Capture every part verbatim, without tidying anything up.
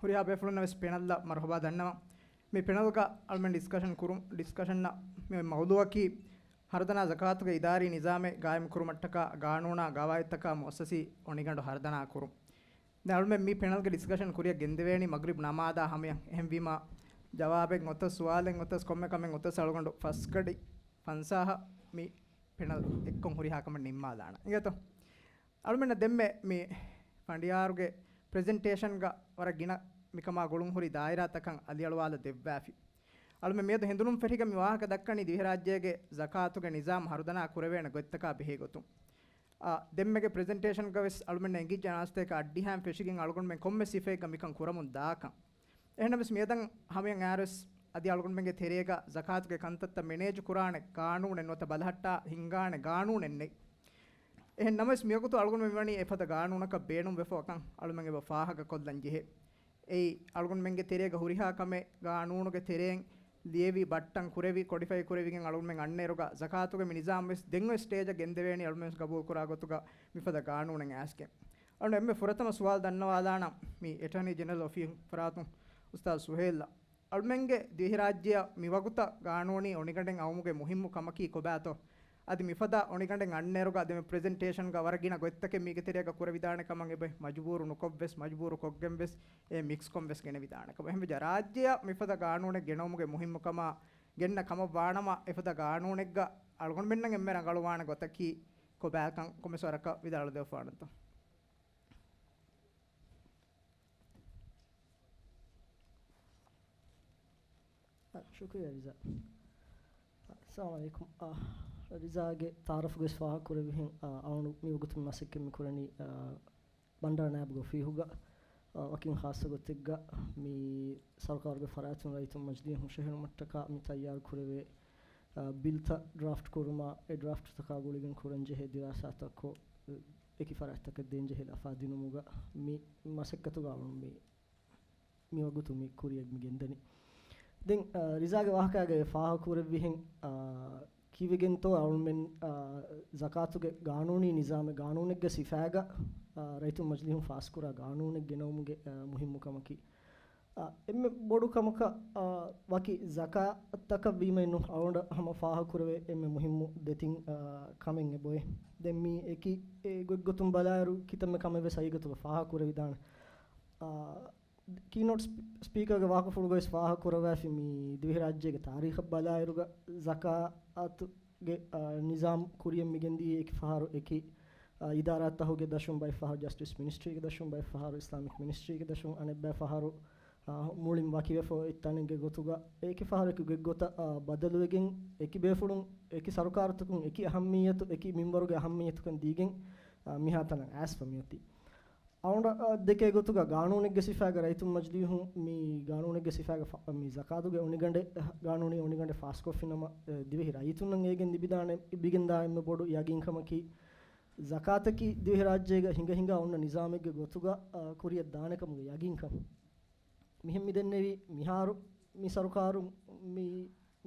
ހުރިހާ ބޭފުޅުންނަށް ވެސް ޕެނަލްއަށް މަރުޙަބާ ދަންނަވަން. މި ޕެނަލްގަ އަޅުމެން ޑިސްކަޝަން ކުރުން، ޑިސްކަޝަންއަށް މި މައުޟޫއަކީ ހަރުދަނާ ޒަކާތުގެ އިދާރީ ނިޒާމެއް ގާއިމް ކުރުމަށްޓަކާ ގާނޫނާ ގަވާއިދުތަކާ މުއައްސަސީ އޮނިގަނޑު ހަރުދަނާ ކުރުން. ދެން އަޅުމެން މި ޕެނަލްގެ ޑިސްކަޝަން ކުރިއަށް ގެންދެވޭނީ މަގްރިބް ނަމާދާ ހަމަޔަށް. އެހެންވީމާ، ޖަވާބެއް އޮތަސް، ސުވާލެއް އޮތަސް، ކޮންމެ ކަމެއް އޮތަސް އަޅުގަނޑު ފަސްގަޑި ފަންސާހަށް މި ޕެނަލް އެއްކޮށް ހުރިހާ ކަމެއް ނިންމާލާނަން. އިނގޭތޯ؟ އަޅުމެންނަށް ދެންމެ މި ފަނޑިޔާރުގެ ޕްރެޒެންޓޭޝަންގަ ވަރަށް ގިނަ މިކަމާ ގުޅުން ހުރި ދާއިރާތަކަށް އަލިއަޅުވާލަ ދެއްވާފި. އަޅުމެން މިއަދު ހެނދުނުން ފެށިގެން މި ވާހަކަ ދައްކަނީ ދިވެހިރާއްޖޭގެ ޒަކާތުގެ ނިޒާމް ހަރުދަނާ ކުރެވޭނެ ގޮތްތަކާ ބެހޭ ގޮތުން. އާ، ދެންމެގެ ޕްރެޒެންޓޭޝަންގަ ވެސް އަޅުމެންނަށް އެނގިއްޖެ އަނާސްތޭކަ އައްޑިހައިން ފެށިގެން އަޅުގަނޑުމެން ކޮންމެ ސިފައެއްގަ މިކަން ކުރަމުން ދާކަން. އެހެންނަމަވެސް މިއަދަށް ހަމަޔަށް އައިރުވެސް އަދި އަޅުގަނޑުމެންގެ ތެރޭގަ ޒަކާތުގެ ކަންތައްތައް މެނޭޖް ކުރާނެ ގާނޫނެއް ނުވަތަ ބަލަހައްޓާ ހިންގާނެ ގާނޫނެއް ނެތް. އެހެން ނަމަވެސް މިވަގުތު އަޅުގަނޑުމެން ވަނީ އެފަދަ ގާނޫނަކަށް ބޭނުންވެފަ ކަން އަޅުމެން އެބަ ފާހަގަކޮށްލަން ޖެހޭ. އެއީ އަޅުގަނޑުމެންގެ ތެރޭގަ ހުރިހާ ކަމެއް ގާނޫނުގެ ތެރެއިން ލިޔެވި، ބައްޓަން ކުރެވި، ކޮޑިފައި ކުރެވިގެން އަޅުގަނޑުމެން އަންނައިރުގަ ޒަކާތުގެ މި ނިޒާމް ވެސް ދެން އޮތް ސްޓޭޖަށް ގެންދެވޭނީ އަޅުމެން ވެސް ގަބޫލު ކުރާ ގޮތުގަ މިފަދަ ގާނޫނެއް އައިސްގެން. އަޅުގަނޑު އެންމެ ފުރަތަމަ ސުވާލު ދަންނަވާލާނަން މި އެޓާނީ ޖެނެރަލް އޮފީހުން ފަރާތުން އުސްތާޛު ސުހޭލްއަށް. އަޅުމެންގެ ދިވެހިރާއްޖެއަށް މިވަގުތަށް ގާނޫނީ އޮނިގަނޑެއް އައުމުގެ މުހިއްމު ކަމަކީ ކޮބާތޯ؟ އަދި މިފަދަ އޮނިގަނޑެއް އަންނައިރުގަ އަދި މި ޕްރެޒެންޓޭޝަންގަ ވަރަށް ގިނަ ގޮތްތަކެއް މީގެ ތެރޭގަ ކުރެވިދާނެ ކަމަށް އެބަ މަޖުބޫރު ނުކޮށްވެސް، މަޖުބޫރު ކޮށްގެން ވެސް އެ މިކްސްކޮށް ވެސް ގެނެވިދާނެ ކަމަށް. އެހެންވެ ރާއްޖެއަށް މިފަދަ ގާނޫނެއް ގެނައުމުގެ މުހިއްމު ކަމާ ގެންނަ ކަމަށް ވާނަމަ، އެފަދަ ގާނޫނެއްގަ އަޅުގަނޑުމެންނަށް އެންމެ ރަނގަޅުވާނެ ގޮތަކީ ކޮބާކަން ކޮންމެސް ވަރަކަށް ވިދާޅުވެދެވިފާނަންތޯ؟ އަ، ޝުކުރިއްޔާ ރިޒާ. އައްސަލާމު ޢަލައިކުމް. އަ، ރިޒާގެ ތަޢާރަފުގައި ވެސް ފާހަގަކުރެއްވިހެން، އަ، އަޅުގަނޑު މިވަގުތު މަސައްކަތް މި ކުރަނީ، އަ، ބަންޑާރަ ނާއިބުގެ އޮފީހުގަ، އަ، ވަކިން ޚާއްޞަ ގޮތެއްގަ މި ސަރުކާރުގެ ފަރާތުން ރައްޔިތުން މަޖިލީހުން ހުށަހެޅުމަށްޓަކާ މި ތައްޔާރު ކުރެވޭ، އަ، ބިލްތައް ޑްރާފްޓް ކުރުމާ، އެ ޑްރާފްޓްތަކާ ގުޅިގެން ކުރަން ޖެހޭ ދިރާސާތައް ކޮށް، އެކި ފަރާތްތަކަށް ދޭން ޖެހޭ ލަފާ ދިނުމުގަ މި މަސައްކަތުގަ އަޅުން މި މިވަގުތު މި ކުރިޔަށް މި ގެންދަނީ. ދެން، އަ، ރިޒާގެ ވާހަކާގައި ފާހަގަކުރެއްވިހެން، އަ، ކީއްވެގެންތޯ އަޅުމެން، އަ، ޒަކާތުގެ ގާނޫނީ ނިޒާމެއް، ގާނޫނެއްގެ ސިފައިގަ، އަ، ރައްޔިތުން މަޖިލީހުން ފާސްކުރާ ގާނޫނެއް ގެނައުމުގެ، އަ، މުހިއްމު ކަމަކީ، އަ، އެންމެ ބޮޑު ކަމަކަށް، އަ، ވަކި ޒަކާތަކަށް ވީމައެއް ނޫން، އަޅުގަނޑަށް ހަމަ ފާހަގަކުރެވޭ އެންމެ މުހިއްމު ދެތިން، އަ، ކަމެއް އެބައޮތް. ދެން މީ އެކި އެ ގޮތްގޮތުން ބަލާއިރު ކިތަންމެ ކަމެއް ވެސް ހަގީގަތުގަ ފާހަގަކުރެވިދާނެ. އާ، ކީނޯޓް ސްޕީ-، ސްޕީކަރގެ ވާހަކަފުޅުގައި ވެސް ފާހަގަކުރައްވާފި މި ދިވެހިރާއްޖޭގެ ތާރީޚަށް ބަލާއިރުގަ ޒަކާއަތުގެ، އާ، ނިޒާމް ކުރިޔަށް މިގެންދިޔަ އެކި ފަހަރު އެކި، އާ، އިދާރާތަކުގެ ދަށުން ބައެއް ފަހަރު ޖަސްޓިސް މިނިސްޓްރީގެ ދަށުން ބައެއް ފަހަރު އިސްލާމިކް މިނިސްޓްރީގެ ދަށުން އަނެއް ބައި ފަހަރު، އާ، މުޅިން ވަކިވެފަ އޮތް ތަނެއްގެ ގޮތުގަ އެކި ފަހަރު އެކި ގޮތްގޮތަށް، އާ، ބަދަލުވެގެން އެކި ބޭފުޅުން އެކި ސަރުކާރުތަކުން އެކި އަހައްމިއްޔަތު އެކި މިންވަރުގެ އަހައްމިއްޔަތުކަން ދީގެން، އާ، މިހާތަނަށް އައިސްފަ މިއޮތީ. އަޅުގަނޑަށް ދެކޭ ގޮތުގަ ގާނޫނެއްގެ ސިފައިގަ ރައްޔިތުން މަޖިލީހުން މި ގާނޫނެއްގެ ސިފައިގަ ފަ-، މި ޒަކާތުގެ އޮނިގަނޑެއް، ގާނޫނީ އޮނިގަނޑެއް ފާސްކޮށްފިނަމަ، އެ، ދިވެހި ރައްޔިތުންނަށް އޭގެން ލިބިދާނެ، ލިބިގެންދާ އެންމެ ބޮޑު ޔަގީންކަމަކީ، ޒަކާތަކީ ދިވެހިރާއްޖޭގަ ހިނގަ ހިނގާ އޮންނަ ނިޒާމެއްގެ ގޮތުގަ، އަ، ކުރިޔަށް ދާނެކަމުގެ ޔަގީންކަން. މިހެން މިދެންނެވީ މިހާރު މި ސަރުކާރު މި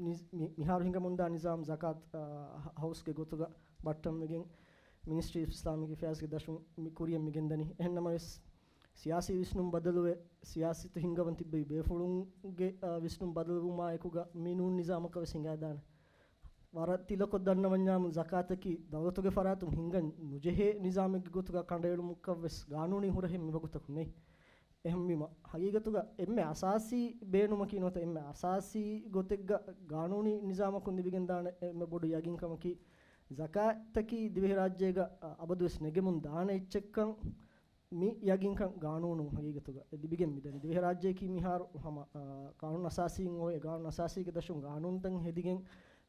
ނިޒް-، މި-، މިހާރު ހިނގަމުންދާ ނިޒާމް ޒަކާތް، އާ، ހަ-، ހައުސްގެ ގޮތުގަ ބައްޓަންވެގެން މިނިސްޓްރީ އޮފް އިސްލާމިކް އެފެއާޒްގެ ދަށުން މި ކުރިޔަށް މިގެންދަނީ. އެހެންނަމަވެސް، ސިޔާސީ ވިސްނުން ބަދަލުވެ، ސިޔާސަތު ހިންގަވަން ތިއްބެވި ބޭފުޅުންގެ، އާ، ވިސްނުން ބަދަލުވުމާއެކުގަ މި ނޫން ނިޒާމަކަށް ވެސް ހިނގާދާނެ. ވަރަށް ތިލަކޮށް ދަންނަވަންޏާމު، ޒަކާތަކީ ދައުލަތުގެ ފަރާތުން ހިނގަން ނުޖެހޭ ނިޒާމެއްގެ ގޮތުގަ ކަނޑައެޅުމަކަށް ވެސް ގާނޫނީ ހުރަހެއް މިވަގުތަކު ނެތް. އެހެންވީމަ، ހަގީގަތުގަ އެންމެ އަސާސީ ބޭނުމަކީ ނުވަތަ އެންމެ އަސާސީ ގޮތެއްގަ ގާނޫނީ ނިޒާމަކުން ލިބިގެންދާނެ އެންމެ ބޮޑު ޔަގީންކަމަކީ، ޒަކާތަކީ ދިވެހިރާއްޖޭގަ، އަ، އަބަދުވެސް ނެގެމުން ދާނެ އެއްޗެއްކަން މި ޔަގީންކަން ގާނޫނުން ހަގީގަތުގަ އެ ލިބިގެން މިދަނީ. ދިވެހިރާއްޖެއަކީ މިހާރު ހަމަ، އަ، ގާނޫނު އަސާސީން އޮވޭ، ގާނޫނު އަސާސީގެ ދަށުން ގާނޫނުތައް ހެދިގެން،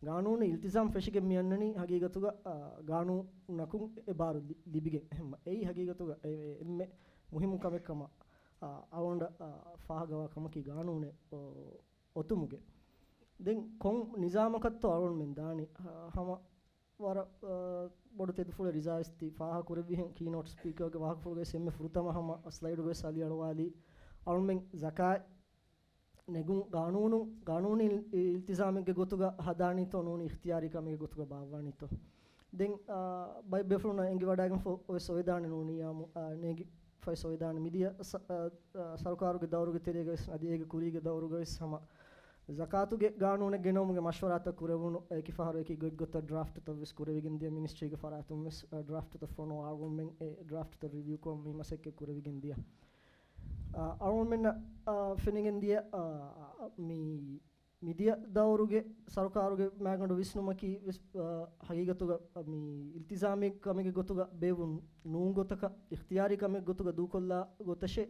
ގާނޫނީ އިލްތިޒާމް ފެށިގެން މިއަންނަނީ ހަގީގަތުގަ، އަ، ގާނޫނުނަކުން އެ ބާރު ލި-، ލިބިގެން. އެހެންމަ އެއީ ހަގީގަތުގަ އެ-، އެ-، އެންމެ މުހިއްމު ކަމެއް ކަމަށް، އަ، އަޅުގަނޑަށް، އަ، ފާހަގަވާ ކަމަކީ ގާނޫނެއް އޮ-، އޮތުމުގެ. ދެން ކޮން ނިޒާމަކަށްތޯ އަޅުގަނޑުމެން ދާނީ؟ އަ، ހަމަ ވަރަށް، އަ، ބޮޑު ތެދުފުޅެއް ރިޒާވެސް ތި ފާހަގަކުރެއްވިހެން ކީނޯޓް ސްޕީކަރގެ ވާހަކަފުޅުގައި އެންމެ ފުރަތަމަ ހަމަ ސްލައިޑުގައި އަލިއަޅުވާލީ އަޅުމެން ޒަކާތް ނެގުން ގާނޫނު، ގާނޫނީ އިލް-، އިލްތިޒާމެއްގެ ގޮތުގަ ހަދާނީތޯ ނޫނީ އިޚްތިޔާރީ ކަމެއްގެ ގޮތުގަ ބާއްވާނީތޯ؟ ދެން، އާ، ބައެއް ބޭފުޅުންނަށް އެނގިވަޑައިގެންފަ އޮވެސް އޮވެދާނެ ނޫނީ އާ، އާ، ނޭނގި-، ފައިސޯ ވެދާނެ. މިދިޔަ ސަ-، އަ، އަ، ސަރުކާރުގެ ދައުރުގެ ތެރޭގަ ވެސް އަދި އޭގެ ކުރީގެ ދައުރުގަ ވެސް ހަމަ ޒަކާތުގެ ގާނޫނެއް ގެނައުމުގެ މަޝްވަރާތައް ކުރެވުނު އެކި ފަހަރު އެކި ގޮތްގޮތަށް ޑްރާފްޓްތައް ވެސް ކުރެވިގެން ދިޔަ. މިނިސްޓްރީގެ ފަރާތުން ވެސް، އަ، ޑްރާފްޓްތައް ފޮނުވާ އަޅުގަނޑުމެން އެ ޑްރާފްޓްތައް ރިވިއުކޮށް މި މަސައްކަތް ކުރެވިގެން ދިޔަ. އަ، އަޅުގަނޑުމެންނަށް، އަ، ފެނިގެން ދިޔަ، އަ، އަ، މި މިދިޔަ ދައުރުގެ ސަރުކާރުގެ މާގަނޑު ވިސްނުމަކީ ވެސް، އަ، ހަގީގަތުގަ، އަ، މި އިލްތިޒާމީ ކަމެއްގެ ގޮތުގަ ބޭއްވުން ނޫން ގޮތަކަށް، އިޚްތިޔާރީ ކަމެއް ގޮތުގަ ދޫކޮށްލާ ގޮތަށޭ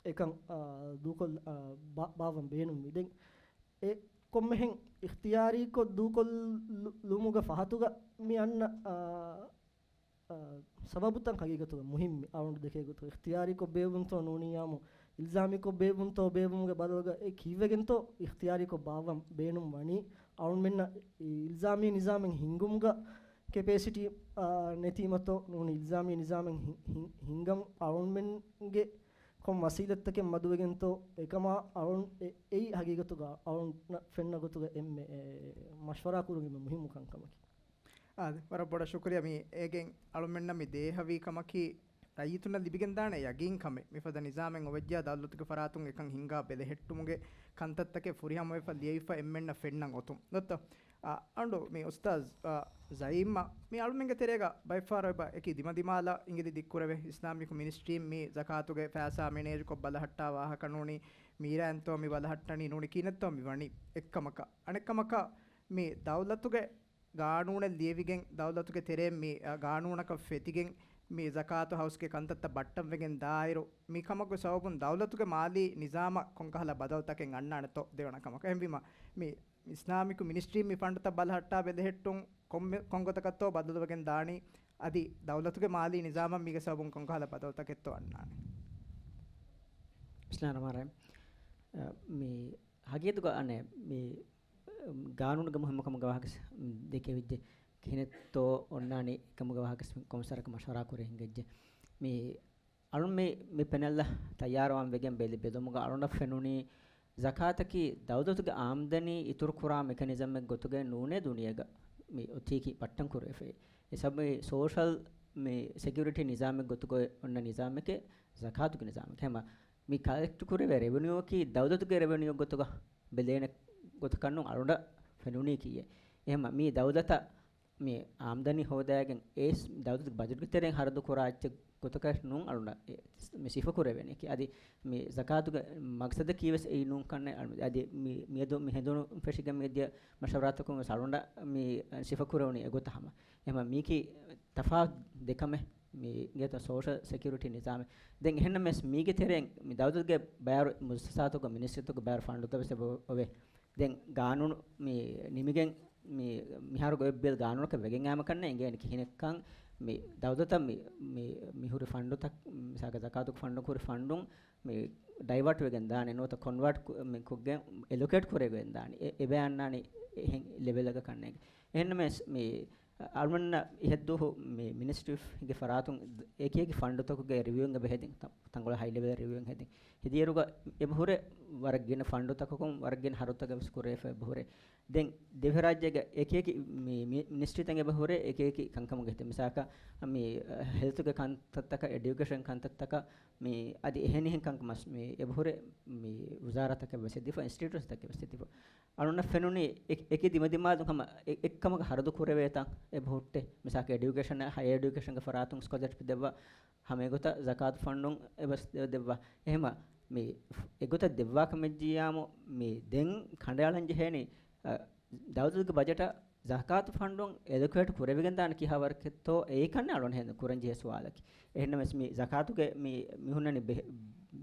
އެކަން، އަ، ދޫކޮށް، އަ، ބާ-، ބާއްވަން ބޭނުންވި. ދެން އެ ކޮންމެހެން އިޚްތިޔާރީކޮށް ދޫކޮށްލުމުގެ ފަހަތުގަ މި އަންނަ، އަ، އަ، ސަބަބުތައް ހަގީގަތުގަ މުހިއްމި. އަޅުގަނޑު ދެކޭ ގޮތުގަ އިޚްތިޔާރީކޮށް ބޭއްވުންތޯ ނޫނިއްޔާމު އިލްޒާމީކޮށް ބޭއްވުންތޯ ބޭއްވުމުގެ ބަދަލުގަ އެ ކީއްވެގެންތޯ އިޚްތިޔާރީކޮށް ބާއްވަން ބޭނުން ވަނީ؟ އަޅުގަނޑުމެންނަށް އިލްޒާމީ ނިޒާމެއް ހިންގުމުގަ ކެޕޭސިޓީ، އާ، ނެތީމަތޯ ނޫނީ އިލްޒާމީ ނިޒާމެއް ހި-، ހި-، ހިންގަން އަޅުގަނޑުމެންގެ ކޮން ވަސީލަތްތަކެއް މަދުވެގެންތޯ އެކަމާ އަޅުން އެ-، އެއީ ހަގީގަތުގަ އަޅުންނަށް ފެންނަ ގޮތުގަ އެންމެ، އެ، މަޝްވަރާ ކުރުން އެންމެ މުހިއްމު ކަންކަމަކީ. އާދެ، ވަރަށް ބޮޑަށް ޝުކުރިޔާ. މި އޭގެން އަޅުމެންނަށް މި ދޭހަވީ ކަމަކީ، ރައްޔިތުންނަށް ލިބިގެންދާނެ ޔަގީން ކަމެއް. މިފަދަ ނިޒާމެއް އޮވެއްޖާ ދައުލަތުގެ ފަރާތުން އެކަން ހިންގާ ބެލެހެއްޓުމުގެ ކަންތައްތަކެއް ފުރިހަމަވެފަ ލިޔެވިފަ އެންމެންނަށް ފެންނަން އޮތުން. ދޮއްތޯ؟ އަ، އަނޑު މި އުސްތާޒް، އަ، ޒައީމް، މި އަޅުމެންގެ ތެރޭގަ ބައެއްފަހަރު އެބަ އެކި ދިމަދިމާލަށް އިނގިލި ދިއްކުރެވޭ. އިސްލާމިކު މިނިސްޓްރީން މި ޒަކާތުގެ ފައިސާ މެނޭޖުކޮށް ބަލަހައްޓާ ވާހަކަ ނޫނީ، މީރާއިންތޯ މި ބަލަހައްޓަނީ ނޫނީ ކިހިނެއްތޯ މި ވަނީ އެއްކަމަކަށް. އަނެއްކަމަކަށް މި ދައުލަތުގެ ގާނޫނެއް ލިޔެވިގެން، ދައުލަތުގެ ތެރެއިން މި، އަ، ގާނޫނަކަށް ފެތިގެން، މި ޒަކާތު ހައުސްގެ ކަންތައްތައް ބައްޓަންވެގެން ދާއިރު، މި ކަމުގެ ސަބަބުން ދައުލަތުގެ މާލީ ނިޒާމަށް ކޮންކަހަލަ ބަދަލުތަކެއް އަންނާނެތޯ ދެވަނަ ކަމަކަށް. އެހެންވީމަ، މި އިސްލާމިކު މިނިސްޓްރީން މި ފަންޑުތައް ބަލަހައްޓާ ބެލެހެއްޓުން ކޮންމެ-، ކޮންގޮތަކަށްތޯ ބަދަލުވެގެން ދާނީ؟ އަދި ދައުލަތުގެ މާލީ ނިޒާމަށް މީގެ ސަބަބުން ކޮންކަހަލަ ބަދަލުތަކެއްތޯ އަންނާނެ؟ ބިސްމިއްލާހި ރަޙްމާނި ރަޙީމް. އަ، މި ހަގީގަތުގަ އަނެއް މި ގާނޫނުގެ މުހިއްމުކަމުގެ ވާހަކަ ދެކެވިއްޖެ. ކިހިނެއްތޯ އޮންނާނީ ކަމުގެ ވާހަކަ ކޮންމެސް ވަރަކަށް މަޝްވަރާ ކުރެ ހިނގައްޖެ. މި އަޅުން މި، މި ޕެނެލްއަށް ތައްޔާރުވާން ވެގެން ބެލި ބެލުމުގަ އަޅުންނަށް ފެނުނީ ޒަކާތަކީ ދައުލަތުގެ އާމްދަނީ އިތުރުކުރާ މެކަނިޒަމެއް ގޮތުގައި ނޫނޭ ދުނިޔޭގަ މި އޮތީކީ ބައްޓަން ކުރެވިފައި. އެ ސަބަބުން ސޯޝަލް މި ސެކިއުރިޓީ ނިޒާމެއް ގޮތުގައި އޮންނަ ނިޒާމެކޭ ޒަކާތުގެ ނިޒާމެކޭ. ހަމަ މި ކަލެކްޓް ކުރެވޭ ރެވެނިއުއަކީ ދައުލަތުގެ ރެވެނިއު ގޮތުގަ ބެލޭނެ ގޮތަކަށް ނޫން އަޅުންނަށް ފެނުނީކީއެއް. އެހެންމަ މީ ދައުލަތަށް މި އާމްދަނީ ހޯދާގެން އެ ދައުލަތުގެ ބަޖެޓްގެ ތެރެއިން ހަރަދު ކުރާ އެއްޗެއް ގޮތަކަށް ނޫން އަޅުންނަށް އެ މި ސިފަ ކުރެވޭނެއަކީ. އަދި މި ޒަކާތުގެ މަގްސަދަކީ ވެސް އެއީ ނޫން ކަންނޭ. އަދި މި، މިއަދު މި ހެނދުނު ފެށިގެން މި ދިޔަ މަޝްވަރާތަކުން ވެސް އަޅުންނަށް މި ސިފަ ކުރެވުނީ އެގޮތަށް ހަމަ. އެހެންމަ މީކީ ތަފާތު ދެ ކަމެއް. މި ގޭތަ ސޯޝަލް ސެކިއުރިޓީ ނިޒާމެއް. ދެން އެހެންނަމަވެސް މީގެ ތެރެއިން މި ދައުލަތުގެ ބަޔަރު މުއައްސަސާތުގެ މިނިސްޓްރީތަކުގެ ބަޔަރު ފަންޑުތައް ވެސް އެބަ އޮވޭ. ދެން ގާނޫނު މި ނިމިގެން މި މިހާރު ގޮތް ބިލް ގާނޫނަކަށް ވެގެން އައިމަ ކަންނޭ އެނގޭނެ ކިހިނެއްކަން މި ދައުލަތަށް މި، މި، މި ހުރި ފަންޑުތައް މިސާލަކަށް ޒަކާތުގެ ފަންޑު ހުރި ފަންޑުން މި ޑައިވާޓް ވެގެން ދާނެ ނުވަތަ ކޮންވާޓް ކު-، މި ކޮށްގެން އެލޮކޭޓް ކުރެވިގެން ދާނެ. އެ-، އެބަ އަންނާނެ އެހެން ލެވެލްއަކަށް ކަންނޭނގެ. އެހެންނަމަވެސް މި އަޅުމެންނަށް އިހަށްދުވަހު މި މިނިސްޓްރީ ގެ ފަރާތުން އެކިއެކި ފަންޑުތަކުގެ ރިވިއުއިން އެބަ ހެދިން، ތަ-، ތަންކޮޅެއް ހައި ލެވެލް ރިވިއުއިން ހެދިން. ހެދިއިރުގަ އެބަ ހުރެ ވަރަށް ގިނަ ފަންޑުތަކަކުން ވަރަށް ގިނަ ހަރުދުތަކެއް ވެސް ކުރެވިފަ އެބަ ހުރެ. ދެން ދިވެހިރާއްޖޭގެ އެކިއެކި މި، މި މިނިސްޓްރީތައް އެބަ ހުރެ އެކިއެކި ކަންކަމުގެ ހެދި. މިސާލަކަށް މި ހެލްތުގެ ކަންތައްތަކަށް، އެޑިއުކޭޝަން ކަންތައްތަކަށް މި އަދި އެހެނިހެން ކަންކަމަށް މި އެބަ ހުރެ މި ވުޒާރާތަކެއް ވެސް ހެދިފަ، އިންސްޓިޓިއުޝަންސްތަކެއް ވެސް ހެދިފަ. އަޅުންނަށް ފެނުނީ އެ-، އެކި ދިމަދިމާލުން ހަމަ އެ-، އެއްކަމަކަށް ހަރަދު ކުރެވޭތާ އެބަ ހުއްޓޭ. މިސާލަކަށް އެޑިއުކޭޝަން، ހަޔަރ އެޑިއުކޭޝަންގެ ފަރާތުން ސްކޮލަރޝިޕް ދެއްވާ، ހަމަ އެގޮތަށް ޒަކާތު ފަންޑުން އެބަސް ދެ-، ދެއްވާ. އެހެމަ މި އެގޮތަށް ދެއްވާ ކަމެއްޖިއްޔާމު މި ދެން ކަނޑައަޅަން ޖެހޭނީ، އަ، ދައުލަތުގެ ބަޖެޓަށް ޒަކާތު ފަންޑުން އެލޮކޭޓް ކުރެވިގެން ދާނެ ކިހާވަރަކަށްތޯ އެއީ ކަންނޭ އަޅުން ހެން ކުރަން ޖެހޭ ސުވާލަކީ. އެހެންނަމަވެސް މި ޒަކާތުގެ މި، މި ހުންނަނީ ބެހެ-،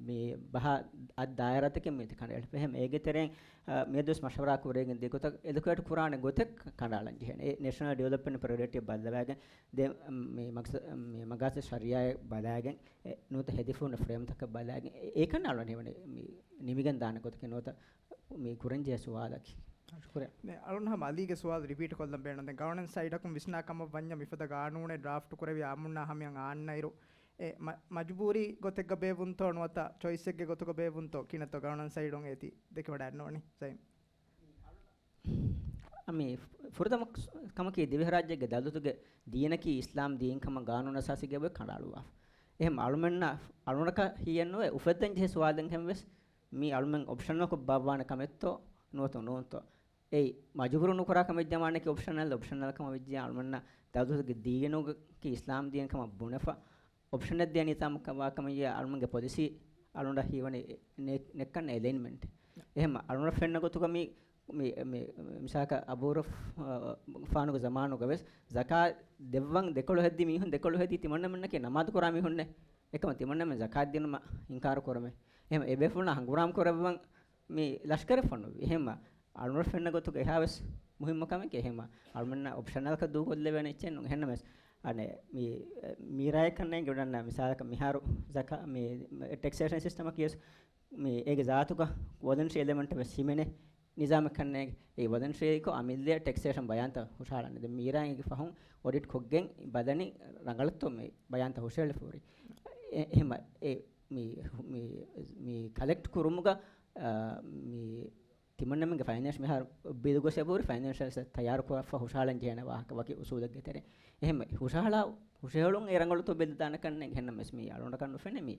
މި ބަހާ އަދި ދާއިރާތަކެއް މި ކަނޑައެޅިފަ. އެހެން އޭގެ ތެރެއިން، އަ، މިއަދުވެސް މަޝްވަރާ ކުރެވިގެން ދިޔަ ގޮތަށް އެލޮކޭޓް ކުރާނެ ގޮތެއް ކަނޑައަޅަން ޖެހޭނެ. އެ ނޭޝަނަލް ޑިވެލޮޕްމަންޓް ޕްރަޔޮރިޓީ ބައްލަވައިގެން ދެ-، މި މަގްސަ-، މި މަގާސި ޝަރީއާއެއް ބަލައިގެން އެ ނުވަތަ ހެދިފަ ހުންނަ ފްރޭމްތަކަށް ބަލައިގެން އެ-، އެކަން އަޅުން ހެވެނެ މި ނިމިގެން ދާނެ ގޮތަކީ ނުވަތަ މި ކުރަންޖެހޭ ސުވާލަކީ. ޝުކުރިއްޔާ. ދެ އަޅުން ހަމަ އަލީގެ ސުވާލު ރިޕީޓް ކޮށްލަން ބޭނުން. ދެން ގަވަނަންސް ސައިޑަކުން ވިސްނާ ކަމަށް ވަންޏާ މިފަދަ ގާނޫނެއް ޑްރާފްޓް ކުރެވި އާއްމުންނާ ހަމަޔަށް އާންނައިރު އެ މަ-، މަޖުބޫރީ ގޮތެއްގަ ބޭއްވުންތޯ ނުވަތަ ޗޮއިސްއެއްގެ ގޮތުގަ ބޭއްވުންތޯ ކިހިނެއްތޯ ގަވަނަންސް ސައިޑުން އޭތި ދެކެވަޑައިގަންނަވަނީ ސައިމް؟ މި ފުރަތަމަ ކަމަކީ ދިވެހިރާއްޖޭގެ ދައުލަތުގެ ދީނަކީ އިސްލާމް ދީން ކަމަށް ގާނޫނު އަސާސީގައި އޮތް ކަނޑައަޅުއްވާފަ. އެހެން އަޅުމެންނަށް އަޅުނަކަށް ހީއެއްނުވެ އުފެއްދަން ޖެހޭ ސުވާލެއްހެން ވެސް މީ އަޅުމެން އޮޕްޝަނަލްކޮށް ބާއްވާނެ ކަމެއްތޯ ނުވަތަ ނޫންތޯ؟ އެއީ މަޖުބޫރު ނުކުރާ ކަމެއް ޒަމާނަކީ އޮޕްޝަނަލް، އޮޕްޝަނަލް ކަމަށް ވެއްޖެ އަޅުމެންނަށް ދައުލަތުގެ ދީނުގަކީ އިސްލާމް ދީން ކަމަށް ބުނެފަ، އޮޕްޝަނެއް ދޭނީ ތާމަ ވާ ކަމަށް އަޅުމެންގެ ޕޮލިސީ އަޅުނޑަށް ހީވަނީ ނެ-، ނެއްކަން އެލައިންމަންޓް. އެހެން އަޅުނޑަށް ފެންނަ ގޮތުގަ މި، މި، މި، މިސާކަށް އަބޫރަފާނުގެ ޒަމާނުގަ ވެސް ޒަކާ ދެއްވަން ދެކޮޅު ހެއްދި މީހުން ދެކޮޅު ހެއްދީ ތިމަންނަމެންނަކީ ނަމާދު ކުރާ މީހުންނޭ. އެކަމަ ތިމަންނަމެން ޒަކާތް ދިނުމަށް އިންކާރު ކުރަމޭ. އެހެން އެބޭފުޅުންނާ ހަނގުރާމަ ކުރައްވަން މި ލަޝްކަރެއް ފޮނުއްވި. އެހެންމަ އަޅުނޑަށް ފެންނަ ގޮތުގަ އެހާވެސް މުހިއްމު ކަމެކޭ. އެހެންމަ އަޅުމެންނަށް އޮޕްޝަނަލްކަށް ދޫކޮށްލެވޭނެ އެއްޗެއް ނޫން. އެހެންނަމަވެސް އަނެއް މި، މީރާއެއް ކަންނޭނގެ އުޑަންނަ މިސާލަކަށް މިހާރު ޒަކާ، މި ޓެކްސޭޝަން ސިސްޓަމަކީ ވެސް މި އޭގެ ޒާތުގަ ވޮލަންޓްރީ އެލެމެންޓް ވެސް ހިމެނޭ ނިޒާމެއް ކަންނޭނގެ. އެ ވޮލަންޓްރީކޮށް އަމިއްލައަށް ޓެކްސޭޝަން ބަޔާންތައް ހުށަހަޅަން. ދެން މީރާ އޭގެ ފަހުން އޮޑިޓް ކޮށްގެން ބަލަނީ ރަނގަޅަށްތޯ މި ބަޔާންތައް ހުށަހެޅިފަ ހުރީ. އެ-، އެހެންމަ އެ މި، މި، މި ކަލެކްޓް ކުރުމުގަ، އާ، މި ތިމަންނަމެންގެ ފައިނޭންޝަލް މިހާރު ބިލު ގޮސް އެބަހުރި ފައިނޭންޝަލް ތައްޔާރު ކުރައްފަ ހުށަހަޅަން ޖެހޭނެ ވާހަކަ ވަކި އުސޫލެއްގެ ތެރެ. އެހެން ހުށަހަޅާ، ހުށަހެޅުން އެ ރަނގަޅުތޯ ބެލިދާނެ ކަންނެ އެހެންނަމަވެސް މީ އަޅުނޑަކަށް ނުފެނޭ މީ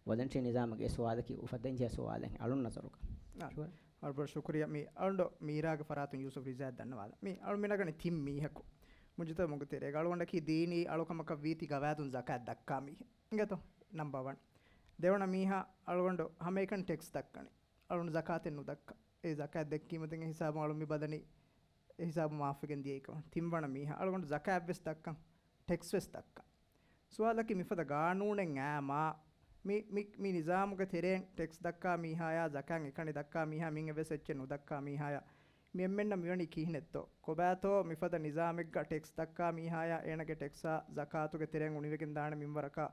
ވޮލަންޓްރީ ނިޒާމުގެ އެ ސުވާލަކީ އުފައްދަން ޖެހޭ ސުވާލެއް އަޅުން ނަޒަރުގަ. އާ، ޝުކުރިއްޔާ. މީ އަޅުނޑު މީރާގެ ފަރާތުން ޔޫސުފް ރިޒާއަށް ދަންނަވާލަން. މީ އަޅުމެންނަށް ގަނެ ތިން މީހަކު މުޖުތަމަޢުގެ ތެރޭގަ އަޅުގަނޑަކީ ދީނީ އަޅުކަމަކަށް ވީތީ ގަވާއިދުން ޒަކާތް ދައްކާ މީހެއް. އިނގޭތޯ؟ ނަމްބަރ ވަން. ދެވަނަ މީހާ އަޅުގަނޑު ހަމައެކަނި ޓެކްސް ދައްކަނީ. އަޅުން ޒަކާތެއް ނުދައްކާ. އެ ޒަކާތް ދެއްކީމަ ދެން އެ ހިސާބުން އަޅުން މި ބަލަނީ އެ ހިސާބު މާފުވެގެން ދިޔައީކަމަށް. ތިންވަނަ މީހާ އަޅުގަނޑު ޒަކާތްވެސް ދައްކަން، ޓެކްސްވެސް ދައްކަން. ސުވާލަކީ މިފަދަ ގާނޫނެއް އާ މާ މި، މި، މި ނިޒާމުގެ ތެރެއިން ޓެކްސް ދައްކާ މީހާޔާ ޒަކާތް އެކަނި ދައްކާ މީހާ މިން އެއްވެސް އެއްޗެއް ނުދައްކާ މީހާޔާ މި އެންމެންނަށް މިވަނީ ކިހިނެއްތޯ؟ ކޮބާތޯ މިފަދަ ނިޒާމެއްގަ ޓެކްސް ދައްކާ މީހާޔާ އޭނަގެ ޓެކްސާ ޒަކާތުގެ ތެރެއިން އުނިވެގެން ދާނެ މިންވަރަކާ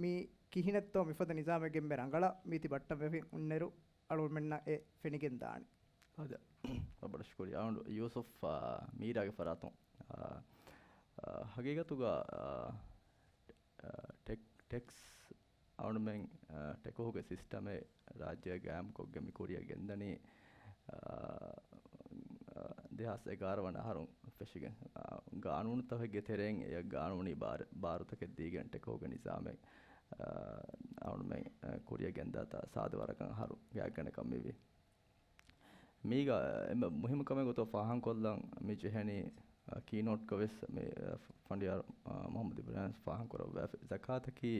މި ކިހިނެއްތޯ މިފަދަ ނިޒާމެއް އެންމެ ރަނގަޅަށް މީތި ބައްޓަންވެފަ އުންނައިރު އަޅުމެންނަށް އެ ފެނިގެން ދާނެ. އާދެ، ވަރަށް ބޮޑަށް ޝުކުރިއްޔާ. އަޅުގަނޑު ޔޫސުފް، އާ، މީރާގެ ފަރާތުން، އާ، އާ، ހަގީގަތުގަ، އާ، އާ، ޓެކް-، ޓެކްސް އަޅުމެން، އާ، ޓެކޮހުގެ ސިސްޓަމެއް ރާއްޖޭގަ ގާއިމްކޮށްގެން މި ކުރިއަށް ގެންދަނީ، އާ، އާ، ދެހާސް އެގާރަ ވަނަ އަހަރުން ފެށިގެން، އާ، ގާނޫނުތަކެއްގެ ތެރެއިން އެ ގާނޫނީ ބާރު-، ބާރުތަކެއް ދީގެން ޓެކޮހުގެ ނިޒާމެއް، އާ، އަޅުމެން، އާ، ކުރިއަށް ގެންދާތާ ސާދަ ވަރަކަށް އަހަރު ގާތްގަނޑަކަށް މިވީ. މީގަ އެންމެ މުހިއްމު ކަމެއް ގޮތަށް ފާހަގަކޮށްލަން މި ޖެހެނީ، އަ، ކީނޯޓްގަ ވެސް މި، އަ، ފަނޑިޔާރު، އަ، މުޙައްމަދު އިބްރާހިމް ފާހަގަކުރައްވާފި. ޒަކާތަކީ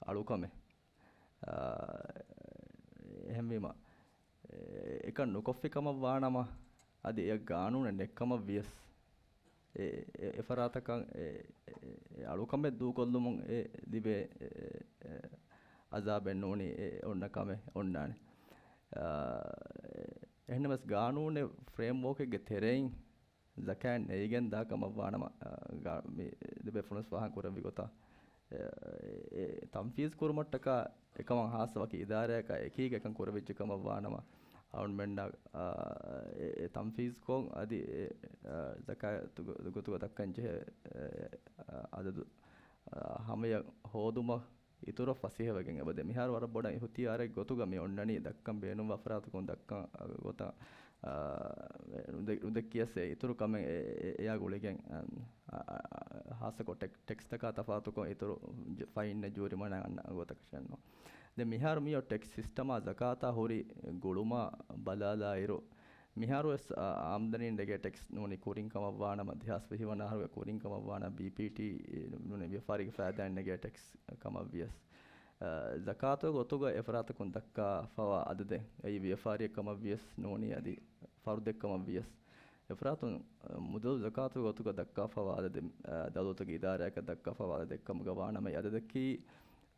އަޅުކަމެއް. އަ، އެހެންވީމަ، އެ، އެކަން ނުކޮށްފި ކަމަށް ވާނަމަ، އަދި އެ ގާނޫނެއް ނެއްކަމަށް ވިޔަސް، އެ، އެ، އެ ފަރާތަކަށް އެ، އެ، އެ އަޅުކަމެއް ދޫކޮށްލުމުން އެ ލިބޭ، އެ، އެ، އެ އަޒާބެއް ނޫނީ އެ އޮންނަ ކަމެއް އޮންނާނެ. އާ، އެހެންނަމަވެސް ގާނޫނެއް ފްރޭމްވޯކެއްގެ ތެރެއިން ޒަކާތް ނެތްގެން ދާ ކަމަށް ވާނަމަ، އާ، ގާ-، މި ލިބޭ ފުނަސް ފާހަގަ ކުރެއްވި ގޮތަށް، އެ، އެ ތަންފީޒް ކުރުމަށްޓަކާ އެކަމަށް ހާއްސަ ވަކި އިދާރާއަކާ އެކީގަ އެކަން ކުރެވިއްޖެ ކަމަށް ވާނަމަ، އަޅުންމެންނަށް، އާ، އެ، އެ ތަންފީޒްކޮށް އަދި އެ، އާ، ޒަކާތު ގޮ-، ގޮތުގަ ދައްކަން ޖެހޭ، އެ، އާ، އަދަދު، އާ، ހަމަޔަށް ހޯދުމަށް އިތުރަށް ފަސޭހަވެގެން އެބަދޭ. މިހާރު ވަރަށް ބޮޑަށް އިހުތިޔާރެއް ގޮތުގަ މި އޮންނަނީ ދައްކަން ބޭނުންވާ ފަރާތަކުން ދައްކަން، އާ، ގޮތަށް، އާ، ނުދެ-، ނުދެއްކިޔަސް އެ އިތުރު ކަމެއް އެ-، އެ-، އެއާ ގުޅިގެން، އާ، އާ، އާ، ހާއްސަކޮށް ޓެކް-، ޓެކްސްތަކާ ތަފާތުކޮށް އިތުރު ޖ-، ފައިންއެއް ޖޫރިމަނާ އަންނަ ގޮތަކަށެއް ނޫން. ދެން މިހާރު މިއޮތް ޓެކްސް ސިސްޓަމާ ޒަކާތާ ހުރި ގުޅުމާ ބަލާލާއިރު، މިހާރުވެސް، އާ، އާމްދަނީން ނެގޭ ޓެކްސް ނޫނީ ކުރިން ކަމަށްވާނަމަ، ދެހާސް ވިހި ވަނަ އަހަރުގެ ކުރިން ކަމަށްވާނަމަ، ބީޕީޓީ ނޫނީ ވިޔަފާރީގެ ފައިދާއިން ނެގޭ ޓެކްސް ކަމަށްވިޔަސް، އާ، ޒަކާތުގެ ގޮތުގަ އެފަރާތަކުން ދައްކާފަވާ އަދަދެއް، އެއީ ވިޔަފާރިއެއް ކަމަށްވިޔަސް ނޫނީ އަދި ފަރުދެއް ކަމަށްވިޔަސް، އެފަރާތުން، އާ، މުދަލު ޒަކާތުގެ ގޮތުގަ ދައްކާފަވާ އަދަދެއް، އާ، ދައުލަތުގެ އިދާރާއަކަށް ދައްކާފަވާ އަދަދެއް ކަމުގަ ވާނަމަ، އެ އަދަދަކީ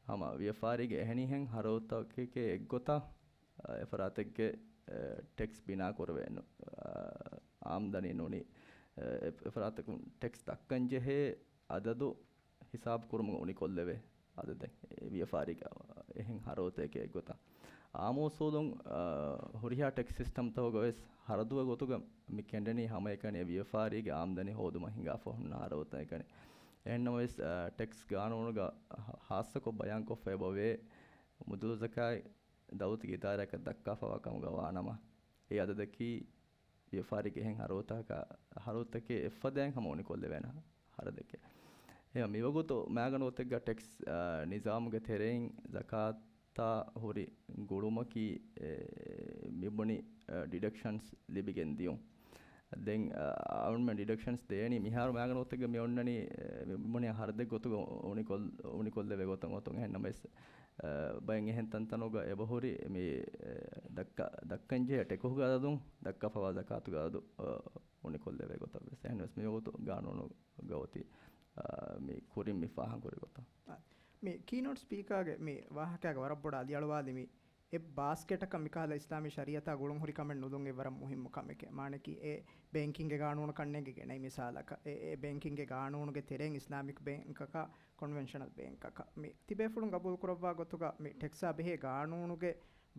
ހަމަ ވިޔަފާރީގެ އެހެނިހެން ހަރަދުތަކެކޭ އެއްގޮތަށް، އެފަރާތެއްގެ، އެ، ޓެކްސް ބިނާކުރެވޭނު، އާ، އާމްދަނީ ނޫނީ، އެ، އެ، އެފަރާތަކުން ޓެކްސް ދައްކަންޖެހޭ އަދަދު ހިސާބުކުރުމުގަ އުނިކޮށްލެވޭ އަދަދެއް، އެ ވިޔަފާރީގެ އެހެން ހަރަދުތަކެކޭ އެއްގޮތަށް. އާއްމު އުސޫލުން، އާ، ހުރިހާ ޓެކްސް ސިސްޓަމްތަކުގަ ވެސް ހަރަދުގެ ގޮތުގަ މި ކެނޑެނީ ހަމައެކަނި އެ ވިޔަފާރީގެ އާމްދަނީ ހޯދުމަށް ހިނގާފަ ހުންނަ ހަރަދުތަކެކަނި. އެހެންނަމަވެސް، އާ، ޓެކްސް ގާނޫނުގަ ހާ-، ހާއްސަކޮށް ބަޔާންކޮށްފައި އެބަވޭ، މުދަލު ޒަކާތް ދައުލަތުގެ އިދާރާއަކަށް ދައްކާފަވާ ކަމުގަ ވާނަމަ، އެ އަދަދަކީ ވިޔަފާރީގެ އެހެން ހަރަދުތަކާ، ހަރަދުތަކެއް އެއްފަދައިން ހަމަ އުނިކޮށްލެވޭނެ ހަރަދެކޭ. އެ މިވަގުތު މާގަނޑު ގޮތެއްގަ ޓެކްސް، އާ، ނިޒާމުގެ ތެރެއިން ޒަކާތާ ހުރި ގުޅުމަކީ، އެ، މިބުނި، އަ، ޑިޑަކްޝަންސް ލިބިގެން ދިޔުން. ދެން، އަ، އަޅުމެން ޑިޑަކްޝަންސް ދޭނީ މިހާރު މާގަނޑު ގޮތެއްގަ މި އޮންނަނީ، އެ، މި ބުނި ހަރަދެއް ގޮތުގަ އުނިކޮށް-، އުނިކޮށްލެވޭ ގޮތަށް އޮތުން. އެހެން ނަމަވެސް، އަ، ބައެއް އެހެން ތަންތަނުގަ އެބަހުރި މި، އެ، ދައްކަ-، ދައްކަންޖެހޭ ޓެކުހުގެ އަދަދުން ދައްކާފަވާ ޒަކާތުގެ އަދަދު، އަ، އުނިކޮށްލެވޭ ގޮތަށް ވެސް. އެހެން ވެސް މިވަގުތު ގާނޫނު ގަ އޮތީ، އާ، މި ކުރިން މި ފާހަގަކުރި ގޮތަށް. އާ، މި ކީނޯޓް ސްޕީކާގެ މި ވާހަކާގެ ވަރަށް ބޮޑަށް އަލިއަޅުވާލި މި އެއް ބާސްކެޓަކަށް މިކަހަލަ އިސްލާމީ ޝަރީއަތާ ގުޅުން ހުރި ކަމެއް ނުލުން އެއް ވަރަށް މުހިއްމު ކަމެކޭ. މާނައަކީ އެ ބޭންކިންގގެ ގާނޫނަކަށް ނޭނގި ގެނައި މިސާލަކަށް، އެ، އެ ބޭންކިންގގެ ގާނޫނުގެ ތެރެއިން އިސްލާމިކް ބޭންކަކަށް، ކޮންވެންޝަނަލް ބޭންކަކަށް މި ތިބޭފުޅުން ގަބޫލު ކުރައްވާ ގޮތުގަ މި ޓެކްސާ ބެހޭ ގާނޫނުގެ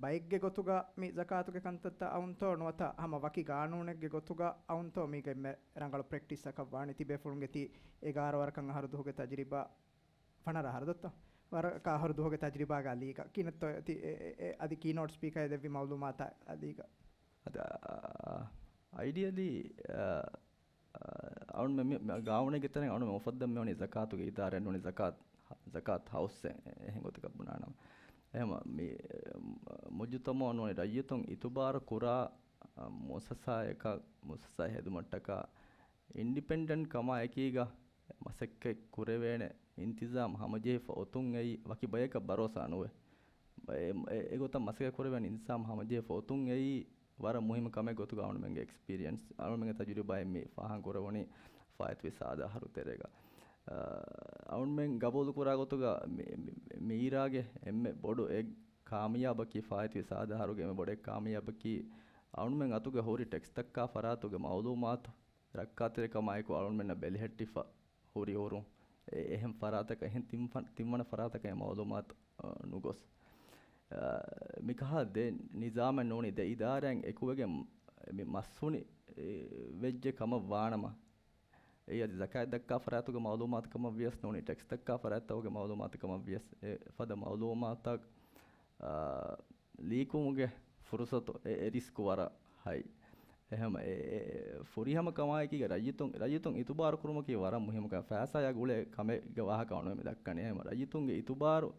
ބައެއްގެ ގޮތުގަ މި ޒަކާތުގެ ކަންތައްތައް އައުންތޯ ނުވަތަ ހަމަ ވަކި ގާނޫނެއްގެ ގޮތުގަ އައުންތޯ މީގެ އެންމެ ރަނގަޅު ޕްރެކްޓިސްއަކަށް ވާނީ ތިބޭފުޅުންގެ ތި އެގާރަ ވަރަކަށް އަހަރު ދުހުގެ ތަޖުރިބާ، ފަނަރަ އަހަރު ދޮއްތޯ؟ ވަރަކަށް އަހަރު ދުހުގެ ތަޖުރިބާގަ އަލީގަ ކިނަތްތޯ ތި އެ، އެ، އެ، އަދި ކީނޯޓް ސްޕީކާ ދެއްވި މައުލޫމާތާ އަލީގަ؟ އަދި، އާ، އައިޑިއަލީ، އާ، އަޅުން މި، މި، ގާނޫނެއްގެ ތެރެއިން އަޅުން އުފައްދަން މިވަނީ ޒަކާތުގެ އިދާރާ ނޫނީ ޒަކާތް، ޒަކާތް ހައުސް އެ، އެހެން ގޮތަކަށް ބުނާނަމަ. އެހެން މި، މުޖުތަމައު ނޫނީ ރައްޔިތުން އިތުބާރު ކުރާ، އަ، މުއައްސަސާއަކަށް، މުއައްސަސާ ހެދުމަށްޓަކާ އިންޑިޕެންޑެންޓް ކަމާ އެކީގަ މަސައްކަތް ކުރެވޭނެ އިންތިޒާމް ހަމަޖެހިފަ އޮތުން އެއީ ވަކި ބަޔަކަށް ބަރޯސާ ނުވޭ. އެ، އެ، އެގޮތަށް މަސައްކަތް ކުރެވޭނެ އިންތިޒާމް ހަމަޖެހިފަ އޮތުން އެއީ ވަރަށް މުހިއްމު ކަމެއް ގޮތުގަ އަޅުމެންގެ އެކްސްޕީރިއަންސް، އަޅުމެންގެ ތަޖުރިބާއިން މި ފާހަގަކުރެވުނީ ފާއިތުވި ސާދަ އަހަރު ތެރޭގަ. އަ، އަޅުމެން ގަބޫލުކުރާ ގޮތުގަ މި، މި، މިއިރާގެ އެންމެ ބޮޑު އެއް ކާމިޔާބަކީ، ފާއިތުވި ސާދަ އަހަރުގެ އެންމެ ބޮޑު އެއް ކާމިޔާބަކީ، އަޅުމެން އަތުގަ ހުރި ޓެކްސްތައްކާ ފަރާތުގެ މައުލޫމާތު ރައްކާތެރިކަމާއެކު އަޅުމެންނަށް ބެލެހެއްޓިފަ ހުރި ހުރުން، އެ-، އެހެން ފަރާތަކަށް، އެހެން ތިން ފަ-، ތިންވަނަ ފަރާތަކަށް އެ މައުލޫމާތު، އަ، ނުގޮސް. އަ، މިކަހަލަ ދެ ނިޒާމެއް ނޫނީ، ދެ އިދާރާއިން އެކުވެގެން މި މައްސުނި، އެ، ވެއްޖެ ކަމަށް ވާނަމަ، އެއީ އަދި ޒަކާތް ދައްކާ ފަރާތުގެ މައުލޫމާތު ކަމަށް ވިޔަސް ނޫނީ، ޓެކްސް ދައްކާ ފަރާތްތަކުގެ މައުލޫމާތު ކަމަށް ވިޔަސް، އެ ފަދަ މައުލޫމާތަށް، އާ، ލީކުމުގެ ފުރުސަތު އެ، އެ ރިސްކު ވަރަށް ހައި. އެހެން އެ، އެ، އެ ފުރިހަމަ ކަމާއެކީގަ ރައްޔިތުން، ރައްޔިތުން އިތުބާރު ކުރުމަކީ ވަރަށް މުހިއްމު ކަމެއް. ފައިސާޔާ ގުޅޭ ކަމެއްގެ ވާހަކަ އަޅުމެން މި ދައްކަނީ. އެހެން ރައްޔިތުންގެ އިތުބާރު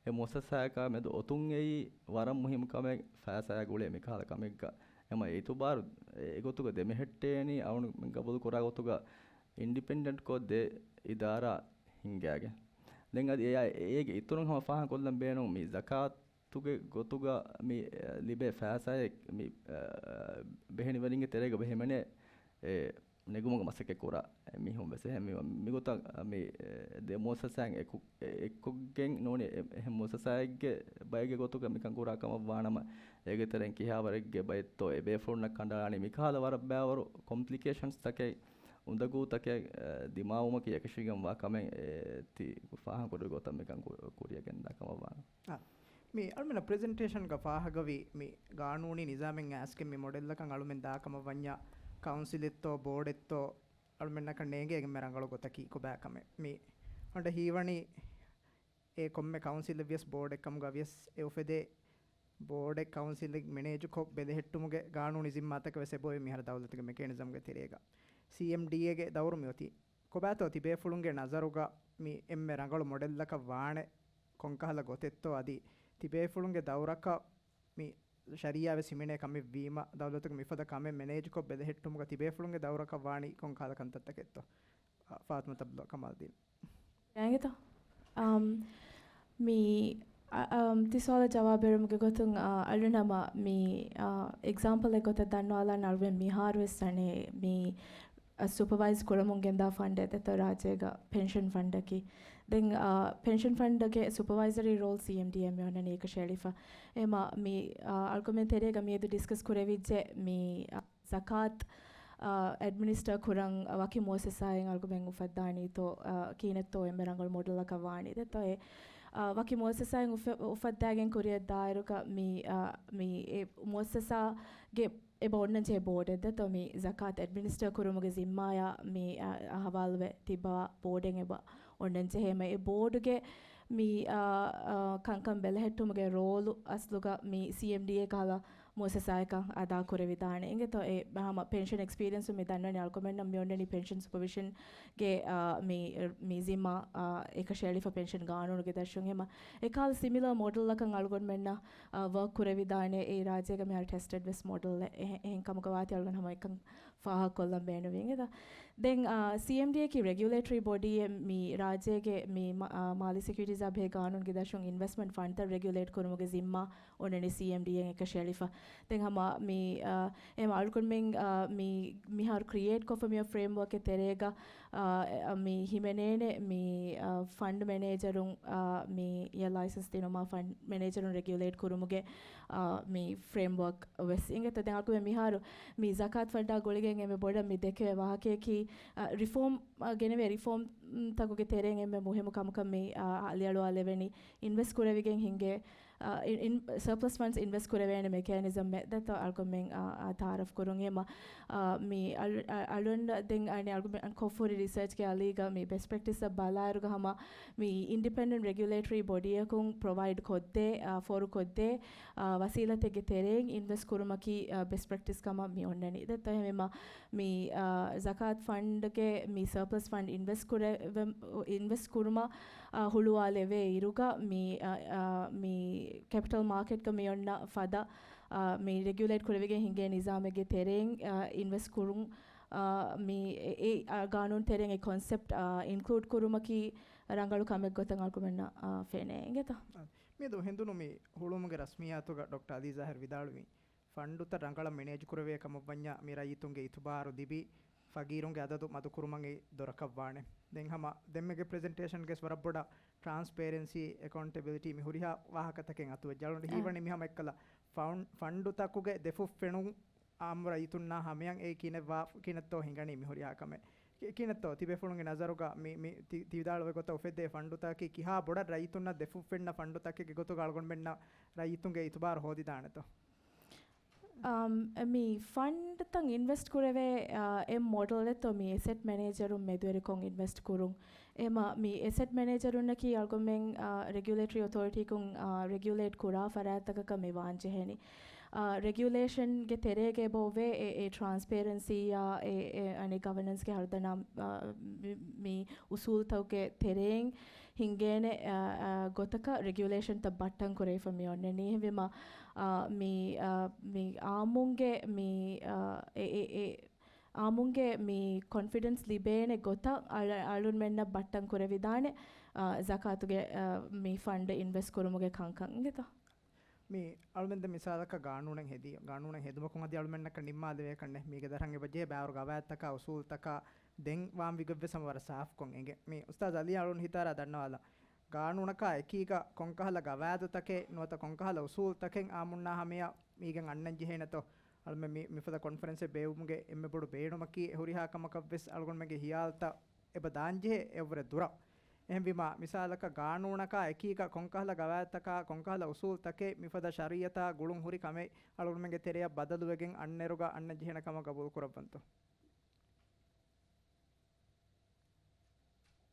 އެ މުއައްސަސާއަކާ މެދު އޮތުން އެއީ ވަރަށް މުހިއްމު ކަމެއް. ފައިސާޔާ ގުޅޭ މިކަހަލަ ކަމެއްގަ އެމަ އިތުބާރު އެގޮތުގަ ދެމެހެއްޓޭނީ އަޅުން ގަބޫލު ކުރާ ގޮތުގަ އިންޑިޕެންޑެންޓްކޮށް ދެ އިދާރާ ހިންގާގެން. ދެން އަދި އެއާ އޭގެ އިތުރުން ހަމަ ފާހަގަކޮށްލަން ބޭނުން މި ޒަކާތުގެ ގޮތުގަ މި، އަ، ލިބޭ ފައިސާއެއް މި، އަ، ބެހެނިވެރިންގެ ތެރޭގަ ބެހެމެނޭ އެ ނެގުމުގެ މަސައްކަތް ކުރާ މީހުން ވެސް އެހެން މި، މިގޮތަށް މި، އެ، ދެ މުއައްސަސާއިން އެކު، އެ، އެއްކޮށްގެން ނޫނީ އެ، އެހެން މުއައްސަސާއެއްގެ ބައެއްގެ ގޮތުގަ މިކަން ކުރާ ކަމަށް ވާނަމަ، އޭގެ ތެރެއިން ކިހާވަރެއްގެ ބައެއްތޯ އެބޭފުޅުންނަށް ކަނޑައަޅާނީ މިކަހަލަ ވަރަށް ބައިވަރު ކޮމްޕްލިކޭޝަންސްތަކެއް، އުނދަގޫތަކެއް، އެ، ދިމާވުމަކީ އެކަށީގެންވާ ކަމެއް، އެ، ތި ފާހަގަކުރި ގޮތަށް މިކަން ކު، ކުރިއަށް ގެންދާ ކަމަށް ވާނަމަ. އާ، މި އަޅުމެންނަށް ޕްރެޒެންޓޭޝަންގަ ފާހަގަވި މި ގާނޫނީ ނިޒާމެއް އައިސްގެން މި މޮޑެލްއަކަށް އަޅުމެން ދާ ކަމަށް ވަންޏާ، ކައުންސިލެއްތޯ ބޯޑެއްތޯ އަޅުމެންނަކަށް ނޭނގޭ އެންމެ ރަނގަޅު ގޮތަކީ ކޮބާ ކަމެއް. މި އަނޑަ ހީވަނީ އެ ކޮންމެ ކައުންސިލެއް ވިޔަސް ބޯޑެއް ކަމުގަ ވިޔަސް އެ އުފެދޭ ބޯޑެއް ކައުންސިލެއް މެނޭޖުކޮށް ބެލެހެއްޓުމުގެ ގާނޫނީ ޒިންމާތަކެއް ވެސް އެބައޮތް މިހާރު ދައުލަތުގެ މެކޭނިޒަމްގެ ތެރޭގަ. ސީއެމްޑީއޭގެ ދައުރު މިއޮތީ. ކޮބާތޯ ތިބޭފުޅުންގެ ނަޒަރުގަ މި އެންމެ ރަނގަޅު މޮޑެލްއަކަށް ވާނެ ކޮންކަހަލަ ގޮތެއްތޯ އަދި ތިބޭފުޅުންގެ ދައުރަކަށް މި ޝަރީއާ ވެސް ހިމެނޭ ކަމެއް ވީމަ، ދައުލަތުގެ މިފަދަ ކަމެއް މެނޭޖުކޮށް ބެލެހެއްޓުމުގަ ތިބޭފުޅުންގެ ދައުރަކަށް ވާނީ ކޮންކަހަލަ ކަންތައްތަކެއްތޯ؟ އަ، ފާތުމަތު އަބްދުﷲ ކަމާލްދީން. ގާތްގަނޑަކަށް، އަމް، މި، އަ، އަމް، ތި ސުވާލަށް ޖަވާބު ދެއްވުމުގެ ގޮތުން، އަ، އަޅުނަމަ މި، އަ، އެގްޒާމްޕަލްއެއް ގޮތަށް ދަންނަވާލާން އަޅުގަނޑު މިހާރު ވެސް އަނެއް މި، އަ، ސުޕަވައިޒް ކުރަމުން ގެންދާ ފަންޑެއް ދެއްތޯ ރާއްޖޭގަ ޕެންޝަން ފަންޑަކީ. ދެން، އަ، ޕެންޝަން ފަންޑްގެ ސުޕަވައިޒަރީ ރޯލް ސީއެމްޑީއޭ މި އޮންނަނީ އެކަށައެޅިފަ. އެމަ މި، އަ، އަޅުގަނޑުމެން ތެރޭގަ މިއަދު ޑިސްކަސް ކުރެވިއްޖެ މި، އަ، ޒަކާތް، އަ، އެޑްމިނިސްޓަރ ކުރަން ވަކި މުއައްސަސާއެއް އަޅުގަނޑުމެން އުފައްދާނީތޯ، އަ، ކިހިނެއްތޯ އެންމެ ރަނގަޅު މޮޑެލަކަށް ވާނީ. ދެއްތޯ އެ، އަ، ވަކި މުއައްސަސާއެއް އުފެ-، އުފައްދާގެން ކުރިއަށް ދާއިރުގަ މި، އަ، މި އެ މުއައްސަސާގެ އެބަ އޮންނަންޖެހޭ ބޯޑެއް ދެއްތޯ މި ޒަކާތް އެޑްމިނިސްޓަރ ކުރުމުގެ ޒިންމާޔާ މި، އަ، އަހަވާލުވެ ތިއްބަވާ ބޯޑެއް އެބަ އޮންނަންޖެހޭ. އެ ބޯޑުގެ މި، އަ، އަ، ކަންކަން ބެލެހެއްޓުމުގެ ރޯލު އަސްލުގަ މި ސީއެމްޑީއޭ ކަހަލަ މުއައްސަސާއަކަށް އަދާ ކުރެވިދާނެ. އިނގޭތޯ އެ ހަމަ ޕެންޝަން އެކްސްޕީރިއެންސު މި ދަންނަވަނީ އަޅުގަނޑުމެންނަށް މި އޮންނަނީ ޕެންޝަން ސުޕަވިޝަންގެ، އާ، މި، މި ޒިންމާ، އާ، އެކަށައެޅިފަ ޕެންޝަން ގާނޫނުގެ ދަށުން. ހަމަ އެކަހަލަ ސިމިލަރ މޮޑެލްއަކަށް އަޅުގަނޑުމެންނަށް، އާ، ވަރކް ކުރެވިދާނެ. އެ ރާއްޖޭގަ މިހާރު ޓެސްޓެޑް ވެސް މޮޑެލް އެ-، އެހެން ކަމުގަ ވާތީ އަޅުގަނޑު ހަމަ އެކަން ފާހަގަކޮށްލަން ބޭނުންވީ އިނގޭތޯ. ދެން، އާ، ސީއެމްޑީއޭ ކީ ރެގިއުލޭޓަރީ ބޮޑީއެއް މި ރާއްޖޭގެ މި މަ-، އާ، މާލީ ސެކިއުރިޓީޒާ ބެހޭ ގާނޫނުގެ ދަށުން އިންވެސްޓްމަންޓް ފަންޑްތައް ރެގިއުލޭޓް ކުރުމުގެ ޒިންމާ އޮންނަނީ ސީއެމްޑީއޭއަށް އެކަށައެޅިފަ. ދެން ހަމަ މި، އާ، އެމް އަޅުގަނޑުމެން، އާ، މި މިހާރު ކްރިއޭޓް ކޮށްފަ މި ފްރޭމްވަރކްގެ ތެރޭގަ، އާ، އެ، މި ހިމެނޭނެ މި، އާ، ފަންޑް މެނޭޖަރުން، އާ، މި އެ ލައިސަންސް ދިނުމާ ފަންޑް މެނޭޖަރުން ރެގިއުލޭޓް ކުރުމުގެ، އާ، މި ފްރޭމްވަރކް ވެސް އިނގޭތޯ. ދެން އަޅުގަނޑުމެން މިހާރު މި ޒަކާތް ފަންޑާ ގުޅިގެން އެންމެ ބޮޑަށް މި ދެކެވޭ ވާހަކަޔަކީ، އާ، ރިފޯމް، އާ، ގެނެވޭ ރިފޯމް، މް، ތަކުގެ ތެރެއިން އެންމެ މުހިއްމު ކަމަކަށް މި، އާ، އަލިއަޅުވާލެވެނީ އިންވެސްޓް ކުރެވިގެން ހިނގޭ، އާ، އިން-، އިން-، ސަރޕްލަސް ފަންޑްސް އިންވެސްޓް ކުރެވޭނެ މެކޭނިޒަމެއް ދެންތޯ އަޅުގަނޑުމެން، އާ، އާ، ތައާރަފް ކުރުން. އެމަ، އާ، މި އަޅު-، އަ-، އަޅުގަނޑަށް ދެން އަނެއް އަޅުގަނޑުމެން ކޮށްފަހުރި ރިސަރޗްގެ އަލީގަ މި ބެސްޓް ޕްރެކްޓިސްއަށް ބަލާއިރުގަ ހަމަ މި އިންޑިޕެންޑެންޓް ރެގިއުލޭޓަރީ ބޮޑީއަކުން ޕްރޮވައިޑް ކޮށްދޭ، އާ، ފޯރުކޮށްދޭ، އާ، ވަސީލަތެއްގެ ތެރެއިން އިންވެސްޓް ކުރުމަކީ، އާ، ބެސްޓް ޕްރެކްޓިސް ކަމަށް މި އޮންނަނީ. ދެންތޯ އެހެންވީމަ މި، އާ، ޒަކާތް ފަންޑްގެ މި ސަރޕްލަސް ފަންޑް އިންވެސްޓް ކުރެވެ-، އިންވެސްޓް ކުރުމަށް، އާ، ހުޅުވާލެވޭ އިރުގަ މި، އާ، އާ، މި ކެޕިޓަލް މާކެޓްގަ މި އޮންނަ ފަދަ، އާ، މި ރެގިއުލޭޓް ކުރެވިގެން ހިނގޭ ނިޒާމެއްގެ ތެރެއިން، އާ، އިންވެސްޓް ކުރުން، އާ، މި އެ-، އެ-، އާ، ގާނޫނު ތެރެއިން އެ ކޮންސެޕްޓް، އާ، އިންކްލޫޑް ކުރުމަކީ ރަނގަޅު ކަމެއް ގޮތަށް އަޅުގަނޑުމެންނަށް، އާ، ފެނޭ. އިނގޭތަ؟ މިއަދު ހެނދުނު މި ހުޅުވުމުގެ ރަސްމިއްޔާތުގަ ޑޮކްޓަރ އަލީ ޒާހިރު ވިދާޅުވީ، ފަންޑުތައް ރަނގަޅަށް މެނޭޖް ކުރެވޭ ކަމަށްވަންޏާ މި ރައްޔިތުންގެ އިތުބާރު ލިބި، ފަގީރުންގެ އަދަދު މަދުކުރުމަށް އެ ދޮރަކަށްވާނެ. ދެން ހަމަ ދެންމެގެ ޕްރެޒެންޓޭޝަންގެ ވަރަށް ބޮޑަށް ޓްރާންސްޕޭރެންސީ، އެކައުންޓެބިލިޓީ މި ހުރިހާ ވާހަކަތަކެއް އަތުވެއްޖެ. އަޅުގަނޑު އަ. ހީވަނީ މި ހަމަ އެއްކަލަ ފަން-، ފަންޑުތަކުގެ ދެފުށް ފެނުން އާއްމު ރައްޔިތުންނާ ހަމަޔަށް އެ ކިނެއްވާ-، ކިނެއްތޯ ހިނގަނީ މި ހުރިހާ ކަމެއް. ކި-، ކިނެއްތޯ ތިބޭފުޅުންގެ ނަޒަރުގަ މި، މި ތި-، ތި ވިދާޅުވެ ގޮތަށް އުފެއްދޭ ފަންޑުތަކަކީ ކިހާ ބޮޑަށް ރައްޔިތުންނަށް ދެފުށް ފެންނަ ފަންޑުތަކެއްގެ ގޮތުގަ އަޅުގަނޑުމެންނަށް ރައްޔިތުންގެ އިތުބާރު ހޯދިދާނެތޯ؟ އަމް، މި ފަންޑްތައް އިންވެސްޓް ކުރެވޭ، އާ، އެއް މޮޑެލެއްތޯ މި އެސެޓް މެނޭޖަރުން މެދުވެރިކޮށް އިންވެސްޓް ކުރުން. އެމަ މި އެސެޓް މެނޭޖަރުންނަކީ އަޅުގަނޑުމެން، އާ، ރެގިއުލޭޓަރީ އޮތޯރިޓީކުން، އާ، ރެގިއުލޭޓް ކުރާ ފަރާތްތަކަކަށް މި ވާން ޖެހެނީ. އާ، ރެގިއުލޭޝަންގެ ތެރޭގަ އެބަ އޮވޭ އެ، އެ ޓްރާންސްޕޭރެންސީއާ، އެ، އެ، އަނެއް ގަވަނަންސްގެ ހަރުދަނާ، އާ، މި، މި އުސޫލްތަކުގެ ތެރެއިން ހިނގޭނެ، އާ، އާ، ގޮތަކަށް ރެގިއުލޭޝަންތައް ބައްޓަން ކުރެވިފަ މި އޮންނަނީ. އެހެންވީމަ، އާ، މި، އާ، މި އާއްމުންގެ މި، އާ، އެ، އެ، އެ، އާއްމުންގެ މި ކޮންފިޑެންސް ލިބޭނެ ގޮތަށް އަޅަ-، އަޅުންމެންނަށް ބައްޓަން ކުރެވިދާނެ، އާ، ޒަކާތުގެ، އާ، މި ފަންޑް އިންވެސްޓް ކުރުމުގެ ކަންކަން އިނގޭތަ؟ މި އަޅުމެން ދެ މިސާލަކަށް ގާނޫނެއް ހެދި، ގާނޫނެއް ހެދުމަކުން އަދި އަޅުމެންނަކަށް ނިންމާލެވޭކަށް ނެތް. މީގެ ދަށް އެބަޖެހޭ ބާރު ގަވާއިދުތަކާ އުސޫލުތަކާ ދެން ވާން ވިގޮތްވެސް ހަމަ ވަރަށް ސާފުކޮށް އެނގޭ. މި އުސްތާޒް އަލީ އަޅުން ހިތާރާ ދަންނަވާލަ. ގާނޫނަކާ އެކީގަ ކޮންކަހަލަ ގަވާއިދުތަކެއް ނުވަތަ ކޮންކަހަލަ އުސޫލުތަކެއް އާއްމުންނާ ހަމަޔަށް މީގެން އަންނަން ޖެހޭނެތޯ؟ އަޅުމެން މި، މިފަދަ ކޮންފަރެންސެއް ބޭއްވުމުގެ އެންމެ ބޮޑު ބޭނުމަކީ ހުރިހާ ކަމަކަށްވެސް އަޅުގަނޑުމެންގެ ހިޔާލުތައް އެބަ ދާންޖެހޭ އެއަށްވުރެ ދުރަށް. އެހެންވީމާ، މިސާލަކަށް ގާނޫނަކާ އެކީގަ ކޮންކަހަލަ ގަވާއިދުތަކާ، ކޮންކަހަލަ އުސޫލުތަކެއް މިފަދަ ޝަރީއަތާ ގުޅުން ހުރި ކަމެއް އަޅުގަނޑުމެންގެ ތެރެއަށް ބަދަލުވެގެން އަންނައިރުގަ އަންނަން ޖެހޭނެ ކަމަށް ގަބޫލު ކުރައްވަންތޯ؟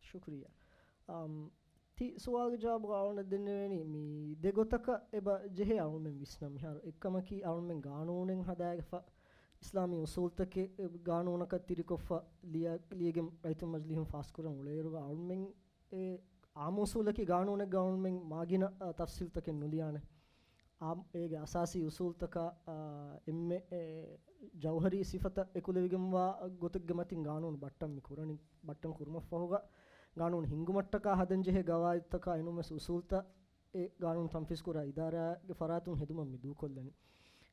ޝުކުރިއްޔާ. އަމް، ތި ސުވާލުގެ ޖަވާބު އަޅުގަނޑަށް ދެންނެވޭނީ މި ދެ ގޮތަކަށް އެބަ ޖެހޭ އަޅުމެން ވިސްނަން. މިހާރު އެއްކަމަކީ އަޅުމެން ގާނޫނެއް ހަދާގެފަ، އިސްލާމީ އުސޫލުތަކެއް ގާނޫނަކަށް ތިރިކޮށްފަ ލިޔަ-، ލިޔެގެން ރައްޔިތުން މަޖިލީހުން ފާސްކުރަން އުޅޭއިރުގަ އަޅުމެން އެ އާއްމު އުސޫލަކީ ގާނޫނެއްގަ އަޅުމެން މާގިނަ، އަ، ތަފްސީލްތަކެއް ނުލިޔާނެ. އާ، އޭގެ އަސާސީ އުސޫލުތަކާ، އާ، އެންމެ، އެ، ޖައުހަރީ ސިފަތައް އެކުލެވިގެންވާ ގޮތެއްގެ މަތިން ގާނޫނު ބައްޓަން މި ކުރަނީ. ބައްޓަން ކުރުމަށްފަހުގަ ގާނޫނު ހިންގުމަށްޓަކާ ހަދަންޖެހޭ ގަވާއިދުތަކާ އިނުމެސް އުސޫލުތައް އެ ގާނޫނު ތަންފީޒުކުރާ އިދާރާގެ ފަރާތުން ހެދުމަށް މި ދޫކޮށްލަނީ.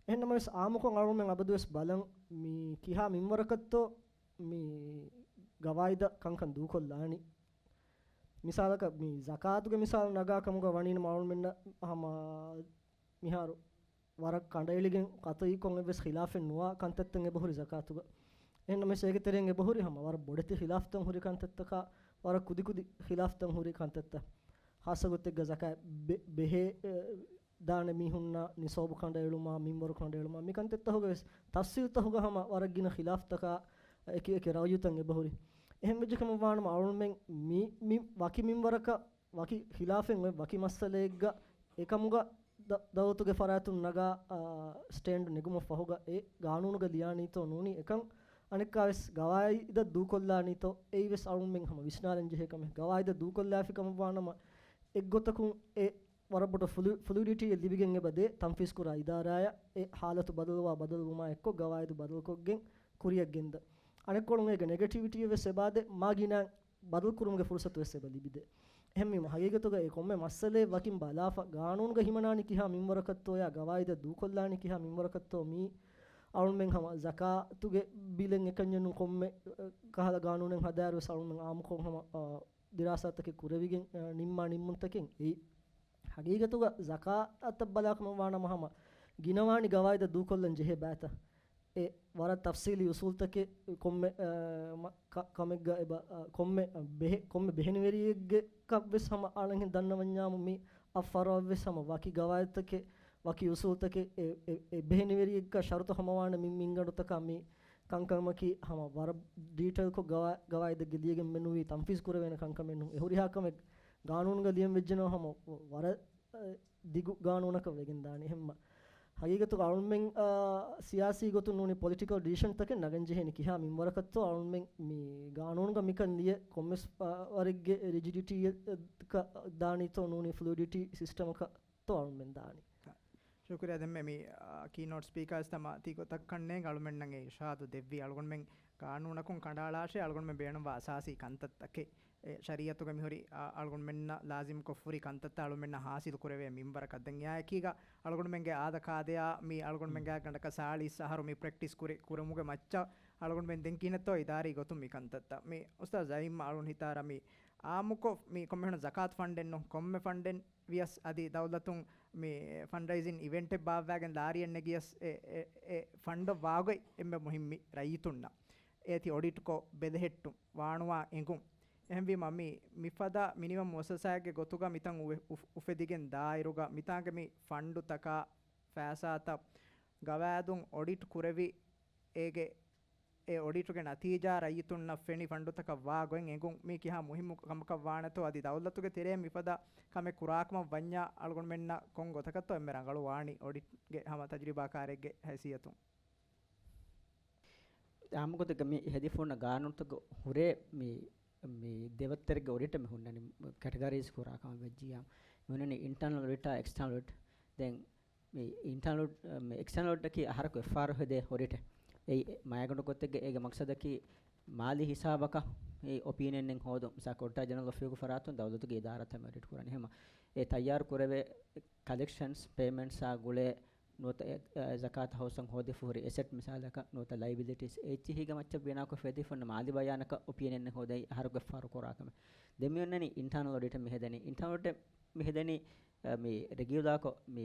އެހެންނަމަވެސް އާއްމުކޮށް އަޅުމެން އަބަދުވެސް ބަލަން މި ކިހާ މިންވަރަކަށްތޯ މި ގަވާއިދަށް ކަންކަން ދޫކޮށްލާނީ. މިސާލަކަށް މި ޒަކާތުގެ މިސާލު ނަގާ ކަމުގަ ވަނީނަމަ އަޅުމެންނަށް ހަމަ މިހާރު ވަރަށް ކަނޑައެޅިގެން ޤަޠުޢީކޮށް އެއްވެސް ޚިލާފެއް ނުވާ ކަންތައްތައް އެބަހުރި ޒަކާތުގަ. އެހެންނަމަވެސް އޭގެ ތެރެއިން އެބަހުރި ހަމަ ވަރަށް ބޮޑެތި ޚިލާފްތައް ހުރި ކަންތައްތަކާ، ވަރަށް ކުދިކުދި ޚިލާފްތައް ހުރި ކަންތައްތައް. ޚާއްޞަ ގޮތެއްގަ ޒަކާތް ބެ-، ބެހޭ، އެ، ދާނެ މީހުންނަށް ނިޞާބު ކަނޑައެޅުމާ، މިންވަރު ކަނޑައެޅުމާ، މި ކަންތައްތަކުގަވެސް ތަފްސީލްތަކުގަ ހަމަ ވަރަށް ގިނަ ޚިލާފްތަކާ އެކި އެކި ރައުޔުތައް އެބަހުރި. އެހެން ވެއްޖެ ކަމަށް ވާނަމަ އަޅުމެން މި، މި ވަކި މިންވަރަކަށް ވަކި ޚިލާފެއް އޮތް ވަކި މައްސަލައެއްގަ އެކަމުގަ ދަ-، ދައުލަތުގެ ފަރާތުން ނަގާ، އާ، ސްޓޭންޑް ނެގުމަށް ފަހުގަ އެ ގާނޫނުގަ ލިޔާނީތޯ ނޫނީ އެކަން އަނެއްކާވެސް ގަވާއިދަށް ދޫކޮށްލާނީތޯ އެއީވެސް އަޅުމެން ހަމަ ވިސްނާލަން ޖެހޭ ކަމެއް. ގަވާއިދަށް ދޫކޮށްލާފި ކަމަށް ވާނަމަ އެއްގޮތަކުން އެ ވަރަށް ބޮޑު ފުލު-، ފުލުއިޑިޓީއެއް ލިބިގެން އެބަ ދޭ ތަންފީޒް ކުރާ އިދާރާއަށް އެ ހާލަތު ބަދަލުވާ ބަދަލުވުމާ އެއްކޮށް ގަވާއިދު ބަދަލުކޮށްގެން ކުރިއަށް ގެންދަ. އަނެއްކޮޅުން އޭގެ ނެގެޓިވިޓީއެއް ވެސް އެބާދޭ މާ ގިނަ ބަދަލުކުރުމުގެ ފުރުސަތު ވެސް އެބަ ލިބިދޭ. އެހެންވީމަ، ހަގީގަތުގަ އެ ކޮންމެ މައްސަލައެއް ވަކިން ބަލާފަ، ގާނޫނުގަ ހިމަނާނީ ކިހާ މިންވަރަކަށްތޯޔާ، ގަވާއިދަށް ދޫކޮށްލާނީ ކިހާ މިންވަރަކަށްތޯ، މީ އަޅުމެން ހަމަ ޒަކާތުގެ ބިލެއް އެކަންޏެއްނު ކޮންމެ، އަ، ކަހަލަ ގާނޫނެއް ހަދާއިރު ވެސް އަޅުމެން އާއްމުކޮށް ހަމަ، އަ، ދިރާސާތަކެއް ކުރެވިގެން، އަ، ނިންމާ ނިންމުންތަކެއް އެއީ. ހަގީގަތުގަ ޒަކާތަށް ބަލާކަމަށް ވާނަމަ ހަމަ ގިނަވާނީ ގަވާއިދަށް ދޫކޮށްލަން ޖެހޭ ބައިތަ؟ އެ ވަރަށް ތަފްސީލީ އުސޫލްތަކެއް ކޮންމެ، އަ، މަ-، ކަ-، ކަމެއްގަ އެބަ، އަ، ކޮންމެ، އަ، ބެހެ-، ކޮންމެ ބެހެނިވެރިއެއްގެ ކަށްވެސް ހަމަ އަޅަންހެން ދަންނަވަންޏާމު މި އަށް ފަރުވައަށްވެސް ހަމަ ވަކި ގަވާއިދުތަކެއް، ވަކި އުސޫލްތަކެއް، އެ، އެ، އެ ބެހެނިވެރިއެއްގަ ޝަރުތު ހަމަވާނެ މި މިންގަނޑުތަކާ މި ކަންކަމަކީ ހަމަ ވަރަށް ޑީޓެއިލްކޮށް ގަވާ-، ގަވާއިދެއްގެ ލިޔެގެން މެނުވީ ތަންފީޒް ކުރެވޭނެ ކަންކަމެއް ނޫން. އެ ހުރިހާ ކަމެއް ގާނޫނުގަ ލިޔަން ވެއްޖެނަމަ ހަމަ ވަ-، ވަރަށް އަ، ދިގު ގާނޫނަކަށް ވެގެން ދާނީ. އެހެންމަ ހަގީގަތުގަ އަޅުމެން، އާ، ސިޔާސީ ގޮތުން ނޫނީ ޕޮލިޓިކަލް ޑިސިޝަންތަކެއް ނަގަން ޖެހޭނީ ކިހާ މިންވަރަކަށްތޯ އަޅުމެން މި ގާނޫނުގަ މިކަން ލިޔެ ކޮންމެސް، އާ، ވަރެއްގެ ރިޖިޑިޓީއަކަށް ދާނީތޯ ނޫނީ ފްލުއިޑިޓީ ސިސްޓަމަކަށްތޯ އަޅުމެން ދާނީ. ޝުކުރިއްޔާ. ދެންމެ މި، އާ، ކީނޯޓް ސްޕީކާސް ތަމާ ތި ގޮތަށް ކަންނޭނގެ އަޅުމެންނަށް އެ އިރުޝާދު ދެއްވި އަޅުގަނޑުމެން ގާނޫނަކުން ކަނޑައަޅާށޭ އަޅުގަނޑުމެން ބޭނުންވާ އަސާސީ ކަންތައްތަކެއް. އެ ޝަރީއަތުގަ މިހުރި، އަ، އަޅުގަނޑުމެންނަށް ލާޒިމްކޮށް ހުރި ކަންތައްތައް އަޅުގަނޑުމެންނަށް ހާސިލް ކުރެވޭ މިންވަރަކަށް. ދެން އެއާއެކީގަ އަޅުގަނޑުމެންގެ އާދަ ކާދަޔާ މި އަޅުގަނޑުމެންގެ ގަނޑަކަށް ސާޅީސް އަހަރު މި ޕްރެކްޓިސް ކުރި، ކުރުމުގެ މައްޗަށް އަޅުގަނޑުމެން ދެން ކިހިނެއްތޯ އިދާރީ ގޮތުން މި ކަންތައްތައް. މި އުސްތާޒް ޒައީމް އަޅުން ހިތާރަ މި އާއްމުކޮށް މި ކޮންމެހެން ޒަކާތު ފަންޑެއްނު ކޮންމެ ފަންޑެއް ވިޔަސް އަދި ދައުލަތުން މި ފަންޑްރައިޒިން އިވެންޓެއް ބާއްވާގެން ލާރިއެއް ނެގިޔަސް އެ، އެ، އެ ފަންޑަށް ވާގޮތް އެންމެ މުހިއްމީ ރައްޔިތުންނަށް. އޭތި އޮޑިޓްކޮށް ބެލެހެއްޓުން ވާނުވާ އެނގުން. އެހެންވީމަ މި މިފަދަ މިނިވަން މުއައްސަސާއެއްގެ ގޮތުގަ މިތަން އުވެ-، އުފް-، އުފެދިގެން ދާއިރުގަ މިތާނގެ މި ފަންޑުތަކާ ފައިސާތައް ގަވާއިދުން އޮޑިޓް ކުރެވި އޭގެ އެ އޮޑިޓުގެ ނަތީޖާ ރައްޔިތުންނަށް ފެނި ފަންޑުތަކަށް ވާ ގޮތް އެނގުން މީ ކިހާ މުހިއްމު ކަމަކަށް ވާނެތޯ އަދި ދައުލަތުގެ ތެރޭ މިފަދަ ކަމެއް ކުރާކަމަށް ވަންޏާ އަޅުގަނޑުމެންނަށް ކޮން ގޮތަކަށްތޯ އެންމެ ރަނގަޅު ވާނީ އޮޑިޓްގެ ހަމަ ތަޖުރިބާކާރެއްގެ ހައިސިއްޔަތުން. އާއްމުގޮތެއްގަ މި ހެދިފުންނަ ގާނޫނުތަކުގަ ހުރޭ މި، މި ދެވައްތަރެއްގެ އޮޑިޓެއް މި ހުންނަނީ ކެޓަގަރީޒް ކުރާ ކަމަށް ވެއްޖިއްޔާ. މި ހުންނަނީ އިންޓާނަލް އޮޑިޓާ، އެކްސްޓާނަލް އޮޑިޓް. ދެން މި އިންޓާނަލް، މި އެކްސްޓާނަލް އޮޑިޓަކީ އަހަރަކު އެއްފަހަރު ހެދޭ އޮޑިޓެއް. އެއީ މައިގަނޑު ގޮތެއްގެ އޭގެ މަޤްޞަދަކީ މާލީ ހިސާބަކަށް އެ އޮޕީނިއަންއެއް ހޯދުން. މިސާލަކަށް އޮޑިޓާ ޖެނެރަލް އޮފީހުގެ ފަރާތުން ދައުލަތުގެ އިދާރާތައް މި އޮޑިޓް ކުރަނީ. އެހެންވީމަ އެ ތައްޔާރު ކުރެވޭ ކަލެކްޝަންސް، ޕޭމެންޓްސާ ގުޅޭ ނުވަތަ އެ، އެ، ޒަކާތަށް ހައުސްކަން ހޯދިފަ ހުރި އެސެޓް މިސާލަކަށް ނުވަތަ ލައިބިލިޓީސް އެއްޗިހީގެ މައްޗަށް ބިނާކޮށް ހެދިފަ ހުންނަ މާލީ ބަޔާނަކަށް އޮޕީނިއަންއެއް ހޯދައި އަހަރަކު އެއްފަހަރު ކުރާ ކަމެއް. ދެން މި އޮންނަނީ އިންޓާނަލް އޮޑިޓެއް މި ހެދެނީ. އިންޓާނަލް އޮޑިޓެއް މި ހެދެނީ، އަ، މި ރެގިއުލާކޮށް މި،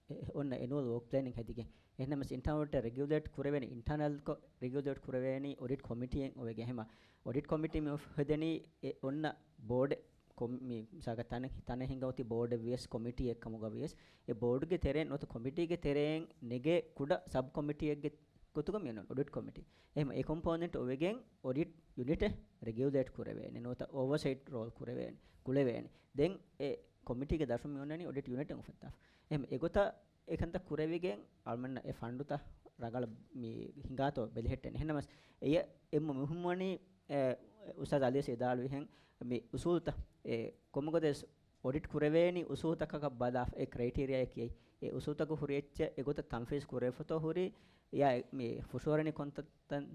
އެ، އޮންނަ އެނުއަލް ވޯކް ޕްލޭނިން ހެދިގެން. އެހެންނަމަސް އިންޓާނަލް އޮޑިޓަށް ރެގިއުލޭޓް ކުރެވޭނެ އިންޓާނަލްކޮށް ރެގިއުލޭޓް ކުރެވޭނީ އޮޑިޓް ކޮމިޓީއެއް އޮވެގެން. އެހެންވީމަ އޮޑިޓް ކޮމިޓީ މި އޮފް ހެދެނީ އެ އޮންނަ ބޯޑެއް ކޮމް-، މި މިސާލަކަށް ތަނެއް، ތަނެއް ހިނގައޮތީ ބޯޑެއް ވިޔަސް ކޮމިޓީއެއް ކަމުގަ ވިޔަސް އެ ބޯޑުގެ ތެރެއިން ނުވަތަ ކޮމިޓީގެ ތެރެއިން ނެގޭ ކުޑަ ސަބް ކޮމިޓީއެއްގެ ގޮތުގަ މި އޮންނަނީ އޮޑިޓް ކޮމިޓީ. އެހެންވީމަ އެ ކޮމްޕޯނެންޓް އޮވެގެން އޮޑިޓް ޔުނިޓެއް ރެގިއުލޭޓް ކުރެވޭނެ ނުވަތަ އޯވަސައިޓް ރޯލް ކުރެވޭނެ، ކުޅެވޭނެ. ދެން އެ ކޮމިޓީގެ ދަށުން މި އޮންނަނީ އޮޑިޓް ޔުނިޓެއް އުފައްދާފަ. އެހެންވީމަ އެގޮތަށް އެކަންތައް ކުރެވިގެން އަޅުމެންނަށް އެ ފަންޑުތައް ރަނގަޅަށް މި ހިނގާތޯ ބެލެހެއްޓެން. އެހެންނަމަސް އެޔަށް އެންމެ މުހިއްމުވަނީ، އެ، އުސްތާޛް އަލީސް ވިދާޅުވިހެން މި އުސޫލުތައް އެ ކޮންމެ ގޮތެއް އޮޑިޓް ކުރެވޭނީ އުސޫލުތަކަކަށް ބަލާފަ އެ ކްރައިޓީރިއާއެއް ކިޔައި. އެ އުސޫލުތަކަށް ހުރި އެއްޗެއް އެގޮތަށް ތަންފީޒް ކުރެވިފަތޯ ހުރި އެއާ މި ފުށުއަރަނީ ކޮންތައްތައް،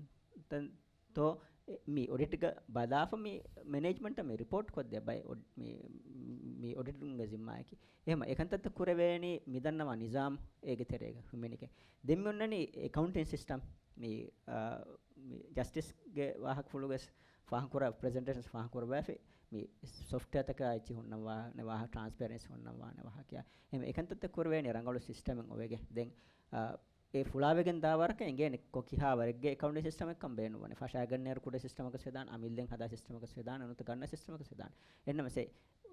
ތަން، ތޯ، އެ، މި އޮޑިޓްގަ ބަލާފަ މި މެނޭޖްމަންޓަށް މި ރިޕޯޓް ކޮށްދޭ ބައެއް އޮޑް-، މި، މި އޮޑިޓުންގެ ޒިންމާއަކީ. އެހެންވީމަ އެކަންތައްތައް ކުރެވޭނީ މި ދަންނަވާ ނިޒާމް އޭގެ ތެރޭގަ ހިމެނިގެން. ދެން މި އޮންނަނީ އެކައުންޓިން ސިސްޓަމް މި، އާ، މި ޖަސްޓިސްގެ ވާހަކަފުޅުގެ ފާހަގަކުރާ ޕްރެޒެންޓޭޝަންސް ފާހަގަކުރައްވާފަ މި ސޮފްޓްވެއާތަކާ އެއްޗެއް ހުންނަންވާނެ ވާހަކަ، ޓްރާންސްޕޭރެންސީ ހުންނަންވާނެ ވާހަކަ. އެހެންވީމަ އެކަންތައްތައް ކުރެވޭނީ ރަނގަޅު ސިސްޓަމެއް އޮވެގެން. ދެން، އާ، އެ ފުޅާވެގެން ދާ ވަރަކަށް އެނގޭނެ ކޮ-، ކިހާ ވަރެއްގެ އެކައުންޓިން ސިސްޓަމެއްކަން ބޭނުންވާނެ. ފަށާގަންނައިރު ކުޑަ ސިސްޓަމަކަސް ވެދާނެ، އަމިއްލައިން ހަދާ ސިސްޓަމަކަސް ވެދާނެ، ނުވަތަ ގަންނަ ސިސްޓަމަކަސް ވެދާނެ. އެހެންނަމަސް އެ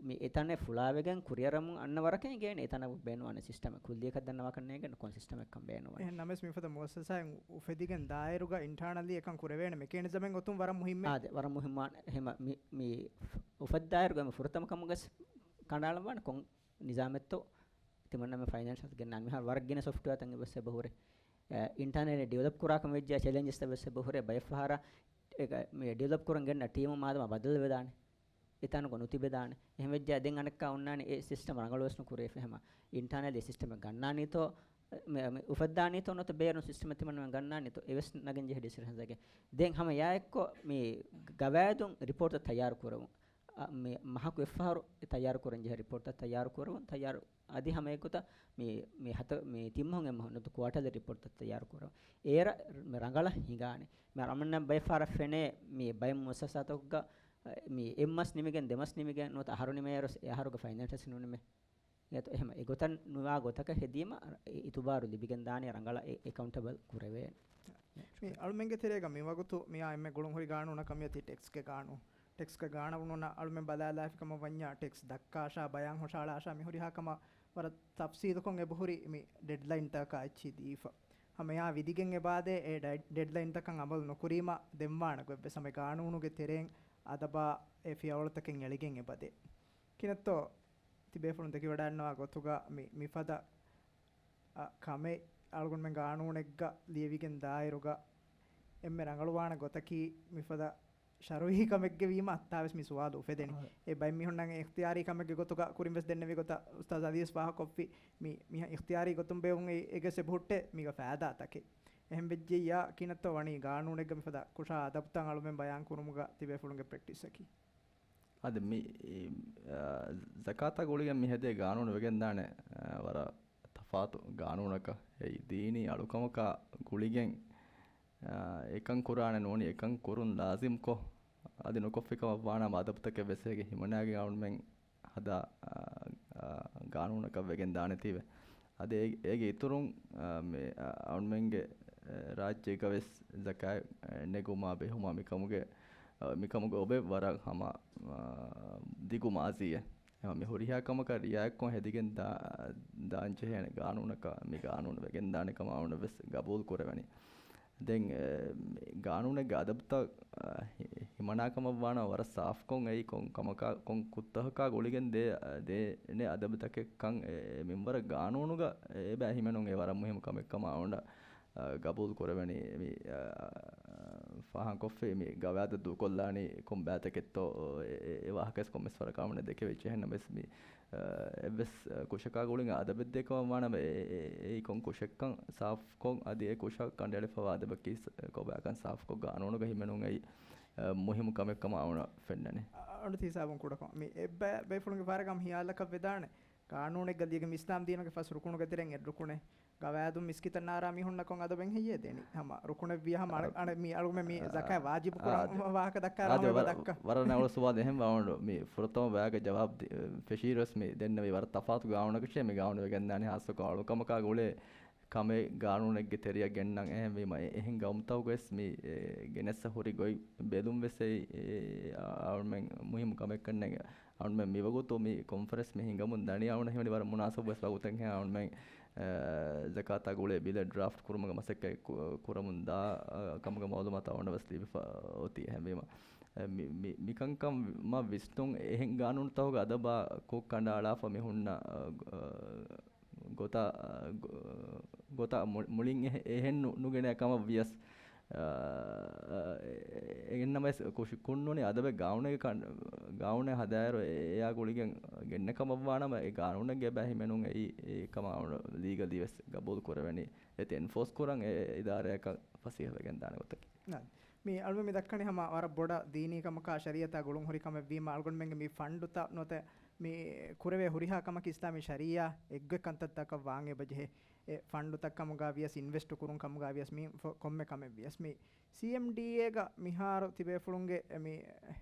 މި އެތަނެއް ފުޅާވެގެން ކުރިއަރަމުން އަންނަ ވަރަކަށް އެނގޭނެ އެތަނަށް ބޭނުންވާނެ ސިސްޓަމެއް. ކުއްލިއަކަށް ދަންނަވާކަށް ނޭނގޭނެ ކޮން ސިސްޓަމެއްކަން ބޭނުންވާނެ. އެހެން ނަމަވެސް މިފަދަ މުއައްސަސާއިން އުފެދިގެން ދާއިރުގަ އިންޓާނަލީ އެކަން ކުރެވޭނެ މެކޭނިޒަމެއް އޮތުން ވަރަށް މުހިއްމޭ. އާދެ، ވަރަށް މުހިއްމާ. އެހެންވީމަ މި، މި އުފައްދާއިރުގަ މި ފުރަތަމަ ކަމުގަސް ކަނޑައަޅަންވާނެ ކޮން ނިޒާމެއްތޯ ތިމަންނަމެ ފައިނޭންސަސް ގެންނާން މިހާރު ވަރަށް ގިނަ ސޮފްޓްވެއަތައް އެބަސް އެބަ ހުރޭ. އިންޓާނެޓް ޑިވެލޮޕް ކުރާކަމަށް ވެއްޖެ ޗެލެންޖެސް އެބަސް އެބަ ހުރޭ. ބައެއްފަހަރަށް އެ، މި ޑިވެލޮޕް ކުރަން ގެންނަ ޓީމު މާދަމާ ބަދަލު ވެދާނެ. އެތާނުގަ ނުތިބެދާނެ. އެހެން ވެއްޖެ ދެން އަނެއްކާ އޮންނާނެ އެ ސިސްޓަމް ރަނގަޅުވެސް ނުކުރޭ ފެހަމަ. އިންޓާނެޓް ސިސްޓަމެއް ގަންނާނީތޯ، މި، މި އުފައްދާނީތޯ ނުވަތަ ބޭރުން ސިސްޓަމެއް ތިމަންނަމެން ގަންނާނީތޯ އެވެސް ނަގެން ޖެހޭ ޑިސިޝަންސް އެކޭ. ދެން ހަމަ އެއާއެއްކޮށް މި ގަވާއިދުން ރިޕޯޓްތައް ތައްޔާރު ކުރެވުން. އަ، މި މަހަކު އެއްފަހަރު ތައްޔާރު ކުރަން ޖެހޭ ރިޕޯޓްތައް ތައްޔާރު ކުރެވުން، ތައްޔާރު އަދި ހަމަ އެގޮތަށް މި، މި ހަތަ، މި ތިން މަހުން އެއްމަހުން ނުވަތަ ކުއާޓަލީ ރިޕޯޓްތައް ތައްޔާރު ކުރެވުން. އޭރަށް މި ރަނގަޅަށް ހިނގާނެ. މި އަޅުމެންނަށް ބައެއްފަހަރަށް ފެނޭ މި ބައެއް މުއައްސަސާތަކުގަ، މި އެއްމަސް ނިމިގެން ދެމަސް ނިމިގެން ނުވަތަ އަހަރު ނިމޭއިރު އެ އަހަރުގެ ފައިނޭންސަސް ނުނިމޭ. އެއަތު އެހެމަ އެގޮތަށް ނުވާ ގޮތަކަށް ހެދީމަ އިތުބާރު ލިބިގެން ދާނީ ރަނގަޅަށް އެ، އެކައުންޓަބަލް ކުރެވޭނެ. މި އަޅުމެންގެ ތެރޭގަ މިވަގުތު މިއާ އެންމެ ގުޅުން ހުރި ގާނޫނަކަށް މިއޮތީ ޓެކްސްގެ ގާނޫނު. ޓެކްސްގެ ގާނޫނުން އަޅުމެން ބަލާލާފި ކަމަށް ވަންޏާ ޓެކްސް ދައްކާށާ، ބަޔާން ހުށައަޅާށާ މި ހުރިހާ ކަމަށް ވަރަށް ތަފްސީލުކޮށް އެބަހުރި މި ޑެޑްލައިންތަކާ އެއްޗިހި ދީފަ. ހަމަޔާ ވިދިގެން އެބާދޭ އެ ޑެޑް، ޑެޑްލައިންތަކަށް އަމަލު ނުކުރީމަ ދެންވާނެ ގޮތްވެސް ހަމަ ގާނޫނުގެ ތެރެއިން އަދަބާ އެ ފިޔަވަޅުތަކެއް އެޅިގެން އެބަދޭ. ކިނައްތޯ ތިބޭފުޅުން ދެކިވަޑައިންނަވާ ގޮތުގަ މި، މިފަދަ އަ، ކަމެއް އަޅުގަނޑުމެން ގާނޫނެއްގަ ލިޔެވިގެން ދާއިރުގަ އެންމެ ރަނގަޅުވާނެ ގޮތަކީ މިފަދަ ޝަރުއީ ކަމެއްގެ ވީމަ އައްތާވެސް މި ސުވާލު އުފެދެނީ. އާ. އެ ބައެއް މީހުންނަށް އިޚްތިޔާރީ ކަމެއްގެ ގޮތުގަ ކުރިން ވެސް ދެންނެވި ގޮތަށް އުސްތާޒް އަލީސް ފާހަގަކޮށްފި މި، މިހާ އިޚްތިޔާރީ ގޮތުން ބޭއްވުން އެ، އެގެސް އެބަހުއްޓޭ މީގަ ފައިދާތަކެއް. އެހެން ވެއްޖެއްޔާ ކިނައްތޯ ވަނީ ގާނޫނެއްގަ މިފަދަ ކުށާ އަދަބުތައް އަޅުމެން ބަޔާން ކުރުމުގަ ތިބޭފުޅުންގެ ޕްރެކްޓިސްއަކީ. އަދި މި، އާ، ޒަކާތާ ގުޅިގެން މި ހެދޭ ގާނޫނު ވެގެންދާނެ، އާ، ވަރަށް ތަފާތު ގާނޫނަކަށް. އެއީ ދީނީ އަޅުކަމަކާ ގުޅިގެން، އާ، އެކަން ކުރާނެ ނޫނީ އެކަން ކުރުން ލާޒިމްކޮށް، އަދި ނުކޮށްފި ކަމަށްވާނަމަ އަދަބުތަކެއް ވެސް އޭގެ ހިމަނާގެން އަޅުމެން ހަދާ، އާ، އާ، ގާނޫނަކަށް ވެގެން ދާނެތީވެ. އަދި އޭ، އޭގެ އިތުރުން، އާ، މި، އާ، އަޅުމެންގެ، އެ، ރާއްޖޭގަ ވެސް ޒަކާތް، އެ، ނެގުމާ ބެހުމާ މިކަމުގެ، އާ، މިކަމުގެ އޮބެ ވަރަށް ހަމަ، އާ، ދިގު މާޒީއެއް. އެހެން މި ހުރިހާ ކަމަކަށް ރިއާޔަތްކޮށް ހެދިގެން ދާ، ދާންޖެހޭނެ ގާނޫނަކަށް މި ގާނޫނު ވެގެންދާނެ ކަމަށް އަޅުގަނޑު ވެސް ގަބޫލު ކުރެވެނީ. ދެން، އެ، ގާނޫނެއްގެ އަދަބުތައް، އަ، ހި-، ހިމަނާ ކަމަށްވާނަމަ ވަރަށް ސާފުކޮށް އެއީ ކޮން ކަމަކާ، ކޮން ކުށްތަކަކާ ގުޅިގެން ދޭ، ދޭނެ އަދަބުތަކެއްކަން އެ، އެ މިންވަރަށް ގާނޫނުގަ އެބަ ހިމެނުން އެ ވަރަށް މުހިއްމު ކަމެއް ކަމަށް އަޅުގަނޑަށް، އަ، ގަބޫލު ކުރެވެނީ. މި، އަ، ފާހަގަކޮށްފި މި ގަވާއިދަށް ދޫކޮށްލާނީ ކޮން ބައިތަކެއްތޯ، އެ، އެ، އެ ވާހަކަވެސް ކޮންމެސް ވަރަކަށް އަޅުގަނޑަށް ދެކެވިއްޖެ. އެހެންނަމަވެސް މި އެއްވެސް ކުށަކާ ގުޅިގެން އަދަބެއް ދޭ ކަމަށް ވާނަމަ، އެ، އެ، އެއީ ކޮން ކުށެއްކަން ސާފުކޮށް، އަދި އެ ކުށަށް ކަނޑައެޅިފަވާ އަދަބަކީ ކޮބާކަން ސާފުކޮށް ގާނޫނުގަ ހިމެނުން އެއީ، އެ، މުހިއްމު ކަމެއް ކަމަށް އަޅުގަނޑަށް ފެންނަނީ. އަ، އަޅުގަނޑު ހިސާބުން ކުޑަކޮށް މި އެއްބަ-، ބޭފުޅުންގެ ފަހަރަކަށް ހިޔާލަކަށް ވެދާނެ. ގާނޫނެއްގަ ލިޔެގެން އިސްލާމް ދީނުގެ ފަސް ރުކުނުގެ ތެރެއިން އެއް ރުކުނެއް. ގަވާއިދުން މިސްކިތަށް ނާރާ މީހުންނަކުން އަދަބެއް ހެއްޔޭ ދޭނީ؟ ހަމަ ރުކުނެއްވިޔަ ހަމަ އަނެއް، އަ، އަނެއް މީ އަޅުގަނޑުމެން މީ އަ، ޒަކާތް ވާޖިބު ކުރާ އަ، ވާހަކަ ދައްކާ އަދި ހަމަ ވަރަށް، ދައްކާ. ވަރަށް ނަގުޅު ސުވާލެއް އެހެން ވާނު މި ފުރަތަމަ ބަޔާގެ ޖަވާބު ދި-، ފެށީރުވެސް މި ދެންނެވީ ވަރަށް ތަފާތު ގާނޫނަކަށޭ މި ގާނޫނު ވެގެންދާނީ ހާއްސަކޮށް އަޅުކަމަކާ ގުޅޭ ކަމެއް ގާނޫނެއްގެ ތެރެއަށް ގެންނަން. އެހެންވީމަ އެ-، އެހެން ގައުމުތަކުގަވެސް މި، އެ، ގެނެއްސަ ހުރި ގޮތް ބެލުން ވެސް އެއީ، އެ، އަ-، އަޅުމެން މުހިއްމު ކަމެއްކަންނޭނގެ. އަޅުމެން މިވަގުތު މި ކޮންފަރެންސް މި ހިނގަމުން ދަނީ އަޅުމެން ހިމެނި ވަރަށް މުނާސަބުވެސް ވަގުތެއްހެން އަޅުމެން، އަ، ޒަކާތާ ގުޅޭ ބިލެއް ޑްރާފްޓް ކުރުމުގެ މަސައްކަތް ކު-، ކުރަމުން ދާ، އަ، ކަމުގެ މައުލޫމާތު އަޅުގަނޑަށް ވެސް ލިބިފަ އޮތީ. އެހެންވީމަ، އަ، މި-، މި-، މިކަންކަމަށް ވިސްނުން އެހެން ގާނޫނުތަކުގެ އަދަބާ ކުށް ކަނޑައަޅާފަ މި ހުންނަ، އަ، ގޮ-، އަ، ގޮ-، ގޮތަށް، އަ، ގޮ-، ގޮތަށް މު-، މުޅިން އެހެ-، އެހެން ނު-، ނުގެނޭ ކަމަށް ވިޔަސް، އާ، އެ، އެ، އެހެންނަމަވެސް ކުށި ކުންނުނި އަދަބެއް ގާނޫނެއް ކަން-، ގާނޫނެއް ހަދާއިރު އެ-، އެއާ ގުޅިގެން ގެންނެ ކަމަށްވާނަމަ، އެ ގާނޫނެއްގެ އެބަ ހިމެނުން އެއީ، އެ ކަމަށް ލީގަލީ ވެސް ގަބޫލު ކުރެވެނީ. އެތި އެންފޯސް ކުރަން އެ، އެ އިދާރާއަކަށް ފަސޭހަ ވެގެން ދާނެ ގޮތަކީ. ނާ. މި އަޅުގަނޑު މި ދައްކަނީ ހަމަ ވަރަށް ބޮޑަށް ދީނީ ކަމަކާ ޝަރީއަތާ ގުޅުން ހުރި ކަމެއް ވީމަ، އަޅުގަނޑުމެންގެ މި ފަންޑުތައް ނުވަތަ މި ކުރެވޭ ހުރިހާ ކަމަކީ އިސްލާމީ ޝަރީއާ އެއްގޮތް ކަންތައްތަކަށް ވާން އެބަޖެހޭ. އެ ފަންޑުތައް ކަމުގަ ވިޔަސް، އިންވެސްޓު ކުރުން ކަމުގަ ވިޔަސް، މި ފޮ-، ކޮންމެ ކަމެއް ވިޔަސް. މި ސީއެމްޑީއޭގަ މިހާރު ތިބޭފުޅުންގެ މި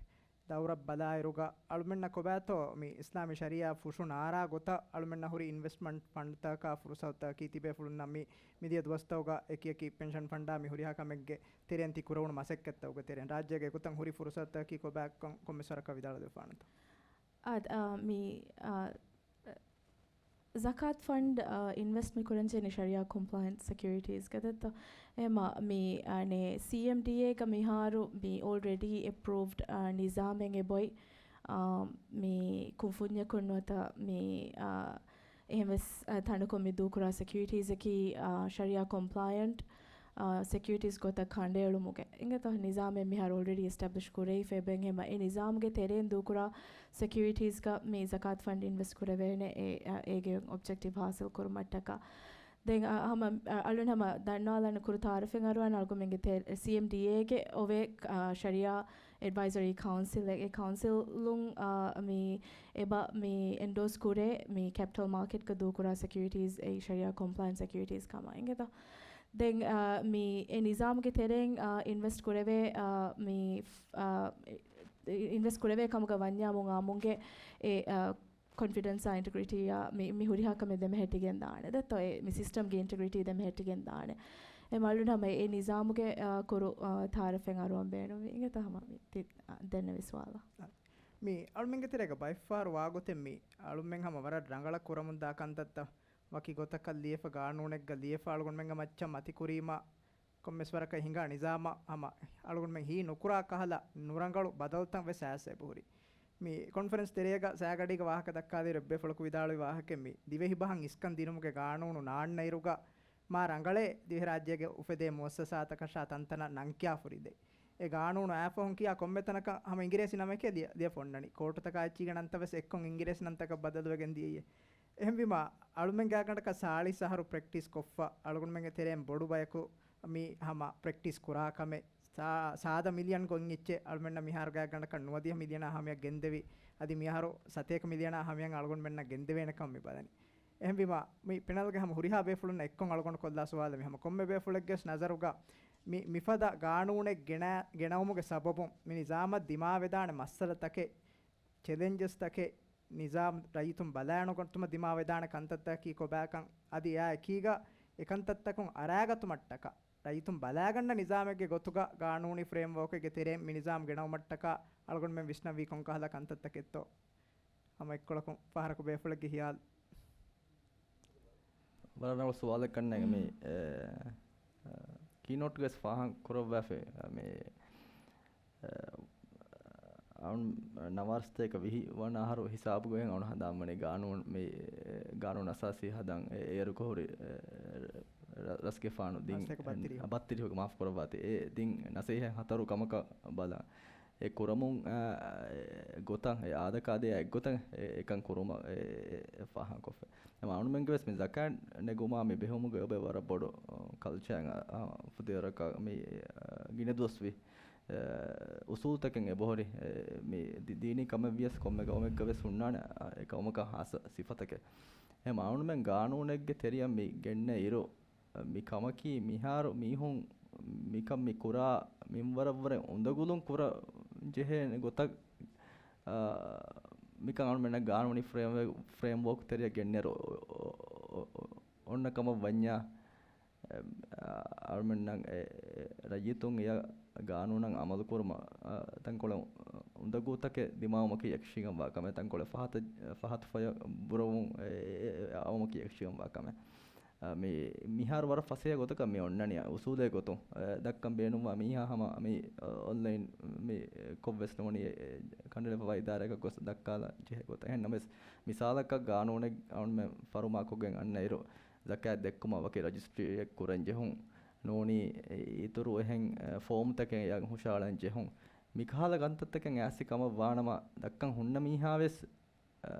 ދައުރަށް ބަލާއިރުގަ އަޅުމެންނަށް ކޮބާތޯ މި އިސްލާމީ ޝަރީއާ ފުށު ނާރާ ގޮތަށް އަޅުމެންނަށް ހުރި އިންވެސްޓްމަންޓް ފަންޑްތަކާ ފުރުސަތުތަކީ ތިބޭފުޅުންނަށް މި މިދިޔަ ދުވަސްތަކުގަ އެކި އެކި ޕެންޝަން ފަންޑާ މި ހުރިހާ ކަމެއްގެ ތެރެއިން ތި ކުރެވުނު މަސައްކަތްތަކުގެ ތެރެއިން ރާއްޖޭގެ އެގޮތަށް ހުރި ފުރުސަތުތަކީ ކޮބާކަން ކޮންމެސް ވަރަކަށް ވިދާޅުވެފާނެތޯ؟ އާދެ، އާ، މި، އާ، ޒަކާތް ފަންޑް، އާ، އިންވެސްޓް މި ކުރަންޖެހޭނީ ޝަރީއާ ކޮމްޕްލައިންސް ސެކިއުރިޓީސްގަ ދެއްތޯ؟ އެހެމަ މި، އާނެ، ސީއެމްޑީއޭގަ މިހާރު މި އޯލްރެޑީ އެޕްރޫވްޑް، އާ، ނިޒާމެއް އެބޮތް، އާ، މި ކުންފުންޏަކުން ނުވަތަ މި، އާ، އެހެންވެސް، އަ، ތަނަކުން މި ދޫކުރާ ސެކިއުރިޓީޒަކީ، އަ، ޝަރިއާ ކޮމްޕްލަޔަންޓް، އަ، ސެކިއުރިޓީޒް ގޮތަށް ކަނޑައެޅުމުގެ އިނގޭތޯ ނިޒާމެއް މިހާރު އޮލްރެޑީ އެސްޓެބްލިޝް ކުރެވިފައި އެބައިން. ހަމަ އެ ނިޒާމުގެ ތެރެއިން ދޫކުރާ ސެކިއުރިޓީޒްގަ މި ޒަކާތު ފަންޑް އިންވެސްޓް ކުރެވޭނެ އެ، އަ، އޭގެ އޮބްޖެކްޓިވް ހާސިލް ކުރުމަށްޓަކާ. ދެން، އަ، ހަމަ، އަ، އަޅުން ހަމަ ދަންނާލަން ކުރު ތައާރަފެއް އަރުވާން އަޅުގަނޑުމެންގެ ތެ-، ސީއެމްޑީއޭގެ އޮވޭ، އަ، ޝަރިއާ އެޑްވައިޒަރީ ކައުންސިލް، އެ ކައުންސިލުން، އާ، މި އެބަ މި އެންޑޯސް ކުރޭ، މި ކެޕިޓަލް މާކެޓްގަ ދޫކުރާ ސެކިއުރިޓީޒް، އެއީ ޝަރިއާ ކޮމްޕްލަޔަންޓް ސެކިއުރިޓީޒް ކަމަށް އިނގޭތޯ. ދެން، އާ، މި އެ ނިޒާމުގެ ތެރެއިން، އާ، އިންވެސްޓް ކުރެވޭ، އާ، މި، އާ، އިންވެސްޓް ކުރެވޭ ކަމުގަ ވަންޏާމު އާއްމުންގެ އެ، އާ، ކޮންފިޑެންސާ އިންޓެގްރިޓީއާ މި، މި ހުރިހާ ކަމެއް ދެމެހެއްޓިގެން ދާނެ. ދެއްތޯ އެ މި ސިސްޓަމްގެ އިންޓެގްރިޓީ ދެމެހެއްޓިގެން ދާނެ. އެ މައްލުން ހަމަ އެ ނިޒާމުގެ، އާ، ކުރު، އާ، ތައާރަފެއް އަރުވަން ބޭނުންވީ. އިނގޭތޯ ހަމަ މި ތި-، އާ، ދެންނެވި ސުވާލަށް. މި އަޅުމެންގެ ތެރޭގަ ބައެއްފަހަރު ވާގޮތެއް މި އަޅުމެން ހަމަ ވަރަށް ރަނގަޅަށް ކުރަމުންދާ ކަންތައްތައް ވަކި ގޮތަކަށް ލިޔެފަ، ގާނޫނެއްގަ ލިޔެފަ އަޅުގަނޑުމެންގެ މައްޗަށް މަތިކުރީމަ، ކޮންމެސް ވަރަކަށް ހިނގާ ނިޒާމަށް ހަމަ އަޅުގަނޑުމެން ހީ ނުކުރާ ކަހަލަ ނުރަނގަޅު ބަދަލުތައް ވެސް އައިސް އެބަހުރި. މި ކޮންފަރެންސް ތެރޭގަ ސައިގަޑީގަ ވާހަކަ ދައްކާލިއިރު އެއްބޭފުޅަކު ވިދާޅުވި ވާހަކައެއް މި ދިވެހި ބަހަށް އިސްކަން ދިނުމުގެ ގާނޫނު ނާންނައިރުގަ މާ ރަނގަޅޭ ދިވެހިރާއްޖޭގެ އުފެދޭ މުއައްސަސާތަކަށާ ތަންތަނަށް ނަން ކިޔާ ފުރިދޭ. އެ ގާނޫނު އައިފަހުން ކިޔާ ކޮންމެ ތަނަކަށް ހަމަ އިނގިރޭސި ނަމެކޭ ލިޔަ-، ލިޔެފަ އޮންނަނީ. ކޯޓުތަކާ އެއްޗިހިގެން ނަންތައް ވެސް އެއްކޮށް އިނގިރޭސި ނަންތަކަށް ބަދަލުވެގެން ދިޔައީ. އެހެންވީމާ، އަޅުމެން ގާތްގަނޑަކަށް ސާޅީސް އަހަރު ޕްރެކްޓިސް ކޮށްފަ، އަޅުގަނޑުމެންގެ ތެރެއިން ބޮޑު ބަޔަކު މި ހަމަ ޕްރެކްޓިސް ކުރާ ކަމެއް. ސާ-، ސާދަ މިލިއަން ގޮތް އެއްޗެއް އަޅުމެންނަށް މިހާރު ގާތްގަނޑަކަށް ނުވަދިހަ މިލިއަނާ ހަމަޔަށް ގެންދެވި، އަދި މިއަހަރު ސަތޭކަ މިލިއަނާ ހަމަޔަށް އަޅުގަނޑުމެންނަށް ގެންދެވޭނެ ކަމަށް މި ބަލަނީ. އެހެންވީމާ، މި ޕެނަލްގެ ހަމަ ހުރިހާ ބޭފުޅުންނަށް އެއްކޮށް އަޅުގަނޑު ކޮށްލާ ސުވާލެއް މި ހަމަ ކޮންމެ ބޭފުޅެއްގެ ވެސް ނަޒަރުގަ މި، މިފަދަ ގާނޫނެއް ގެނަ-، ގެނައުމުގެ ސަބަބުން މި ނިޒާމަށް ދިމާވެދާނެ މައްސަލަތަކެއް، ޗެލެންޖަސްތަކެއް، ނިޒާމް ރައްޔިތުން ބަލާނުގަންނަވަން ދިމާވެދާނެ ކަންތައްތަކަކީ ކޮބާކަން އަދި އެއާ އެކީގަ އެކަންތައްތަކުން އަރާގަތުމަށްޓަކާ، ރައްޔިތުން ބަލާގަންނަ ނިޒާމެއްގެ ގޮތުގަ ގާނޫނީ ފްރޭމްވޯކެއްގެ ތެރެއިން މި ނިޒާމް ގެނައުމަށްޓަކާ އަޅުގަނޑުމެން ވިސްނަންވީ ކޮންކަހަލަ ކަންތައްތަކެއްތޯ؟ ހަމަ އެއްކޮޅަކުން ފަހަރަކު ބޭފުޅެއްގެ ހިޔާލު. ވަރަށް ރަނގަޅު ސުވާލެއް ކަންނޭނގެ މި، އެ، އެ، ކީނޯޓްގައި ފާހަގަ ކުރައްވާފައި، މި، އެ، އަޅުން ނަވާރަސަތޭކަ ވިހި ވަނަ އަހަރު ހިސާބުގައި އަޅުން ހަނދާންވަނީ ގާނޫނު، މި، ގާނޫނު އަސާސީ ހަދަން އެ-، އޭރުގަ ހުރި، އެ، ރަ-، ރަސްގެފާނު ދިން ރަސްތޭކަ ބައްތިރީހު. ބައްތިރީހުގެ މާފު ކުރައްވާތި. އެ ދިން ނަސޭހަތް ހަތަރު ކަމަކަށް ބަލާ. އެ ކުރަމުން، އާ، އެ ގޮތަށް، އެ އާދަކާދޭ އެއްގޮތަށް އެ-، އެކަން ކުރުމަށް އެ-، އެ-، އެ ފާހަގަކޮށްފަ. އެމަ އަޅުމެންގެ ވެސް މި ޒަކާތް ނެގުމާ މި ބެހުމުގެ އޮބެ ވަރަށް ބޮޑު، އަ، ކަލްޗާއެއް، އަ، އަ، ފުދޭވަރަކަށް މި، އަ، ގިނަ ދުވަސްވީ. އެ، އުސޫލުތަކެއް އެބަހުރި، އެ، މި ދި-، ދީނީ ކަމެއް ވިޔަސް ކޮންމެ ގައުމެއްގަ ވެސް ހުންނާނެ، އެ ގައުމަކަށް ހާއްސަ ސިފަތަކެއް. އެހެން އަޅުމެން ގާނޫނެއްގެ ތެރެއަށް މި ގެންނަ އިރު، މި ކަމަކީ މިހާރު މީހުން މިކަން މި ކުރާ މިންވަރަށްވުރެ އުނދަގުލުން ކުރަން ޖެހޭނެ ގޮތަށް، އާ، މިކަން އަޅުމެންނަށް ގާނޫނީ ފްރޭމް-، ފްރޭމްވޯކް ތެރެއަށް ގެންނައިރު އޮ-، އޮ-، އޮ-، އޮ-، އޮންނަ ކަމަށް ވަންޏާ، އެ، އާ، އަޅުމެންނަށް އެ، އެ، ރައްޔިތުން އެޔަށް ގާނޫނަށް އަމަލުކުރުމަށް، އާ، ތަންކޮޅެއް އުނދަގޫތަކެއް ދިމާވުމަކީ ޔަކިޝީގަން ވާ ކަމެއް. ތަންކޮޅެއް ފަހަތަށް، ފަހަތު ފަޔަށް ބުރަވުން އެ، އެ، އެ، އައުމަކީ ޔަކިޝީގަން ވާ ކަމެއް. އާ، މި، މިހާރު ވަރަށް ފަސޭހަ ގޮތަކަށް މި އޮންނަނީ އުސޫލެއް ގޮތުން، އެ، ދައްކަން ބޭނުންވާ މީހާ ހަމަ މި، އޮންލައިން މި ކޮށްވެސް ނޫނީ، އެ، އެ، ކަނޑައެޅިފަވާ އިދާރާއަކަށް ގޮސް ދައްކާލަން ޖެހޭ ގޮތަށް. އެހެން ނަމަވެސް، މިސާލަކަށް ގާނޫނެއް އަޅުމެން ފަރުމާކޮށްގެން އަންނައިރު، ޒަކާތް ދެއްކުމަށް ވަކި ރަޖިސްޓްރީއެއް ކުރަން ޖެހުން ނޫނީ، އިތުރު އެހެން، އެ، ފޯމްތަކެއް އެއަށް ހުށައަޅަން ޖެހުން. މިކަހަލަ ކަންތައްތަކެއް އައިސް ކަމަށް ވާނަމަ، ދައްކަން ހުންނަ މީހާވެސް، އަ،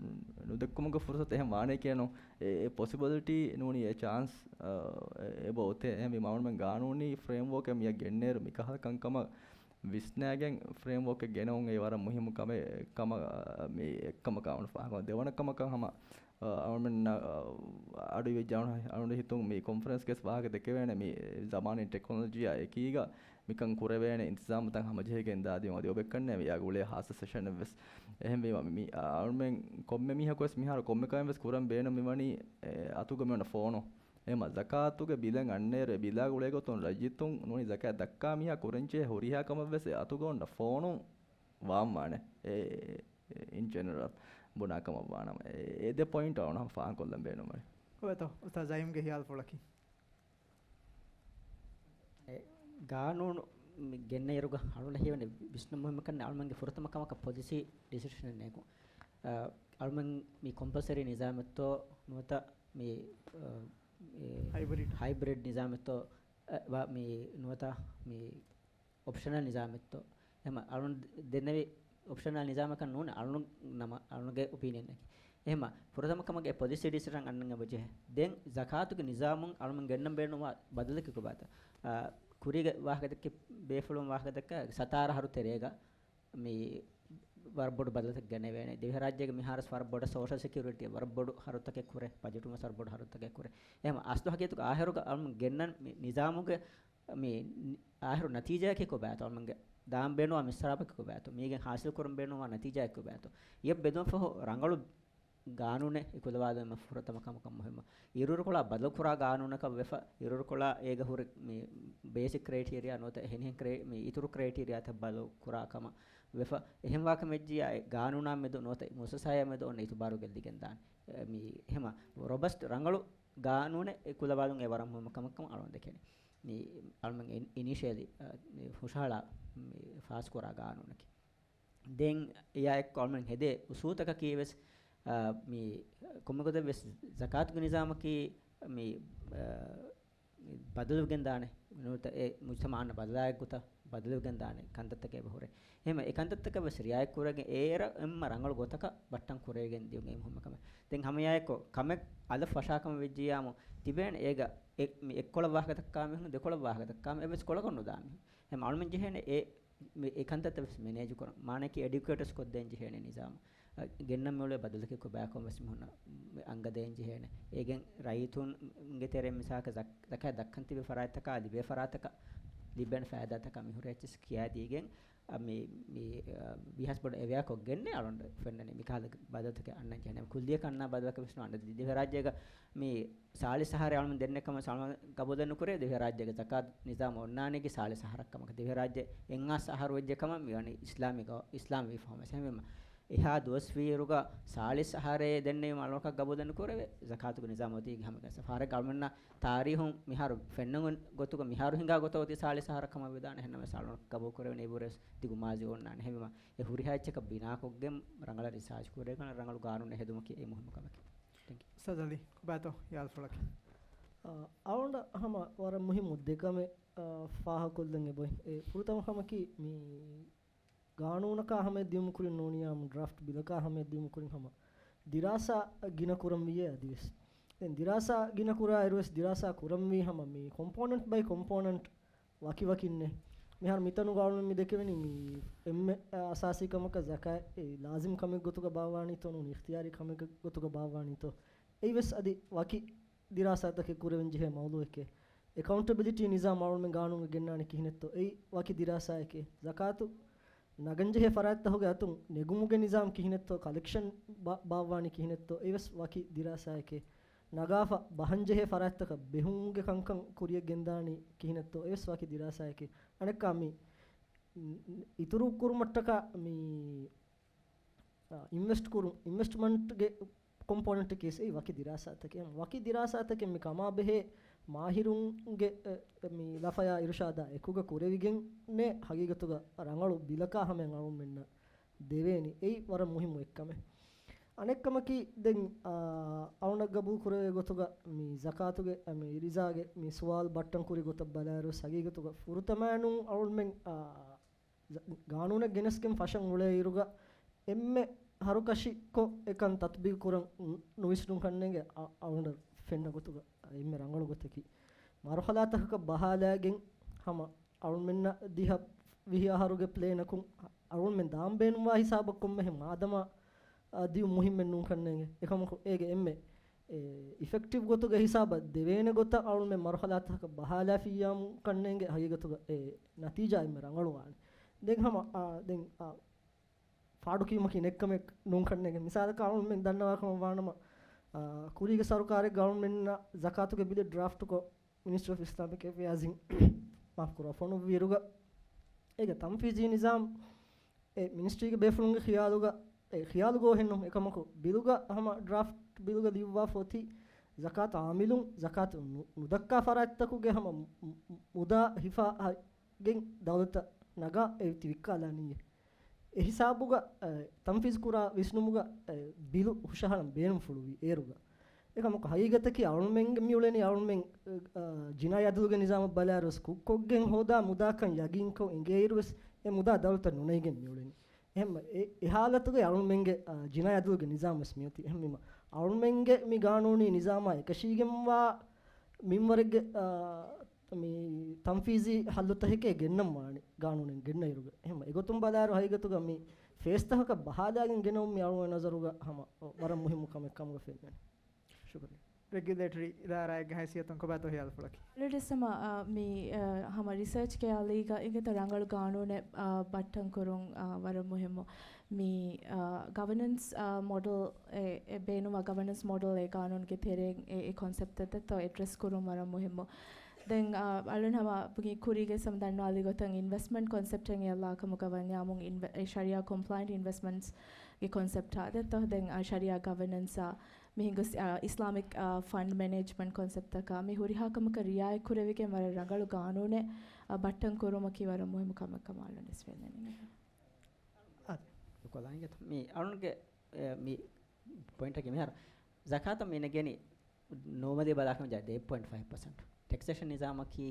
ނު-، ނުދެއްކުމުގެ ފުރުސަތު އެހެން ވާނެކޭނު. އެ، އެ ޕޮސިބިލިޓީ ނޫނީ އެ ޗާންސް، އަ، އެ، އެބަ އޮތޭ. އެހެންވީމަ އަޅުމެން ގާނޫނީ ފްރޭމްވޯކެއް މިއަށް ގެންނައިރު މިކަހަލަ ކަންކަމަށް ވިސްނާގެން ފްރޭމްވޯކެއް ގެނައުން އެ ވަރަށް މުހިއްމު ކަމެއް ކަމަށް، އަ، މި އެއްކަމަކަށް އަޅުން ފާހަގަ. ދެވަނަ ކަމަކަށް ހަމަ، އަ، އަޅުމެންނަށް، އަ، އަޑުއިވިއްޖާ އަޅުން ހިތުން މި ކޮންފަރެންސްގެ ވާހަކަ ދެކެވޭނެ މި ޒަމާނީ ޓެކްނޮލޮޖީއާ އެކީގަ މިކަން ކުރެވޭނެ އިންތިޒާމުތައް ހަމަޖެހިގެން ދާދިޔުން އަދި އޮބެއްކަންނޭ މިއާ ގުޅޭ ހާއްސަ ސެޝަނެއްވެސް. އެހެންވީމަ، މި، އަ، އަޅުމެން ކޮންމެ މީހަކުވެސް މިހާރު ކޮންމެ ކަމެއްވެސް ކުރަން ބޭނުން މިވަނީ، އެ، އަތުގަ މިއޮންނަ ފޯނު. އެމަ ޒަކާތުގެ ބިލެއް އަންނައިރު އެ ބިލާ ގުޅޭ ގޮތުން ރައްޔިތުން ނޫނީ ޒަކާތް ދައްކާ މީހާ ކުރަންޖެހޭ ހުރިހާ ކަމެއްވެސް އެ އަތުގަ އޮންނަ ފޯނުން ވާން ވާނެ. އެ، އެ، އިން ޖެނެރަލް ބުނާ ކަމަށް ވާނަމަ، އެ، އެ ދެ ޕޮއިންޓް އަޅުން ހަމަ ފާހަގަކޮށްލަން ބޭނުންވަނީ. އޮވޭތޯ، އުސްތާޒް ޒައީމްގެ ހިޔާލުފުޅަކީ؟ އެ، ގާނޫނު މި ގެންނައިރުގަ އަޅުންނަށް ހީވަނީ ވިސްނުން މުހިއްމު ކަން އަޅުމެންގެ ފުރަތަމަ ކަމަކަށް ޕޮލިސީ ޑިސިޝަނެއް ނެގުން. އަ، އަޅުމެން މި ކޮމްޕަލްސަރީ ނިޒާމެއްތޯ ނުވަތަ މި، އަ، މި ހައިބްރިޑް. ހައިބްރިޑް ނިޒާމެއްތޯ، އަ، ވާ މި ނުވަތަ މި އޮޕްޝަނަލް ނިޒާމެއްތޯ؟ އެހެމަ އަޅުން ދެންނެވި އޮޕްޝަނަލް ނިޒާމަކަށް ނޫން އަޅުން ނަމަ، އަޅުންގެ އޮޕީނިއަން އެކި. އެހެމަ ފުރަތަމަ ކަމަކަށް އެ ޕޮލިސީ ޑިސިޝަން އަންނަން އެބަޖެހޭ. ދެން ޒަކާތުގެ ނިޒާމުން އަޅުމެން ގެންނަން ބޭނުންވާ ބަދަލަކީ ކޮބާތަ؟ އަ، ކުރީގެ ވާހަކަދެއްކި، ބޭފުޅުން ވާހަކަދެއްކާ ސަތާރަ އަހަރު ތެރޭގަ މި ވަރަށް ބޮޑު ބަދަލަކަށް ގެނެވޭނެ. ދިވެހިރާއްޖޭގެ މިހާރު ވަރަށް ބޮޑަށް ސޯޝަލް ސެކިއުރިޓީ ވަރަށް ބޮޑު ހަރުތަކެއް ކުރޭ، ބަޖެޓުން ވެސް ވަރަށް ބޮޑު ހަރުތަކެއް ކުރޭ. އެހެމަ އަސްލު ހަގީގަތުގަ އާހިރުގަ އަޅުމެން ގެންނަން މި ނިޒާމުގެ މި ނި-، އާހިރު ނަތީޖާއަކީ ކޮބާތޯ؟ އަޅުމެންގެ ދާން ބޭނުންވާ މިސްރާބަކީ ކޮބާތޯ؟ މީގެން ހާސިލް ކުރަން ބޭނުންވާ ނަތީޖާއަކީ ކޮބާތޯ؟ އެ ބެދުމަށް ފަހު ރަނގަޅު ގާނޫނެއް އެކުލަވާލުމަށް ފުރަތަމަ ކަމަކަށް މުހިއްމު. އިރުއިރުކޮޅާ ބަދަލުކުރާ ގާނޫނަކަށް ވެފަ، އިރުއިރުކޮޅާ އޭގަ ހުރި މި ބޭސިކް ކްރައިޓީރިއާ ނުވަތަ އެހެނިހެން ކްރައި-، މި އިތުރު ކްރައިޓީރިއާތައް ބަދަލުކުރާ ކަމަށް ވެފަ، އެހެންވާކަމެއްޖިޔާ ގާނޫނާ މެދު ނުވަތަ މުއައްސަސާއާ މެދު އޮންނަ އިތުބާރު ގެއްލިގެންދާނެ. އެ، މި ހަމަ ރޮބަސްޓް ރަނގަޅު ގާނޫނެއް އެކުލަވާލުން އެ ވަރަށް މުހިއްމު ކަމަށް އަޅުން ދެކެނީ. މި އަޅުމެން އިން-، އިނީޝިއަލީ، އަ، މި ހުށަހަޅާ މި ފާސްކުރާ ގާނޫނަކީ. ދެން އެއާއެއްކޮށް އަޅުމެން ހެދޭ އުސޫލުތަކަކީ ވެސް، އާ، މި ކޮންމެ ގޮތެއް ވެސް ޒަކާތުގެ ނިޒާމަކީ މި، އާ، މި ބަދަލުވެގެން ދާނެ. ނުވަތަ އެ މުޖްތަމަޢަށް ބަދަލާއެއް ގޮތަށް ބަދަލުވެގެން ދާނެ ކަންތައްތަކެއް އެބަ ހުރޭ. އެހެމަ އެ ކަންތައްތަކަށް ވެސް ރިއާޔަތް ކުރެގެން އޭރަށް އެންމެ ރަނގަޅު ގޮތަކަށް ބައްޓަން ކުރެވިގެން ދިޔުން އެ މުހިއްމު ކަމެއް. ދެން ހަމައެއާއެކު ކަމެއް އަލަށް ފަށާ ކަމަށް ވެއްޖިއްޔާމު ތިބޭނެ އޭގަ އެ-، މި އެއްކޮޅަށް ވާހަކަ ދައްކާ މީހުން، ދެކޮޅަށް ވާހަކަ ދައްކާ މީހުން، އެއްވެސް ކޮޅަކަށް ނުދާ މީހުން. އެހެމަ އަޅުމެން ޖެހޭނެ އެ މި އެ ކަންތައްތައް ވެސް މެނޭޖު ކުރަން. މާނައަކީ އެޑިއުކޭޓް ވެސް ކޮށްދޭން ޖެހޭނެ ނިޒާމު. އަ، ގެންނަން މިއުޅޭ ބަދަލަކީ ކޮބާކަން ވެސް މީހުންނަށް އަންގަދޭން ޖެހޭނެ. އޭގެން ރައްޔިތުންގެ ތެރެއިން މިސާލަކަށް ޒަކް-، ޒަކާތް ދައްކަން ތިބި ފަރާތްތަކާ ލިބޭ ފަރާތްތަކަށް ލިބޭނެ ފައިދާތަކާ މިހުރި އެއްޗެސް ކިޔާދީގެން، އަ، މި، މި، އަ، ވީހާވެސް ބޮޑަށް އެވެއާ ކޮށްގެންނޭ އަޅުގަނޑު ފެންނަނީ މިކަހަލަ ބަދަލުތަކެއް އަންނަން ޖެހޭނެ. ކުއްލިއަކަށް އަންނާ ބަދަލަކަށް ވެސް ނުވާނެ. ދިވެހިރާއްޖޭގަ މި ސާޅީސް އަހަރެއް އަޅުމެން ދެންނެ ކަމަށް އަޅުމެން ގަބޫލެއް ނުކުރޭ. ދިވެހިރާއްޖޭގެ ޒަކާތު ނިޒާމު އޮންނާނީ ސާޅީސް އަހަރަށް ކަމަކަށް. ދިވެހިރާއްޖެ އެއްހާސް އަހަރު ވެއްޖެ ކަމަށް މިވަނީ އިސްލާމީ ގަ-، އިސްލާމް ވީ ފަހުމެސް. އެހެންވީމަ އެހާ ދުވަސް ވީއިރުގަ ސާޅީސް އަހަރެއް ދެންނެވީމަ އަޅުގަނޑަކަށް ގަބޫލެއް ނުކުރެވޭ. ޒަކާތުގެ ނިޒާމު އޮތީ ހަމަ ގަސް. ފަހަރެއްގަ އަޅުމެންނަށް ތާރީހުން މިހާރު ފެންނަން ގޮތުގަ މިހާރު ހިނގާ ގޮތަށް އޮތީ ސާޅީސް އަހަރަށް ކަމަށް ވެދާނެ. އެހެންނަމަވެސް އަޅުގަނޑަކަށް ގަބޫލު ކުރެވޭނެ އެބަހުރި ވެސް ދިގު މާޒީ އޮންނާނެ. އެހެންވީމަ އެ ހުރިހާ އެއްޗަކަށް ބިނާކޮށްގެން ރަނގަޅަށް ރިސާޗް ކުރެވިގެން ރަނގަޅު ގާނޫނެއް ހެދުމަކީ އެއީ މުހިއްމު ކަމެކޭ. ތެންކް ޔޫ. އުސްތާޛް އަލީ، ކޮބާތޯ ޔާދުފުޅަކީ؟ އަ، އަޅުގަނޑަށް ހަމަ ވަރަށް މުހިއްމު ދެ ކަމެއް، އަ، ފާހަގަކޮށްލަން އެބައޮތް. އެ ފުރަތަމަ ކަމަކީ މި ގާނޫނަކާ ހަމަޔަށް ދިއުމު ކުރިން ނޫނިއްޔާމު ޑްރާފްޓް ބިލަކާ ހަމަޔަށް ދިއުމު ކުރިން ހަމަ ދިރާސާ ގިނަ ކުރަން ވިއްޔޭ އަދިވެސް. ދެން ދިރާސާ ގިނަ ކުރާއިރުވެސް ދިރާސާ ކުރަންވީ ހަމަ މި ކޮމްޕޯނެންޓް ބައި ކޮމްޕޯނެންޓް ވަކިވަކިންނޭ. މިހާރު މިތަނުގަ އަޅުގަނޑު މި ދެކެވެނީ މި އެންމެ އަސާސީ ކަމަކަށް ޒަކާތް އެ ލާޒިމް ކަމެއް ގޮތުގަ ބާއްވާނީތޯ ނޫނީ އިޚްތިޔާރީ ކަމެއްގެ ގޮތުގަ ބާއްވާނީތޯ. އެއީވެސް އަދި ވަކި ދިރާސާތަކެއް ކުރެވެން ޖެހޭ މައުޟޫއެކޭ. އެކައުންޓަބިލިޓީ ނިޒާމް އަޅުގަނޑުމެން ގާނޫނުގަ ގެންނާނީ ކިހިނެއްތޯ އެއީ ވަކި ދިރާސާއެކޭ. ޒަކާތު ނަގަންޖެހޭ ފަރާތްތަކުގެ އަތުން ނެގުމުގެ ނިޒާމް ކިހިނެއްތޯ، ކަލެކްޝަން ބާ-، ބާއްވާނީ ކިހިނެއްތޯ، އެވެސް ވަކި ދިރާސާއެކޭ. ނަގާފަ ބަހަންޖެހޭ ފަރާތްތަކަށް ބެހުމުގެ ކަންކަން ކުރިޔަށް ގެންދާނީ ކިހިނެއްތޯ، އެވެސް ވަކި ދިރާސާއެކޭ. އަނެއްކާ މި، އިތުރު ކުރުމަށްޓަކާ މި، އާ، އިންވެސްޓް ކުރު-، އިންވެސްޓްމަންޓްގެ ކޮމްޕޯނެންޓަކީ އެއީ ވަކި ދިރާސާތަކެއް. ވަކި ދިރާސާތަކެއް މި ކަމާބެހޭ މާހިރުންގެ، އެ، އެ، މި ލަފަޔާ އިރުޝާދާ އެކުގަ ކުރެވިގެންނޭ ހަގީގަތުގަ ރަނގަޅު ބިލަކާ ހަމަޔަށް އަޅުގަނޑުމެންނަށް ދެވޭނީ. އެއީ ވަރަށް މުހިއްމު އެއްކަމެއް. އަނެއްކަމަކީ ދެން، އާ، އަޅުގަނޑަށް ގަބޫލު ކުރެވޭ ގޮތުގަ މި ޒަކާތުގެ، އަ، މި ރިޒާގެ މި ސުވާލު ބައްޓަން ކުރި ގޮތަށް ބަލާއިރު ހަގީގަތުގަ ފުރަތަމައިނުން އަޅުގަނޑުމެން، އާ، ގާނޫނެއް ގެނެސްގެން ފަށަން އުޅޭއިރުގަ އެންމެ ހަރުކަށިކޮށް އެކަން ތަތްބީގު ކުރަން ނު-، ނުވިސްނުން ކަންނޭނގެ އަ-، އަޅުގަނޑަށް ފެންނަ ގޮތުގަ އެންމެ ރަނގަޅު ގޮތަކީ މަރުހަލާތަކަކަށް ބަހާލާގެން ހަމަ އަޅުމެންނަށް ދިހަ ވިހި އަހަރުގެ ޕްލޭނަކުން އަޅުމެން ދާން ބޭނުންވާ ހިސާބަށް ކޮންމެހެން މާދަމާ، އާ، ދިޔުން މުހިއްމެއް ނޫން ކަންނޭނގެ. އެކަމަކު އޭގެ އެންމެ އެ، އިފެކްޓިވް ގޮތުގެ ހިސާބަށް ދެވޭނެ ގޮތަށް އަޅުމެން މަރުހަލާތަކަށް ބަހާލާފިއްޔާމު ކަންނޭނގެ ހަގީގަތުގަ އެ ނަތީޖާ އެންމެ ރަނގަޅުވާނެ. ދެން ހަމަ، އާ، ދެން، އާ، ފާޑުކީމަކީ ނެއްކަމެއް ނޫން ކަންނޭނގެ. މިސާލަކަށް އަޅުމެން ދަންނަވާ ކަމަށް ވާނަމަ، އާ، ކުރީގެ ސަރުކާރެއްގަ އަޅުމެންނަށް ޒަކާތުގެ ބިލެއް ޑްރާފްޓްކޮށް މިނިސްޓްރީ އޮފް އިސްލާމިކް އެފެއާޒް އިން މާފް ކުރާ ފޮނުއްވިއިރުގަ އޭގެ ތަންފީޒީ ނިޒާމް އެ މިނިސްޓްރީގެ ބޭފުޅުންގެ ޚިޔާލުގަ، އެ ޚިޔާލުގޯހެއްނު އެކަމަކު، ބިލުގަ ހަމަ ޑްރާފްޓް ބިލުގަ ލިޔުއްވާފަ އޮތީ، ޒަކާތު އާމިލުން ޒަކާތު ނު-، ނުދައްކާ ފަރާތްތަކުގެ ހަމަ މު-، މު-، މުދާ ހިފާ ހަ-، ގެން ދައުލަތަށް ނަގާ އެ ތި ވިއްކާލާނީއޭ. އެހިސާބުގަ، އަ، ތަންފީޒު ކުރާ ވިސްނުމުގަ، އަ، ބިލު ހުށަހަޅަން ބޭނުންފުޅުވީ އޭރުގަ. އެކަމަކު ހަގީގަތަކީ އަޅުމެންގެ މިއުޅެނީ އަޅުމެން، އަ، ޖިނާއީ އަދުލުގެ ނިޒާމަށް ބަލާއިރުވެސް ކުށްކޮށްގެން ހޯދާ މުދާކަން ޔަގީންކޮށް އިނގޭއިރުވެސް އެ މުދާ ދައުލަތަށް ނުނެގިގެން މިއުޅެނީ. އެހެން އެ، އެ ހާލަތުގައި އަޅުމެންގެ، އަ، ޖިނާއީ އަދުލުގެ ނިޒާމް ވެސް މިއޮތީ. އެހެންވީމަ އަޅުމެންގެ މި ގާނޫނީ ނިޒާމާ އެކަށީގެންވާ މިންވަރެއްގެ، އާ، މި ތަންފީޒީ ހައްލުތަކެކޭ ގެންނަން ވާނެ ގާނޫނެއް ގެންނައިރުގަ. އެހެން އެގޮތުން ބަލާއިރު ހަގީގަތުގަ މި ފޭސްތަކަކަށް ބަހާލާގެން ގެނައުން މި އަޅުގަނޑު ނަޒަރުގަ ހަމަ ވަރަށް މުހިއްމު ކަމެއް ކަމުގަ ފެންނަނީ. ޝުކުރިއްޔާ. ރެގިއުލޭޓަރީ އިދާރާއެއްގެ ހައިސިއްޔަތުން ކޮބާތޯ ހިޔާލުފުޅަކީ؟ އަޅުގަނޑުވެސް ހަމަ، އާ، މި، އާ، ހަމަ ރިސާޗްގެ އަލީގަ އިނގޭތޯ ރަނގަޅު ގާނޫނެއް، އާ، ބައްޓަން ކުރުން، އާ، ވަރަށް މުހިއްމު. މި، އާ، ގަވަނަންސް، އާ، މޮޑެލް އެ، އެ ބޭނުންވާ ގަވަނަންސް މޮޑެލް އެ ގާނޫނުގެ ތެރެއިން އެ، އެ ކޮންސެޕްޓްތައްތޯ އެޑްރެސް ކުރުން ވަރަށް މުހިއްމު. ދެން، އާ، އަޅުން ހަމަ ބުގި ކުރީގެ ސަމް ދަންނާލި ގޮތަށް އިންވެސްޓްމަންޓް ކޮންސެޕްޓެއް އެއްލާ ކަމުގަ ވަންޏާމުން އިންވެ-، އެ ޝަރީއާ ކޮމްޕްލައިންޓް އިންވެސްޓްމަންޓްސްގެ ކޮންސެޕްޓާ ދެއްތޯ ދެން، އާ، ޝަރީއާ ގަވަނަންސާ މި ހިނގު ސި-، އާ، އިސްލާމިކް، އާ، ފަންޑް މެނޭޖްމަންޓް ކޮންސެޕްޓަކާ މި ހުރިހާ ކަމަކަށް ރިއާޔަތް ކުރެވިގެން ވަރަށް ރަނގަޅު ގާނޫނެއް، އާ، ބައްޓަން ކުރުމަކީ ވަރަށް މުހިއްމު ކަމެއް ކަމަށް އަޅުން ވެސް ފެންނަނީ. އާދެ. ކޮލާނގެ މި އަޅުންގެ، އެ، މި ޕޮއިންޓަކީ މިހާރު ޒަކާތަށް މި ނެގެނީ ނޯމަލީ ބަލާކަމަށް ޖާ ދޭއް ޕޮއިންޓް ފައިވް ޕަސެންޓް. ޓެކްސޭޝަން ނިޒާމަކީ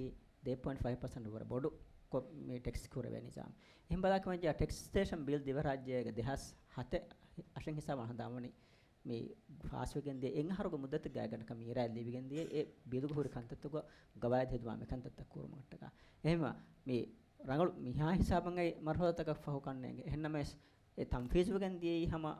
ދޭއް ޕޮއިންޓް ފައިވް ޕަސެންޓް ވަރަށް ބޮޑު ކޮ-، މި ޓެކްސް ކުރެވޭ ނިޒާމް. އެހެން ބަލާކަމަށް ޖާ ޓެކްސޭޝަން ބިލް ދިވެހިރާއްޖޭގެ ދެހާސް ހަތެއް އަށެއް ހިސާބަށް ހަނދާންވަނީ މި ފާސްވެގެން ދިޔަ އެއް އަހަރުގެ މުއްދަތެއްގައި ގަނޑަކަށް މި އިރާދަ ލިބިގެން ދިޔަ އެ ބިލުގަ ހުރި ކަންތައްތަކުގަ ގަވާއިދު ހެދުމާ މި ކަންތައްތައް ކުރުމަށްޓަކާ. އެހެންވީމަ މި ރަނގަޅު މިހާ ހިސާބަށް އައި މަރުހަލަތަކަށް ފަހު ކަންނޭނގެ. އެހެންނަމަވެސް އެ ތަންފީޒުވެގެން ދިޔައީ ހަމަ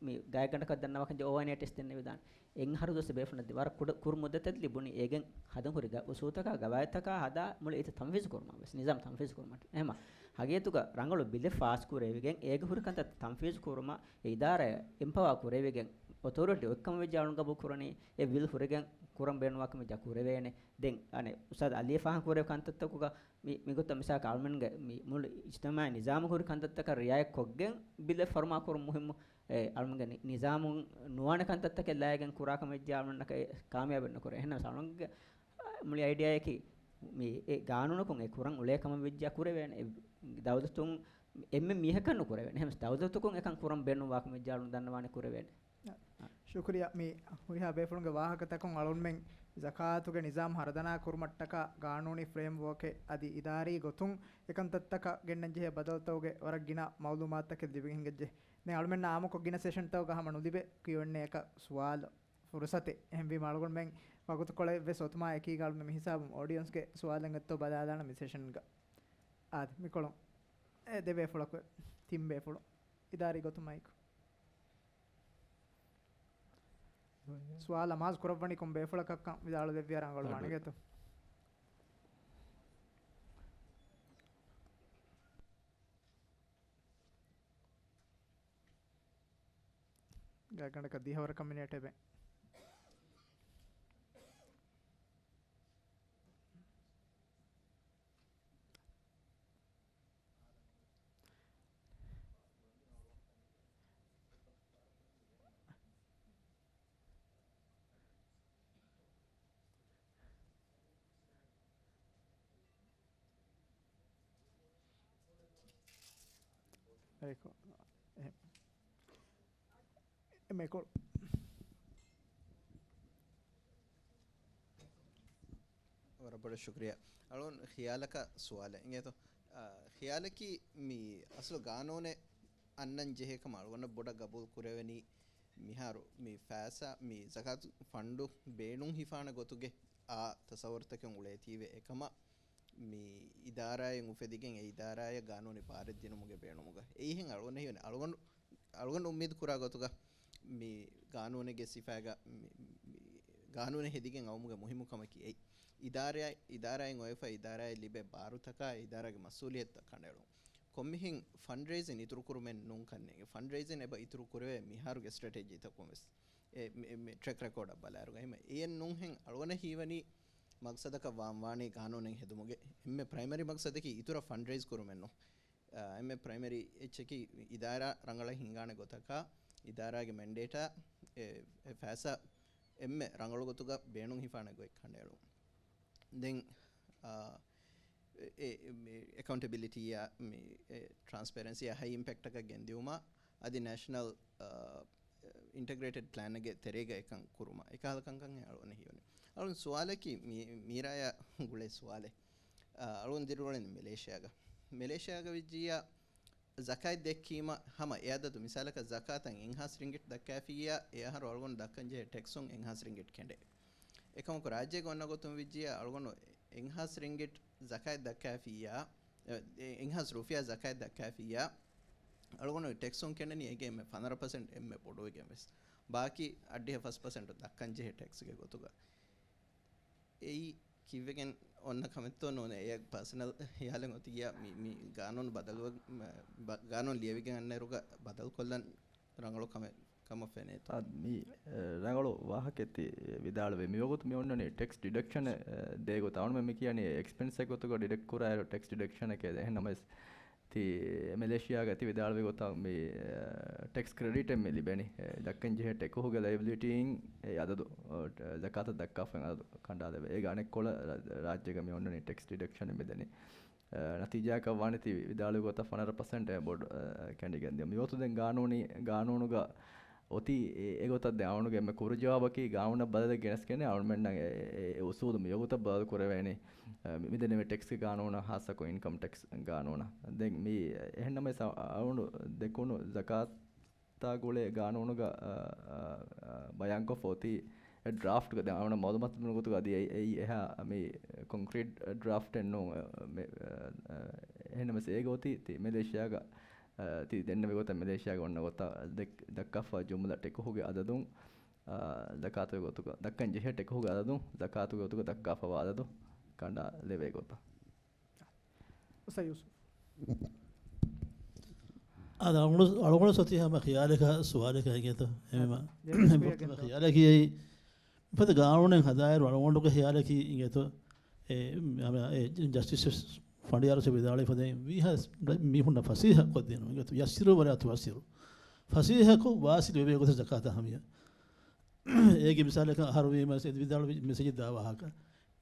މި ގާތްގަނޑަކަށް ދަންނަވާކަން ޖެހޭ އޯވަރ ނައިޓް އެސް ދެންނެވިދާނެ. އެއް އަހަރު ދުވަސް ބޭފުޅުންނަށް ވަރަށް ކުޑަ ކުރު މުއްދަތެއް ލިބުނީ އޭގެން ހަދަން ހުރި ގަ-، އުސޫލުތަކާ ގަވާއިދުތަކާ ހަދާ މުޅި އެތައް ތަންފީޒު ކުރުމަށް ވެސް. ނިޒާމް ތަންފީޒު ކުރުމަށް. އެހެންވީމަ ހަގީގަތުގަ ރަނގަޅު ބިލެއް ފާސް ކުރެވިގެން އޭގެ ހުރި ކަންތައް ތަންފީޒު ކުރުމަށް އެ އިދާރާއަށް އެމްޕަވާ ކުރެވިގެން އޮތޯރިޓީ އޮތްކަމަށް ވެއްޖެ އަޅުން ގަބޫލު ކުރަނީ އެ ބިލް ހުރެގެން ކުރަން ބޭނުންވާކަމަށް ޖާ ކުރެވޭނެ. ދެން އަނެއް އުސްތާޛު އަލީ ފާހަގަ ކުރެވި ކަންތައްތަކުގަ މި، މިގޮތަށް މިސާލަކަށް އަޅުމެންގެ މި މުޅި އިޖްތިމާޢީ ނިޒާމު ހުރި ކަންތައްތަކަށް ރިއާޔަތް ކޮށްގެން ބިލެއް ފަރުމާ ކުރުން މުހިއްމު. އެ، އަޅުމެންގެ ނި-، ނިޒާމުން ނުވާނެ ކަންތައްތަކެއް ލައިގެން ކުރާ ކަމެއް ޖާ އަޅުމެންނަކަށް ކާމިޔާބެއް ނުކުރޭ. އެހެންނަމަވެސް އަޅުމެންގެ މުޅި އައިޑިއާއަކީ މި އެ ގާނޫނަކުން އެ ކުރަން އުޅޭ ކަމަށް ވެއްޖާ ކުރެވޭނެ. އެ ދައުލަތުން އެންމެ މީހަކަށް ނުކުރެވޭނެ. އެހެން ދައުލަތަކުން އެކަން ކުރަން ބޭނުންވާކަމަށް ޖާ އަޅުން ދަންނަވާނެ ކުރެވޭނެ. ޝުކުރިއްޔާ. މި ހުރިހާ ބޭފުޅުންގެ ވާހަކަތަކުން އަޅުންމެން ޒަކާތުގެ ނިޒާމް ހަރަދަނާ ކުރުމަށްޓަކާ ގާނޫނީ ފްރޭމްވޯކެއް އަދި އިދާރީ ގޮތުން އެކަންތައްތަކަށް ގެންނަންޖެހޭ ބަދަލުތަކުގެ ވަރަށް ގިނަ މައުލޫމާތުތަކެއް ލިބިގެން ހިނގައްޖެ. ދެން އަޅުމެންނަށް އާއްމުކޮށް ގިނަ ސެޝަންތަކުގަ ހަމަ ނުލިބޭ ކިޔު އެންޑް އޭއަކަށް ސުވާލު ފުރުސަތެއް. އެހެންވީމަ އަޅުގަނޑުމެން ވަގުތުކޮޅެއް ވެސް އޮތުމާ އެކީގަ އަޅުމެން މިހިސާބުން އޯޑިއަންސްގެ ސުވާލެއް އޮތްތޯ ބަލާލާނަން މި ސެޝަންގަ. އާދެ، މިކޮޅުން އެ ދެ ބޭފުޅަކު، ތިން ބޭފުޅު. އިދާރީ ގޮތުން މައިކު. ސުވާލު އަމާޒު ކުރައްވަނީ ކޮން ބޭފުޅަކަށްކަން ވިދާޅުލެއްވިއްޔާ ރަނގަޅުވާނެ އަޑު. ގެތޯ. ގާތްގަނޑަކަށް ދިހަވަރަކަށް މިނެޓެއް އެބަ. އެކޮ-، އެ-، އެމެކޮޅު. ވަރަށް ބޮޑަށް ޝުކުރިއްޔާ. އަޅުން ޚިޔާލަކަށް ސުވާލެއް އިނގޭތޯ؟ އާ، ޚިޔާލަކީ މި އަސްލު ގާނޫނެއް އަންނަން ޖެހޭ ކަމަށް އަޅުގަނޑަށް ބޮޑަށް ގަބޫލު ކުރެވެނީ މިހާރު މި ފައިސާ، މި ޒަކާތު ފަންޑު ހިފާނެ ގޮތުގެ އާ ތަސައްވަރުތަކެއް އުޅޭތީވެ އެކަމަށް މި އިދާރާއެއް އުފެދިގެން އެ އިދާރާއަށް ގާނޫނީ ބާރެއް ދިނުމުގެ ބޭނުމުގަ. އެއީ ހެން އަޅުގަނޑަށް ހީވަނީ އަޅުގަނޑު، އަޅުގަނޑު އުއްމީދު ކުރާ ގޮތުގަ މި ގާނޫނެއްގެ ސިފައިގަ މި، މި ގާނޫނެއް ހެދިގެން އައުމުގެ މުހިއްމު ކަމަކީ އެއީ. އިދާރާ، އިދާރާއިން އޮވެފަ އިދާރާއަށް ލިބޭ ބާރުތަކާ އިދާރާގެ މަސްއޫލިއްޔަތުތައް ކަނޑައެޅުން. ކޮންމެހެން ފަންޑްރޭޒިން އިތުރު ކުރުމެއް ނޫން ކަންނޭނގެ. ފަންޑްރޭޒިން އެބަ އިތުރު ކުރެވޭ މިހާރުގެ ސްޓްރެޓެޖީތަކުން ވެސް. އެ، މި، މި ޓްރެކް ރެކޯޑަށް ބަލާއިރުގަ އެހެން އެއެއް ނޫންހެން އަޅުގަނޑަށް ހީވަނީ މަގްސަދަކަށް ވާން ވާނީ ގާނޫނެއް ހެދުމުގެ އެންމެ ޕްރައިމަރީ މަގްސަދަކީ އިތުރަށް ފަންޑްރޭޒް ކުރުމެއް ނޫން. އާ، އެންމެ ޕްރައިމަރީ އެއްޗަކީ އިދާރާ ރަނގަޅަށް ހިންގާނެ ގޮތަކާ، އިދާރާގެ މެންޑޭޓާ އެ، އެ ފައިސާ އެންމެ ރަނގަޅު ގޮތުގަ ބޭނުން ހިފާނެ ގޮތް ކަނޑައެޅުން. ދެން، އާ، އެ، އެ، މި އެކައުންޓެބިލިޓީއާ، މި، އެ، ޓްރާންސްޕޭރެންސީއާ ހައި އިމްޕެކްޓަކަށް ގެންދިއުމަށް އަދި ނޭޝަނަލް، އާ، އިންޓަގްރޭޓެޑް ޕްލޭނެއްގެ ތެރޭގަ އެކަން ކުރުމަށް އެކަހަލަ ކަންކަން އަޅުގަނޑަށް ހީވަނީ. އަޅުގަނޑު ސުވާލަކީ މި، މީރާޔާ ގުޅޭ ސުވާލެއް. އާ، އަޅުގަނޑު ދިރިއުޅެނީ މެލޭޝިޔާގަ. މެލޭޝިޔާގަ ވެއްޖިއްޔާ ޒަކާތް ދެއްކީމަ ހަމަ އެ އަދަދު، މިސާލަކަށް ޒަކާތަށް އެއްހާސް ރިންގިޓް ދައްކާފިއްޔާ، އެ އަހަރު އަޅުގަނޑު ދައްކަން ޖެހޭ ޓެކްސުން އެއްހާސް ރިންގިޓް ކެނޑޭ. އެކަމަކު ރާއްޖޭގަ އޮންނަ ގޮތުން ވެއްޖިއްޔާ އަޅުގަނޑު އެއްހާސް ރިންގިޓް ޒަކާތް ދައްކާފިއްޔާ، އެ، އެއްހާސް ރުފިޔާ ޒަކާތް ދައްކާފިއްޔާ، އަޅުގަނޑު ޓެކްސުން ކެނޑެނީ އޭގެ އެންމެ ފަނަރަ ޕަސެންޓް އެންމެ ބޮޑުވެގެން ވެސް. ބާކީ އަށްޑިހަ ފަސް ޕަސެންޓް ދައްކަން ޖެހޭ ޓެކްސްގެ ގޮތުގަ. އެއީ ކިއްވެގެން އޮންނަ ކަމެއްތޯ ނޫނޭ، އެއަށް ޕާސަނަލް ހިޔާލެއް އޮތި ގިޔާ މި، މި ގާނޫނު ބަދަލު، ބަ-، ގާނޫނު ލިޔެވިގެން އަންނައިރުގަ ބަދަލުކޮށްލަން ރަނގަޅު ކަމެއް ކަމަށް ފެނޭތޯ؟ އާ، މި، އެ، ރަނގަޅު ވާހަކައެއް ތި ވިދާޅުވޭ. މިވަގުތު މި އޮންނަނީ ޓެކްސް ޑިޑަކްޝަނެއް، އެ، ދޭ ގޮތަށް. އަޅުމެން މި ކިޔަނީ އެކްސްޕެންސެއް ގޮތުގަ ޑިޑަކްޓް ކުރާއިރު ޓެކްސް ޑިޑަކްޝަނެކޭ. އެހެން ނަމަވެސް ތި މެލޭޝިޔާގަ ތި ވިދާޅުވި ގޮތަށް މި، އެ، ޓެކްސް ކްރެޑިޓެއް މި ލިބެނީ. އެ، ދައްކަން ޖެހޭ ޓެކުހުގެ ލައިބިލިޓީއިން އެ އަދަދު، އޮ، ޒަކާތަށް ދައްކާފައި އަދަދު ކަނޑާލެވޭ. އޭގެ އަނެއްކޮޅަށް ރާ-، ރާއްޖޭގަ މި އޮންނަނީ ޓެކްސް ޑިޑަކްޝަނެއް މިދެނީ. އެ، ނަތީޖާއަކަށް ވާނީ ތި ވިދާޅުވި ގޮތަށް ފަނަރަ ޕަސެންޓް އެ ބޮޑު، އެ، ކެނޑިގެން ދިޔަ. މިވަގުތު ދެން ގާނޫނީ، ގާނޫނުގަ އޮތީ އެ، އެގޮތަށް ދެން އަޅުގަނޑުގެ އެންމެ ކުރު ޖަވާބަކީ ގާނޫނަށް ބަދަލެއް ގެނެސްގެން އަޅުމެންނަށް އެ، އެ، އެ އުސޫލު މިވަގުތަށް ބަދަލު ކުރެވޭނީ. އެ، މި، މިދެންނެވި ޓެކްސްގެ ގާނޫނަށް ހާއްސަކޮށް އިންކަމް ޓެކްސް ގާނޫނަށް. ދެން މި އެހެން ނަމަވެސް އަ-، އަޅުގަނޑު ދެކުނު ޒަކާތާ ގުޅޭ ގާނޫނުގަ، އަ، އަ، ބަޔާންކޮށްފަ އޮތީ އެ ޑްރާފްޓްގަ ދެން އަޅުގަނޑަށް މައުލޫމާތު ދިނުނު ގޮތުގަ އަދި އެއީ، އެއީ އެހާ މި ކޮންކްރީޓް ޑްރާފްޓެއް ނޫން. އެ، މެ-، އަ، އަ، އެހެން ނަމަވެސް އޭގަ އޮތީ ތި މެލޭޝިޔާގަ އަ، ތި ދެންނެވި ގޮތަށް މެލޭޝިޔާގަ އޮންނަ ގޮތަށް ދެ-، ދައްކާފަ ޖުމްލަ ޓެކުހުގެ އަދަދުން، އަ، ޒަކާތުގެ ގޮތުގަ، ދައްކަން ޖެހޭ ޓެކުހުގެ އަދަދުން، ޒަކާތުގެ ގޮތުގަ ދައްކާފަވާ އަދަދު ކަނޑާލެވޭ ގޮތަށް. އުސްތާޛް ޔޫސުފް. އާދެ، އަޅުގަނޑު، އަޅުގަނޑު ސޮތީ ހަމަ ޚިޔާލެއް ސުވާލެއް އިނގޭތޯ؟ އެމީމަ. ދެން އެމީމަ ސުވާލެއް ޚިޔާލަކީ އެއީ، ފަދަ ގާނޫނެއް ހަދާއިރު އަޅުގަނޑުގެ ޚިޔާލަކީ އިނގޭތޯ؟ އެ، އެ، ޖަސްޓިސް ފަނޑިޔާރު ވިދާޅުވި ފަދައިން ވީހާ މީހުންނަށް ފަސޭހަ ކޮށްދޭނު. އިނގޭތޯ؟ يسروا ولا تعسروا. ފަސޭހަކޮށް ވާސިލު ވެވޭ ގޮތަށް ޒަކާތާ ހަމަޔަށް. އޭގެ މިސާލަކަށް އަހަރު ވީމަ އެ ވިދާޅުވި މެސެޖެއް ދާ ވާހަކަ.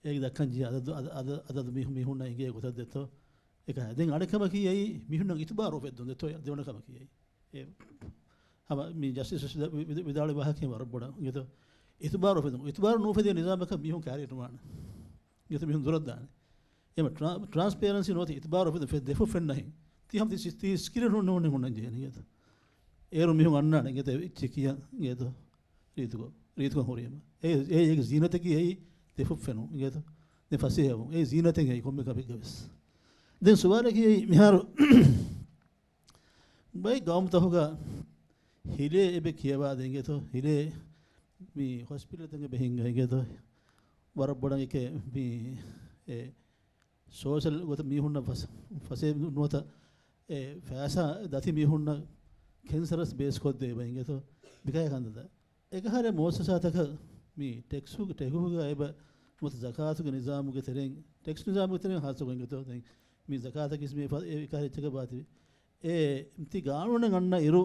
އޭގެ ދައްކަން ޖެހޭ އަދަދު، އަދަ-، އަދަ-، އަދަދު މީހު-، މީހުންނަށް އެނގޭ ގޮތަށް ދެއްތޯ. އެކަ-، ދެން އަނެއް ކަމަކީ އެއީ މީހުންނަށް އިތުބާރު އުފެއްދުން ދެއްތޯ ދެވަނަ ކަމަކީ އެއީ. އެ، ހަމަ މި ޖަސްޓިސް ވި-، ވި-، ވިދާޅުވި ވާހަކައިން ވަރަށް ބޮޑަށް އިނގޭތޯ. އިތުބާރު އުފެދުން. އިތުބާރު ނުއުފެދޭ ނިޒާމަކަށް މީހުން ކައިރިއެއް ނުވާނެ. އިނގޭތޯ މީހުން ދުރަށް ދާނެ. އެމަ ޓްރާ-، ޓްރާންސްޕޭރެންސީ ނުވަތަ އިތުބާރު އުފެދުން ފެ-، ދެފުށް ފެންނަހެން. ތި ހަމަ ތި ސި-، ތި ސްކްރީން ހުންނަ ހުންނަ ހުންނަން ޖެހޭނެ އިނގޭތޯ. އޭރު މީހުން އަންނާނެ އިނގޭތޯ އެއްޗެއް ކިޔަން އިނގޭތޯ. ރީތިކޮށް، ރީތިކޮށް ހުރީމަ. އެ، އެ، އޭގެ ޒީނަތަކީ އެއީ ދެފުށް ފެނުން އިނގޭތޯ. ދެން ފަސޭހަވުން. އެ ޒީނަތެއް އެއީ ކޮންމެ ކަމެއްގަ ވެސް. ދެން ސުވާލަކީ އެއީ މިހާރު ބައެއް ގައުމުތަކުގަ ހިލޭ އެބަ ކިޔަވާދޭ އިނގޭތޯ. ހިލޭ މި ހޮސްޕިޓަލްތަކެއް އެބަ ހިންގަ އިނގޭތޯ. ވަރަށް ބޮޑަށް އެކޭ މި އެ ސޯޝަލް ގޮތަށް މީހުންނަށް ފަސް-، ފަސޭ ނުވަތަ އެ ފައިސާ ދަތި މީހުންނަށް ކެންސަރަސް ބޭސް ކޮށްދޭ އެބަ އިނގޭތޯ. މިކަހަލަ ކަންތައްތައް. އެކަހަލަ މުއައްސަސާތަކަށް މި ޓެކްސު-، ޓެކުހުގަ އެބަ ނުވަތަ ޒަކާތުގެ ނިޒާމުގެ ތެރެއިން، ޓެކްސް ނިޒާމުގެ ތެރެއިން ހާއްސަކޮށް އިނގޭތޯ. ދެން މި ޒަކާތަކީ މި ފަ-، އެ ކަހަލަ އެއްޗަކަށް ބާތިވި. އެ ތި ގާނޫނެއް އަންނަ އިރު،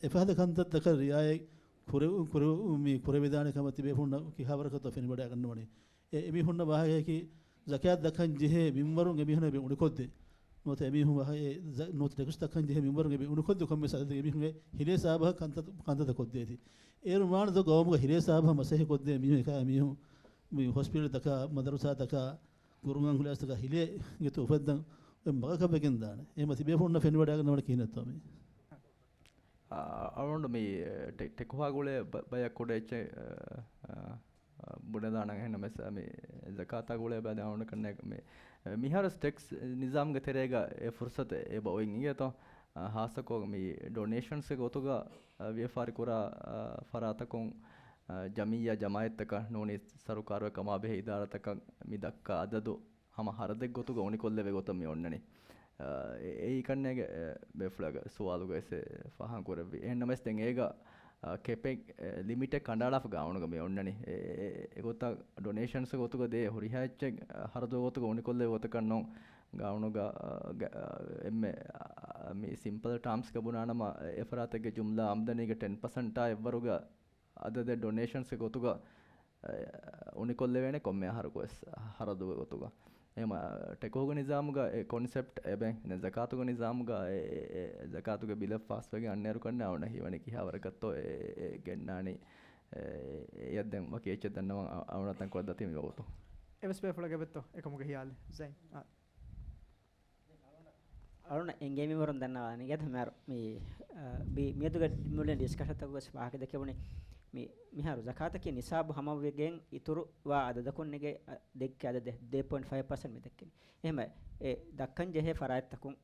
އެފަހަތަ ކަންތައްތަކަށް ރިއާޔަތް ކުރެ-، ކުރެ-، މި ކުރެވިދާނެ ކަމަށް ތިބޭފުޅުންނަށް ކިހާވަރަކަށްތޯ ފެނިވަޑައިގަންނަވަނީ. އެ އެމީހުންނަށް ވާހަކައަކީ، ޒަކާތް ދައްކަން ޖެހޭ މިންވަރުން އެމީހުންނަށް އެބަ އުނިކޮށްދޭ. ނުވަތަ އެމީހުން ވާހަ-، އެ ޒަ-، ނުވަތަ ޓެކްސް ދައްކަން ޖެހޭ މިންވަރުން އެބަ އުނިކޮށްދޭ ކޮންމެ ސަބަބެއް އެމީހުންގެ ހިލޭ ސާބަހަށް ކަންތައް، ކަންތައްތައް ކޮށްދޭތީ. އޭރު މާނަ ދޯ ގައުމުގަ ހިލޭ ސާބަހަށް މަސައްކަތް ކޮށްދޭ މީހުން އެކާ މީހުން މި ހޮސްޕިޓަލްތަކާ، މަދަރުސާތަކާ، ގުރުއާން ކްލާސްތަކާ ހިލޭ ގެތު އުފައްދަން އޮތް މަގަކަށް ވެގެން ދާނެ. އެހެންމަ ތިބޭފުޅުންނަށް ފެނިވަޑައިގަންނަވަނީ ކިހިނެއްތޯ މީ؟ އަ، އަޅުގަނޑު މި، އެ، ޓެ-، ޓެކުހާ ގުޅޭ ބަ-، ބަޔަށް ކުޑަ އެއްޗެއް، އަ، އަ، އަ، ބުނެދާނަން. އެހެންނަމަވެސް މި ޒަކާތާ ގުޅޭ ބަޔަށް ދާން އަޅުގަނޑު ކަންނޭނގެ މި، އެ، މިހާރު ޓެކްސް ނިޒާމްގެ ތެރޭގަ އެ ފުރުސަތު އެބަ އޮތް އިނގޭތޯ. އަ، ހާއްސަކޮށް މި ޑޮނޭޝަންސްގެ ގޮތުގަ، އަ، ވިޔަފާރި ކުރާ، އަ، ފަރާތަކުން، އަ، ޖަމިއްޔާ ޖަމާއަތްތަކަށް ނޫނީ ސަރުކާރުގެ ކަމާބެހޭ އިދާރާތަކަށް މި ދައްކާ އަދަދު ހަމަ ހަރަދެއް ގޮތުގަ އުނިކޮށްލެވޭ ގޮތަށް މި އޮންނަނީ. އަ، އެ-، އެއީ ކަންނޭނގެ، އެ، ބޭފުޅާގެ ސުވާލުގައި އެ ފާހަގަ ކުރެއްވި. އެހެންނަމަވެސް ދެން އޭގަ، އަ، ކެޕެއް، އެ، ލިމިޓެއް ކަނޑައަޅާފަ ގާނޫނުގަ މި އޮންނަނީ. އެ-، އެ-، އެގޮތަށް ޑޮނޭޝަންސް ގޮތުގަ ދޭ ހުރިހާ އެއްޗެއް، އަ، ހަރަދު ގޮތުގަ އުނިކޮށްލެވޭ ގޮތަކަށް ނޫން. ގާނޫނުގަ، އަ، ގަ-، އަ، އެންމެ، އަ، މި ސިމްޕަލް ޓާމްސްގަ ބުނާނަމަ، އެ ފަރާތެއްގެ ޖުމްލަ އާމްދަނީގެ ޓެން ޕަސެންޓާ އެއްވަރުގަ އަދަދެއް ޑޮނޭޝަންސްގެ ގޮތުގަ، އެ، އުނިކޮށްލެވޭނެ ކޮންމެ އަހަރަކުވެސް ހަރަދުގެ ގޮތުގަ. އެހެމަ، ޓެކޯގެ ނިޒާމުގަ އެ ކޮންސެޕްޓް އެބެ، ދެން ޒަކާތުގެ ނިޒާމުގަ އެ، އެ، އެ، ޒަކާތުގެ ބިލަށް ފާސްވެގެން އަންނައިރު ކަންނެ އަވަނަ ހީވަނީ ކިހާ ވަރަކަށްތޯ އެ، އެ، އެ ގެންނާނީ، އެ، އެއަށް ދެން ވަކި އެއްޗެއް ދަންނަވަން އަ، އަވަނަ ތަންކޮޅެއް ދަތީ މި ވަގުތު. އެވެސް ބޭފުޅަކަށް އެބައްތޯ އެކަމުގެ ހިޔާލެއް ޒައިން؟ އާ. އަޅުން އެނގޭ މިވަރުން ދަންނަވާނީ ގެތަ މިހާރު މި، އަ، ބި-، މިއަދުގެ މުޅިން ޑިސްކަޝަންތަކުގަސް ވާހަކަ ދެކެވުނީ މި، މިހާރު ޒަކާތަކީ ނިސާބު ހަމަވެގެން އިތުރުވާ އަދަދަކުން ނެގޭ، އަ، ދެއްކޭ އަދަދެއް ދޭ ޕޮއިންޓް ފައިވް ޕަސެންޓް މި ދެއްކެނީ. އެހެމަ އެ ދައްކަން ޖެހޭ ފަރާތްތަކުން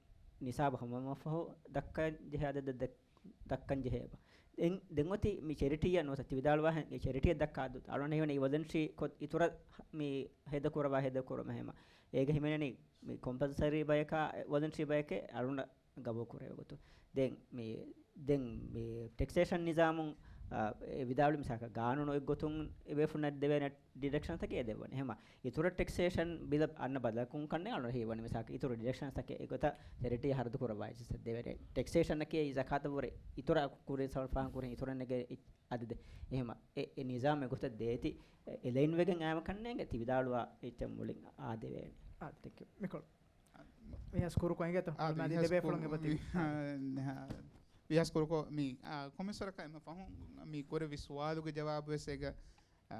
ނިސާބު ހަމަވުމަށްފަހު ދައްކަން ޖެހޭ އަދަދަށް ދެ-، ދައްކަން ޖެހޭ އެބަ. ދެން، ދެން އޮތީ މި ޗެރިޓީއަށް ނުވަތަ ތި ވިދާޅުވާހެން އެ ޗެރިޓީއަށް ދައްކާ އަދަދު އަޅުން ހީވަނީ ވޮލަންޓްރީ ކޮށް އިތުރަށް މި ހޭދަކުރަވާ ހޭދަކުރުމަށް ހެމަ. އޭގަ ހިމެނެނީ މި ކޮމްޕަލްސަރީ ބަޔަކާ، އެ، ވޮލަންޓްރީ ބަޔެކޭ އަޅުންނަށް ގަބޫލު ކުރެވޭ ގޮތުން. ދެން މި، ދެން މި ޓެކްސޭޝަން ނިޒާމުން، އާ، އެ ވިދާޅުވި މިސާލަކަށް ގާނޫނު އޮތް ގޮތުން އެ ބޭފުޅުންނަށް ދެވޭނެ ޑިޑަކްޝަންތަކެއް އެ ދެއްވަނީ. ހެމަ އިތުރަށް ޓެކްސޭޝަން ބިލަށް އަންނަ ބަދަލަކުން ކަންނޭނގެ އަޅުން ހީވަނީ މިސާލަކަށް އިތުރު ޑިޑަކްޝަންސްތަކެއް އެގޮތަށް ޗެރިޓީ ހަރަދު ކުރައްވާ އެއްޗެއް ދެވޭނެ. ޓެކްސޭޝަންއަކީ ޒަކާތަށްވުރެ އިތުރަށް ކުރި ސަވަން ފާހަގަކުރި އިތުރަށް ނެގޭ އަދަދެއް. އެހެމަ އެ، އެ ނިޒާމް އެގޮތަށް ދޭތި، އެ، އެލައިން ވެގެން އާމަ ކަންނޭނގެ ތި ވިދާޅުވާ އެއްޗެއް މުޅިން އާ ދެވޭނެ. އާ، ތެންކް ޔޫ. މިކޮޅު. މިހާސް ކުރުކޮ އިނގޭތޯ؟ އާ، މި މިހާސް ދެބޭފުޅުން ކު-، އެބަތި. މި-، އާ، މިހާސް ކުރުކޮ މި، އާ، ކޮމެސަރަކަށް އެންމެ ފަހުން މި ކުރެއްވި ސުވާލުގެ ޖަވާބުވެސް އޭގަ، އާ،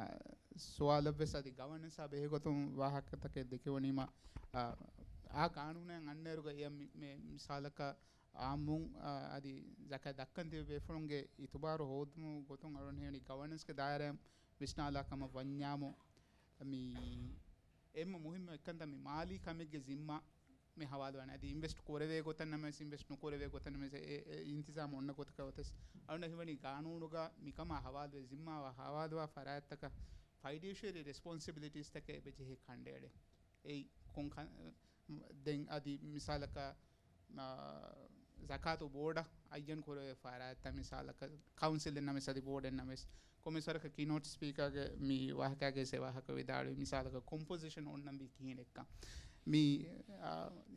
ސުވާލަށްވެސް އަދި ގަވަނަންސާ ބެހޭގޮތުން ވާހަކަތަކެއް ދެކެވުނީމަ، އާ، އާ ގާނޫނަށް އަންނައިރުގަ އެ މި-، މި-، މިސާލަކަށް އާއްމުން، އާ، އަދި ޒަކާތް ދައްކަން ތިބި ބޭފުޅުންގެ އިތުބާރު ހޯދުމުގެ ގޮތުން އަޅުން ހޭނި ގަވަނަންސްގެ ދާއިރާ ވިސްނާލާ ކަމަށް ވަންޏާމު، މި އެންމެ މުހިއްމު އެއްކަންތައް މި މާލީ ކަމެއްގެ ޒިންމާ މި ހަވާލުވާނެ. އަދި އިންވެސްޓް ކުރެވޭ ގޮތަށް ނަމަވެސް، އިންވެސްޓް ނުކުރެވޭ ގޮތަށް ނަމަވެސް، އެ، އެ އިންތިޒާމް އޮންނަ ގޮތަކަށް އޮތަސް، އަޅުން ހީވަނީ ގާނޫނުގަ މިކަމާ ހަވާލުވެ ޒިންމާވާ ހަވާލުވާ ފަރާތްތަކަށް ފައިޑިޝަރީ ރެސްޕޮންސިބިލިޓީސްތަކެއް އެބަޖެހޭ ކަނޑައެޅޭ. އެއީ ކޮން ކަ-، ދެން އަދި މިސާލަކަށް، އާ، ޒަކާތު ބޯޑަށް އައްޔަން ކުރެވޭ ފަރާތްތައް މިސާލަކަށް ކައުންސިލެއް ނަމަވެސް އަދި ބޯޑެއް ނަމަވެސް، ކޮމިސަރަކަށް ކީނޯޓް ސްޕީކާގެ މި ވާހަކާގެ ސެ ވާހަކަ ވިދާޅުވި މިސާލަކަށް ކޮމްޕޮޒިޝަން އޮންނަންވީ ކިހިނެއްކަން. މި، އާ،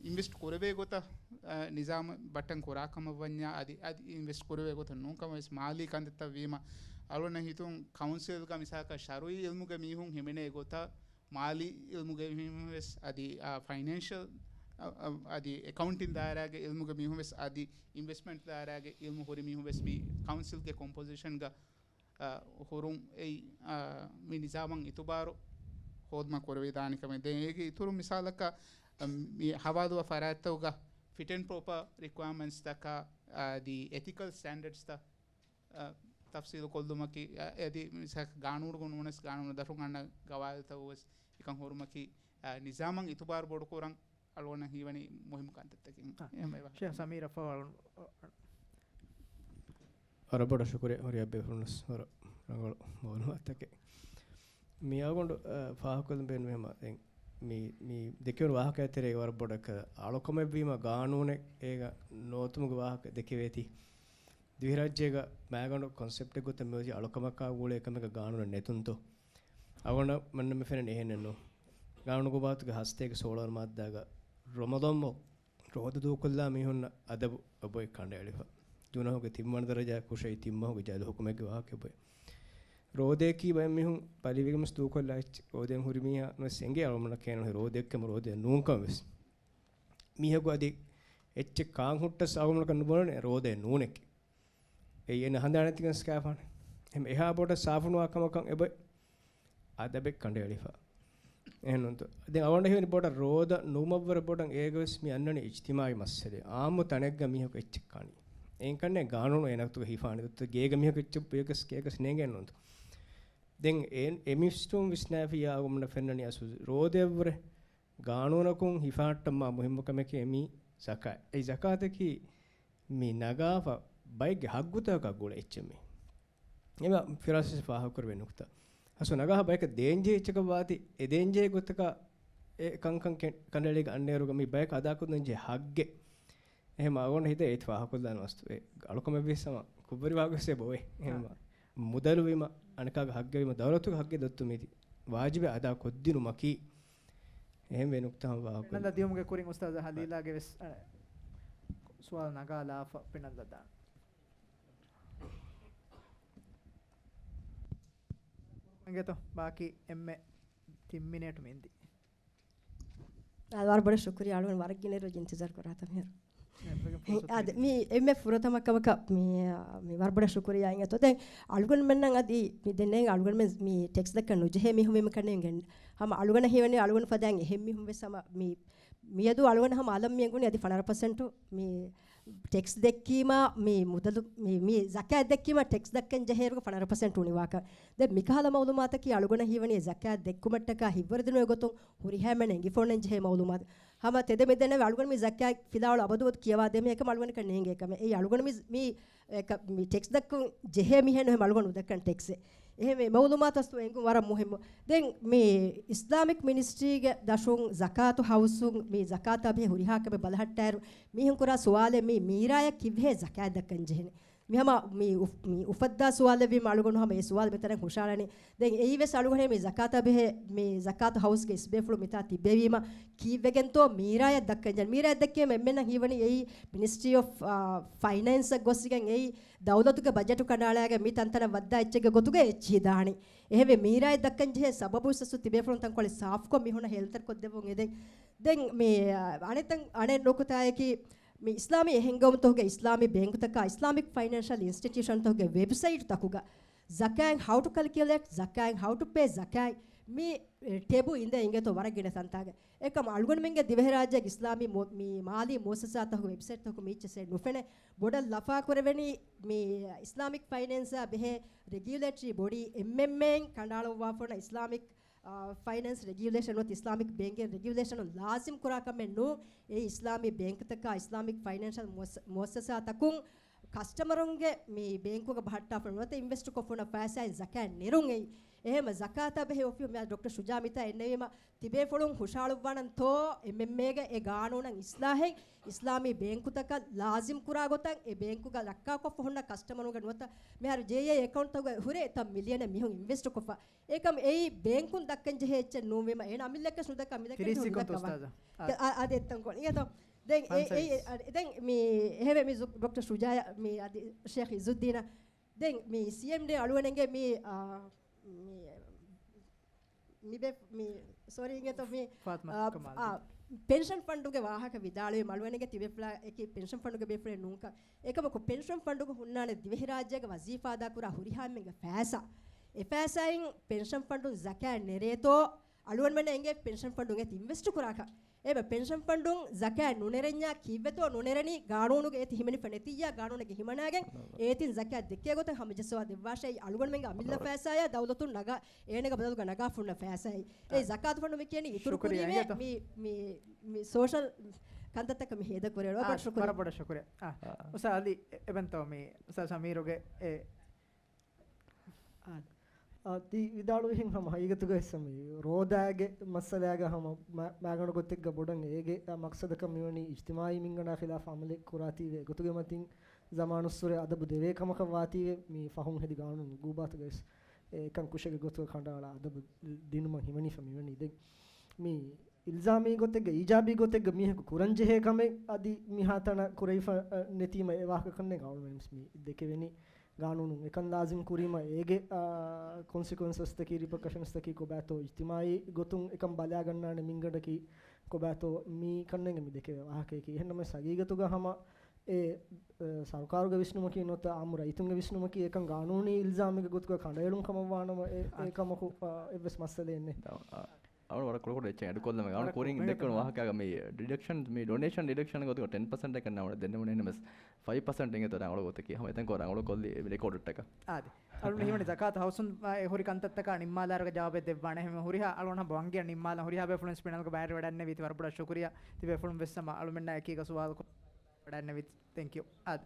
އިންވެސްޓް ކުރެވޭ ގޮތަށް، އާ، ނިޒާމް ބައްޓަން ކުރާ ކަމަށް ވަންޏާ އަދި، އަދި އިންވެސްޓް ކުރެވޭ ގޮތަށް ނޫން ކަމަށް ވެސް މާލީ ކަންތައްތައް ވީމަ، އަޅުގަނޑަށް ހިތުން ކައުންސިލްގަ މިސާލަކަށް ޝަރުއީ އިލްމުގެ މީހުން ހިމެނޭ ގޮތަށް މާލީ އިލްމުގެ މީހުން ވެސް އަދި، އާ، ފައިނޭންޝަލް، އަ، އަ، އަދި އެކައުންޓިން ދާއިރާގެ އިލްމުގެ މީހުން ވެސް އަދި އިންވެސްޓްމަންޓް ދާއިރާގެ އިލްމު ހުރި މީހުން ވެސް މި ކައުންސިލްގެ ކޮމްޕޮޒިޝަންގަ، އަ، ހުރުން އެއީ، އަ، މި ނިޒާމަށް އިތުބާރު ހޯދުމަށް ކުރެވިދާނެ ކަމެއް. ދެން އޭގެ އިތުރު މިސާލަކަށް، އަ، މި ހަވާލުވާ ފަރާތްތަކުގަ ފިޓް އެންޑް ޕްރޮޕަރ ރިކުއަރމަންޓްސްތަކާ އަދި އެތިކަލް ސްޓޭންޑަޑްސްތައް އަ، ތަފްސީލު ކޮށްލުމަކީ، އަ، އެދި މިސާލަކަށް ގާނޫނުގަ ނޫނަސް ގާނޫނު ދަށުން އަންނަ ގަވާއިދުތަކު ވެސް އެކަން ހުރުމަކީ، އަ، ނިޒާމަށް އިތުބާރު ބޮޑުކުރަން އަޅުގަނޑަށް ހީވަނީ މުހިއްމު ކަންތައްތަކެއް. އަ، އެހެންވެ. ޝޭޚް ސަމީރަށް ފަހު އަޅުން. ވަރަށް ބޮޑަށް ޝުކުރިއްޔާ ހުރިހާ ބޭފުޅުންނަސް ވަރަށް ރަނގަޅު މައުލޫމާތުތަކެއް. މި އަޅުގަނޑު، އަ، ފާހަގަކޮށްލަން ބޭނުންވީމަ، ދެން މި، މި ދެކެވުނު ވާހަކައި ތެރޭގަ ވަރަށް ބޮޑަކަށް އަޅުކަމެއްވީމަ، ގާނޫނެއް އޭގަ ނޯތުމުގެ ވާހަކަ ދެކެވޭތީ. ދިވެހިރާއްޖޭގަ މައިގަނޑު ކޮންސެޕްޓެއް ގޮތަށް މިއޮތީ އަޅުކަމަކާ ގުޅޭ ކަމެއްގަ ގާނޫނެއް ނެތުންތޯ؟ އަޅުގަނޑަށް މަންނަމެ ފެންނަނީ އެހެނެއްނު. ގާނޫނުގެ ބާތުގެ ހަސަތޭކަ ސޯޅަ މާއްދާގަ ރަމަޟާން މަހު ރޯދަ ދޫކޮށްލާ މީހުންނަށް އަދަބު އެބޮތް ކަނޑައެޅިފަ. ދުނަހުގެ ތިންވަނަ ދަރަޖާ ކުށައި ތިން މަހުގެ ޖައިލު ހުކުމެއްގެ ވާހަކަ އެބޮތް. ރޯދައަކީ ބައެއް މީހުން ބަލިވެގެން ވެސް ދޫކޮށްލާ އެއްޗެއް. ރޯދައިން ހުރި މީހާ ނުވެސް އެނގޭ އަޅުގަނޑަށް ކޭނުން ރޯދައެއްކަމަށް ރޯދައެއް ނޫންކަމަށް ވެސް. މީހަކު އަދި އެއްޗެއް ކާން ހުއްޓަސް އަޅުގަނޑަކަށް ނުބުނަނީ ރޯދައެއް ނޫނެކޭ. އެއީ އޭނަ ހަނދާނެއް ތިކަން ސްކާފާނެ. އެހެން އެހާ ބޮޑަށް ސާފުނުވާ ކަމަކަށް އެބަ އަދަބެއް ކަނޑައެޅިފަ. އެހެންނުންތޯ؟ ދެން އަޅުގަނޑަށް ހީވަނީ ބޮޑަށް ރޯދަ ނުވުމަށްވުރެ ބޮޑަށް އޭގަ ވެސް މި އަންނަނީ އިޖްތިމާޢީ މައްސަލައެއް. އާއްމު ތަނެއްގަ މީހަކު އެއްޗެއް ކާނީ. އެހެންކަންނޭ ގާނޫނު އޭނަ ގޮތުގަ ހިފާނެ. ދޮއްތަ ގޭގަ މީހަކު އެއްޗެއް ބުއިގަސް ގޭގަސް ނޭނގޭނުންތޯ؟ ދެން އެ، އެ މިސްޓުން ވިސްނާފިޔާ އަޅުގަނޑަށް ފެންނަނީ އަސްލު ރޯދައަށްވުރެ ގާނޫނަކުން ހިފާހައްޓަން މާ މުހިއްމު ކަމެކޭ މީ ޒަކާތް. އެ ޒަކާތަކީ މި ނަގާފަ ބައެއްގެ ހައްގުތަކަކާ ގުޅޭ އެއްޗެއް މީ. އެބަ ފިރާސް ފާހަގަކުރެވޭ ނުކުތާ. އަސްލު ނަގާފަ ބަޔަކަށް ދޭންޖެހޭ އެއްޗަކަށް ވާތީ، އެ ދޭންޖެހޭ ގޮތަކަށް އެ ކަންކަން ކެ-، ކަނޑައެޅިގެން އަންނައިރުގަ މި ބަޔަކަށް އަދާކޮށްދޭންޖެހޭ ހައްގެއް. އެހެން އަޅުގަނޑަށް ހިތޭ އޭތި ފާހަގަކޮށްލާން ވަސްތު އެ އަޅުކަމެއްވީ ސަމަ ކުށްވެރިވާގޮތް އެބައޮތް. އެހެން އާ. މުދަލުވީމަ އަނެކާގެ ހައްގެވީމަ ދައުލަތުގެ ހައްގެއް ދޮއްތު މީތި ވާޖިބެއް އަދާ ކޮށްދިނުމަކީ. އެހެން ވެ ނުކްތާ ހަމަ ވާހަކަ. ނަން ދިޔުމުގެ ކުރިން އުސްތާޒާ ހަލީލާގެ ވެސް، އަ، ސުވާލު ނަގާލާފަ ޕިނަލް ދަދާ. އިނގޭތޯ ބާކީ އެންމެ ތިން މިނެޓް މިންދީ. އާ، ވަރަށް ބޮޑަށް ޝުކުރިއްޔާ. އަޅުގަނޑު ވަރަށް ގިނަ އިރު އިންތިޒާރު ކުރާތަ މިހާރު. އާދެ، މި އެންމެ ފުރަތަމަ ކަމަކަށް މި، މި ވަރަށް ބޮޑަށް ޝުކުރިއްޔާ އިނގޭތޯ. ދެން އަޅުގަނޑުމެންނަށް އަދި މި ދެން ނޭނގެ އަޅުގަނޑުމެން މި ޓެކްސް ދައްކަން ނުޖެހޭ މީހުން ވީމަ ކަންނޭނގެ. ހަމަ އަޅުގަނޑަށް ހީވަނީ އަޅުގަނޑު ފަދައިން އެހެން މީހުން ވެސް ހަމަ މި މިއަދު އަޅުގަނޑަށް ހަމަ އަލަށް މި އެނގުނީ އަދި ފަނަރަ ޕަސެންޓު މި ޓެކްސް ދެއްކީމަ މި މުދަލު މި، މި ޒަކާތް ދެއްކީމަ ޓެކްސް ދައްކަން ޖެހޭއިރުގަ ފަނަރަ ޕަސެންޓް އުނިވާކަށް. ދެން މިކަހަލަ މައުލޫމާތަކީ އަޅުގަނޑަށް ހީވަނީ ޒަކާތް ދެއްކުމަށްޓަކާ ހިތްވަރުދިނުމެއް ގޮތުން ހުރިހާ އެންމެން އެނގިފޯނެން ޖެހޭ މައުލޫމާތު. ހަމަ ތެދެމެދެންނެވި އަޅުގަނޑު މި ޒަކާތް ފިލާވަޅު އަބަދު ކިޔަވާ ދޭ މީހަކަށް އަޅުގަނޑަކަށް ނޭނގޭ ކަމެއް. އެއީ އަޅުގަނޑު މި، މި އެކަ-، މި ޓެކްސް ދައްކަން ޖެހޭ މީހެއް ނޫން އަޅުގަނޑު ނުދައްކަން ޓެކްސެއް. އެހެންވެ މައުލޫމާތު އަސްލު އެނގުން ވަރަށް މުހިއްމު. ދެން މި އިސްލާމިކް މިނިސްޓްރީގެ ދަށުން ޒަކާތު ހައުސުން މި ޒަކާތާ ބެހޭ ހުރިހާ ކަމެއް ބަލަހައްޓާއިރު މީހުން ކުރާ ސުވާލެއް މި މީރާޔަށް ކިއްވެހޭ ޒަކާތް ދައްކަން ޖެހެނީ. މި ހަމަ މި އުފް-، މި އުފައްދާ ސުވާލެއްވީމަ އަޅުގަނޑު ހަމަ އެ ސުވާލު މިތަނަށް ހުށަހަޅަނީ. ދެން އެއީވެސް އަޅުގަނޑު މި ޒަކާތާ ބެހޭ މި ޒަކާތު ހައުސްގެ އިސްބޭފުޅު މިތާ ތިއްބެވީމަ ކީއްވެގެންތޯ މީރާޔަށް ދައްކަން ޖެހެނީ. މީރާޔަށް ދެއްކީމަ އެންމެންނަށް ހީވަނީ އެއީ މިނިސްޓްރީ އޮފް، އާ، ފައިނޭންސަށް ގޮސްގެން އެއީ ދައުލަތުގެ ބަޖެޓު ކަނޑައަޅާގެން މި ތަންތަނަށް ވައްދާ އެއްޗެއްގެ ގޮތުގަ އެއްޗިހި ދާނީ. އެހެންވެ މީރާޔަށް ދައްކަން ޖެހޭ ސަބަބު ސަސް ތިބޭފުޅުން ތަންކޮޅެއް ސާފުކޮށް މީހުންނަށް ހެލްތަރުކޮށްދެއްވުން އެދެން. ދެން މި، އަ، އަނެއް ތަން، އަނެއް ނުކުތާއަކީ، މި އިސްލާމީ އެހެން ގައުމުތަކުގެ އިސްލާމީ ބޭންކުތަކާ، އިސްލާމިކް ފައިނޭންޝަލް އިންސްޓިޓިއުޝަންތަކުގެ ވެބްސައިޓްތަކުގަ ޒަކާތް ހައު ޓު ކަލްކިއުލޭޓް، ޒަކާތް ހައު ޓު ޕޭ ޒަކާތް މި ޓެބު އިނދެ އިނގޭތޯ ވަރަށް ގިނަ ތަންތާގަ. އެކަމް އަޅުގަނޑުމެންގެ ދިވެހިރާއްޖޭގެ އިސްލާމީ މު-، މި މާލީ މުއައްސަސާތަކުގެ ވެބްސައިޓްތަކު މީއްޗެއްސެއް ނުފެނޭ. ބޮޑަށް ލަފާކުރެވެނީ މި އިސްލާމިކް ފައިނޭންސާ ބެހޭ ރެގިއުލޭޓަރީ ބޮޑީ އެމްއެމްއޭން ކަނޑައަޅުއްވާފަ އޮންނަ އިސްލާމިކް، އާ، ފައިނޭންސް ރެގިއުލޭޝަން ނުވަތަ އިސްލާމިކް ބޭންކިން ރެގިއުލޭޝަނުން ލާޒިމް ކުރާ ކަމެއް ނޫން. އެ އިސްލާމީ ބޭންކުތަކާ އިސްލާމިކް ފައިނޭންޝަލް މުއައްސަ-، މުއައްސަސާތަކުން ކަސްޓަމަރުންގެ މި ބޭންކުގަ ބަހައްޓާފަ ނުވަތަ އިންވެސްޓް ކޮށްފަ އޮންނަ ފައިސާއިން ޒަކާތް ނެރުން އެއީ. އެހެންމަ ޒަކާތާ ބެހޭ އޮފީހު މި ޑޮކްޓަރ ޝުޖާ މިތާ އެންނެވީމަ ތިބޭފުޅުން ހުށަހަޅުއްވާނަންތޯ އެމްއެމްއޭގެ އެ ގާނޫނަށް އިސްލާހެއް އިސްލާމީ ބޭންކުތަކަށް ލާޒިމް ކުރާ ގޮތަށް އެ ބޭންކުގަ ރައްކާކޮށްފަ ހުންނަ ކަސްޓަމަރުންގެ ނުވަތަ މިހާރު ޖޭއޭ އެކައުންޓްތަކުގަ ހުރޭ ތައް މިލިއަނެއް މީހުން އިންވެސްޓް ކޮށްފަ. އެކަމް އެއީ ބޭންކުން ދައްކަން ޖެހޭ އެއްޗެއް ނޫންވީމަ އޭނަ އަމިއްލައަކަސް ނުދައްކާ މި ދައްކަން ތިރީސް ޖެހުން ސެކަންޑް ނުދައްކަވާ. އުސްތާޒާ. އަ-، އަ-، އަދި އެއްތަންކޮޅު. އިނގޭތޯ؟ ދެން އެ-، އެ-، އެ-، ދެން މި އެހެންވެ މި ޒު-، ޑޮކްޓަރ ޝުޖާއަށް މި އަދި ޝޭޚް އިޒުއްދީނަށް ދެން މި ސީއެމްޑީ އަޅުގަނޑުގެ މި، އާ، މި، މި ބޭ-، މި، ސޯރީ އިނގޭތޯ މި، ފާތިމާ އާ، ކަމާލް. އާ، ޕެންޝަން ފަންޑުގެ ވާހަކަ ވިދާޅުވީ މަޅުވަނިގެ ތިބޭފުޅާ އެކި ޕެންޝަން ފަންޑުގެ ބޭފުޅެއް ނޫންކަން. އެކަމަކު ޕެންޝަން ފަންޑުގަ ހުންނާނެ ދިވެހިރާއްޖޭގަ ވަޒީފާ އަދާކުރާ ހުރިހާ އެންމެންގެ ފައިސާ. އެ ފައިސާއިން ޕެންޝަން ފަންޑުން ޒަކާތް ނެރޭތޯ އަޅުގަނޑުމެންނަށް އެނގޭ ޕެންޝަން ފަންޑުން އޭތި އިންވެސްޓް ކުރާކަށް. އެބަ ޕެންޝަން ފަންޑުން ޒަކާތް ނުނެރެންޏާ ކީއްވެތޯ ނުނެރެނީ ގާނޫނުގަ އޭތި ހިމެނިފަ ނެތިއްޔާ ގާނޫނުގަ ހިމަނާގެން އޭތިން ޒަކާތް ދެއްކޭ ގޮތަށް ހަމަޖައްސަވާ ދެއްވާށޭ. އަޅުގަނޑުމެންގެ އަމިއްލަ ފައިސާޔާ ދައުލަތުން ނަގާ އޭނަގެ ބަދަލުގަ ނަގާފަ ހުންނަ ފައިސާއި. އެ ޒަކާތު ފަންޑު މި ކިޔަނީ އިތުރު ކުރީމޭ މި، މި، މި ސޯޝަލް ކަންތައްތަކަށް މި ހޭދަ ކުރޭ. ވަރަށް ބޮޑަށް ޝުކުރިއްޔާ. އާ، އުސްތާޛް އަލީ އެ-، އެބަންތޯ މި އުސްތާޛް ސަމީރުގެ އެ އާ، ތި ވިދާޅުވިހެން ހަމަ ހަގީގަތުގައި މި ރޯދާގެ މައްސަލާގަ ހަމަ މާ-، މާގަނޑު ގޮތެއްގަ ބޮޑަށް އޭގެ މަޤްޞަދަކަށް މިވަނީ އިޖްތިމާޢީ މިންގަނޑާ ޚިލާފަށް ޢަމަލެއް ކުރާތީވެ ގޮތުގެ މަތިން ޒަމާނުއްސުރެ އަދަބު ދެވޭ ކަމަކަށް ވާތީވެ މި ފަހުން ހެދި ގާނޫނު އުގޫބާތުގައި އެކަން ކުށެއްގެ ގޮތުގަ ކަނޑައަޅާ އަދަބު ދިނުމަށް ހިމަނިފަ މިވަނީ. ދެން މި އިލްޒާމީ ގޮތެއްގަ، އީޖާބީ ގޮތެއްގަ މީހަކު ކުރަންޖެހޭ ކަމެއް އަދި މިހާތަނަށް ކުރެވިފަ، އަ، ނެތީމަ އެ ވާހަކަ ކަންނޭނގެ އަޅުގަނޑު މި ދެކެވެނީ. ގާނޫނުން އެކަން ލާޒިމް ކުރީމަ އޭގެ، އާ، ކޮންސިކުއެންސަސްތަކީ، ރިޕަކަޝަންސްތަކީ ކޮބާތޯ، އިޖްތިމާޢީ ގޮތުން އެކަން ބަލާގަންނާނެ މިންގަނޑަކީ ކޮބާތޯ، މި ކަންނޭނގެ މި ދެކެވޭ ވާހަކަޔަކީ. އެހެންނަމަވެސް ހަގީގަތުގަ ހަމަ އެ، އެ، ސަރުކާރުގެ ވިސްނުމަކީ ނުވަތަ އާއްމު ރައްޔިތުންގެ ވިސްނުމަކީ އެކަން ގާނޫނީ އިލްޒާމެއްގެ ގޮތުގަ ކަނޑައެޅުން ކަމަށްވާނަމަ އެ، އެ ކަމަކު، އާ، އެއްވެސް މައްސަލައެއް ނެތް. އަ-، އަ-، އަޅު ވަރަށް ކުޅަކުޅަ އެއްޗެއް އެޑްކޮށްލަމެ. އަޅު ކުރިން ދެއްކުނު ވާހަކަ މި ޑިޑަކްޝަން، މި ޑޮނޭޝަން ޑިޑަކްޝަން ގޮތުގަ ޓެން ޕަސެންޓް އެކަން ނާ ދެންނެވުނޭ ނަމަވެސް ފައިވް ޕަސެންޓް އިނގޭތޯ ރަނގަޅު ގޮތަކީ. ހަމަ އެތަންކޮށް ރަނގަޅު ކޮށްލީ މި ރެކޯޑްތަކަށް. އާދެ. އަޅުގަނޑު ހީވަނީ ޒަކާތު ހައުސުން، އާ، އެ ހުރި ކަންތައްތަކާ ނިންމާލާރުގެ ޖަވާބެއް ދެއްވާނެ. ހަމަ ހުރިހާ އަޅުގަނޑު ހަމަ ވަންގިޔަށް ނިންމާލަން ހުރިހާ ބޭފުޅުން ވެސް ޕެނަލްގެ ބައިވެރިވެވަޑައިގެންނެވީތީ ވަރަށް ބޮޑަށް ޝުކުރިއްޔާ. ތިބޭފުޅުން ވެސް ހަމަ އަޅުމެންނާ އެކީގަ ސުވާލު ކޮށް ވަޑައިގެންނެވީތީ. ތެންކް ޔޫ. އާދެ.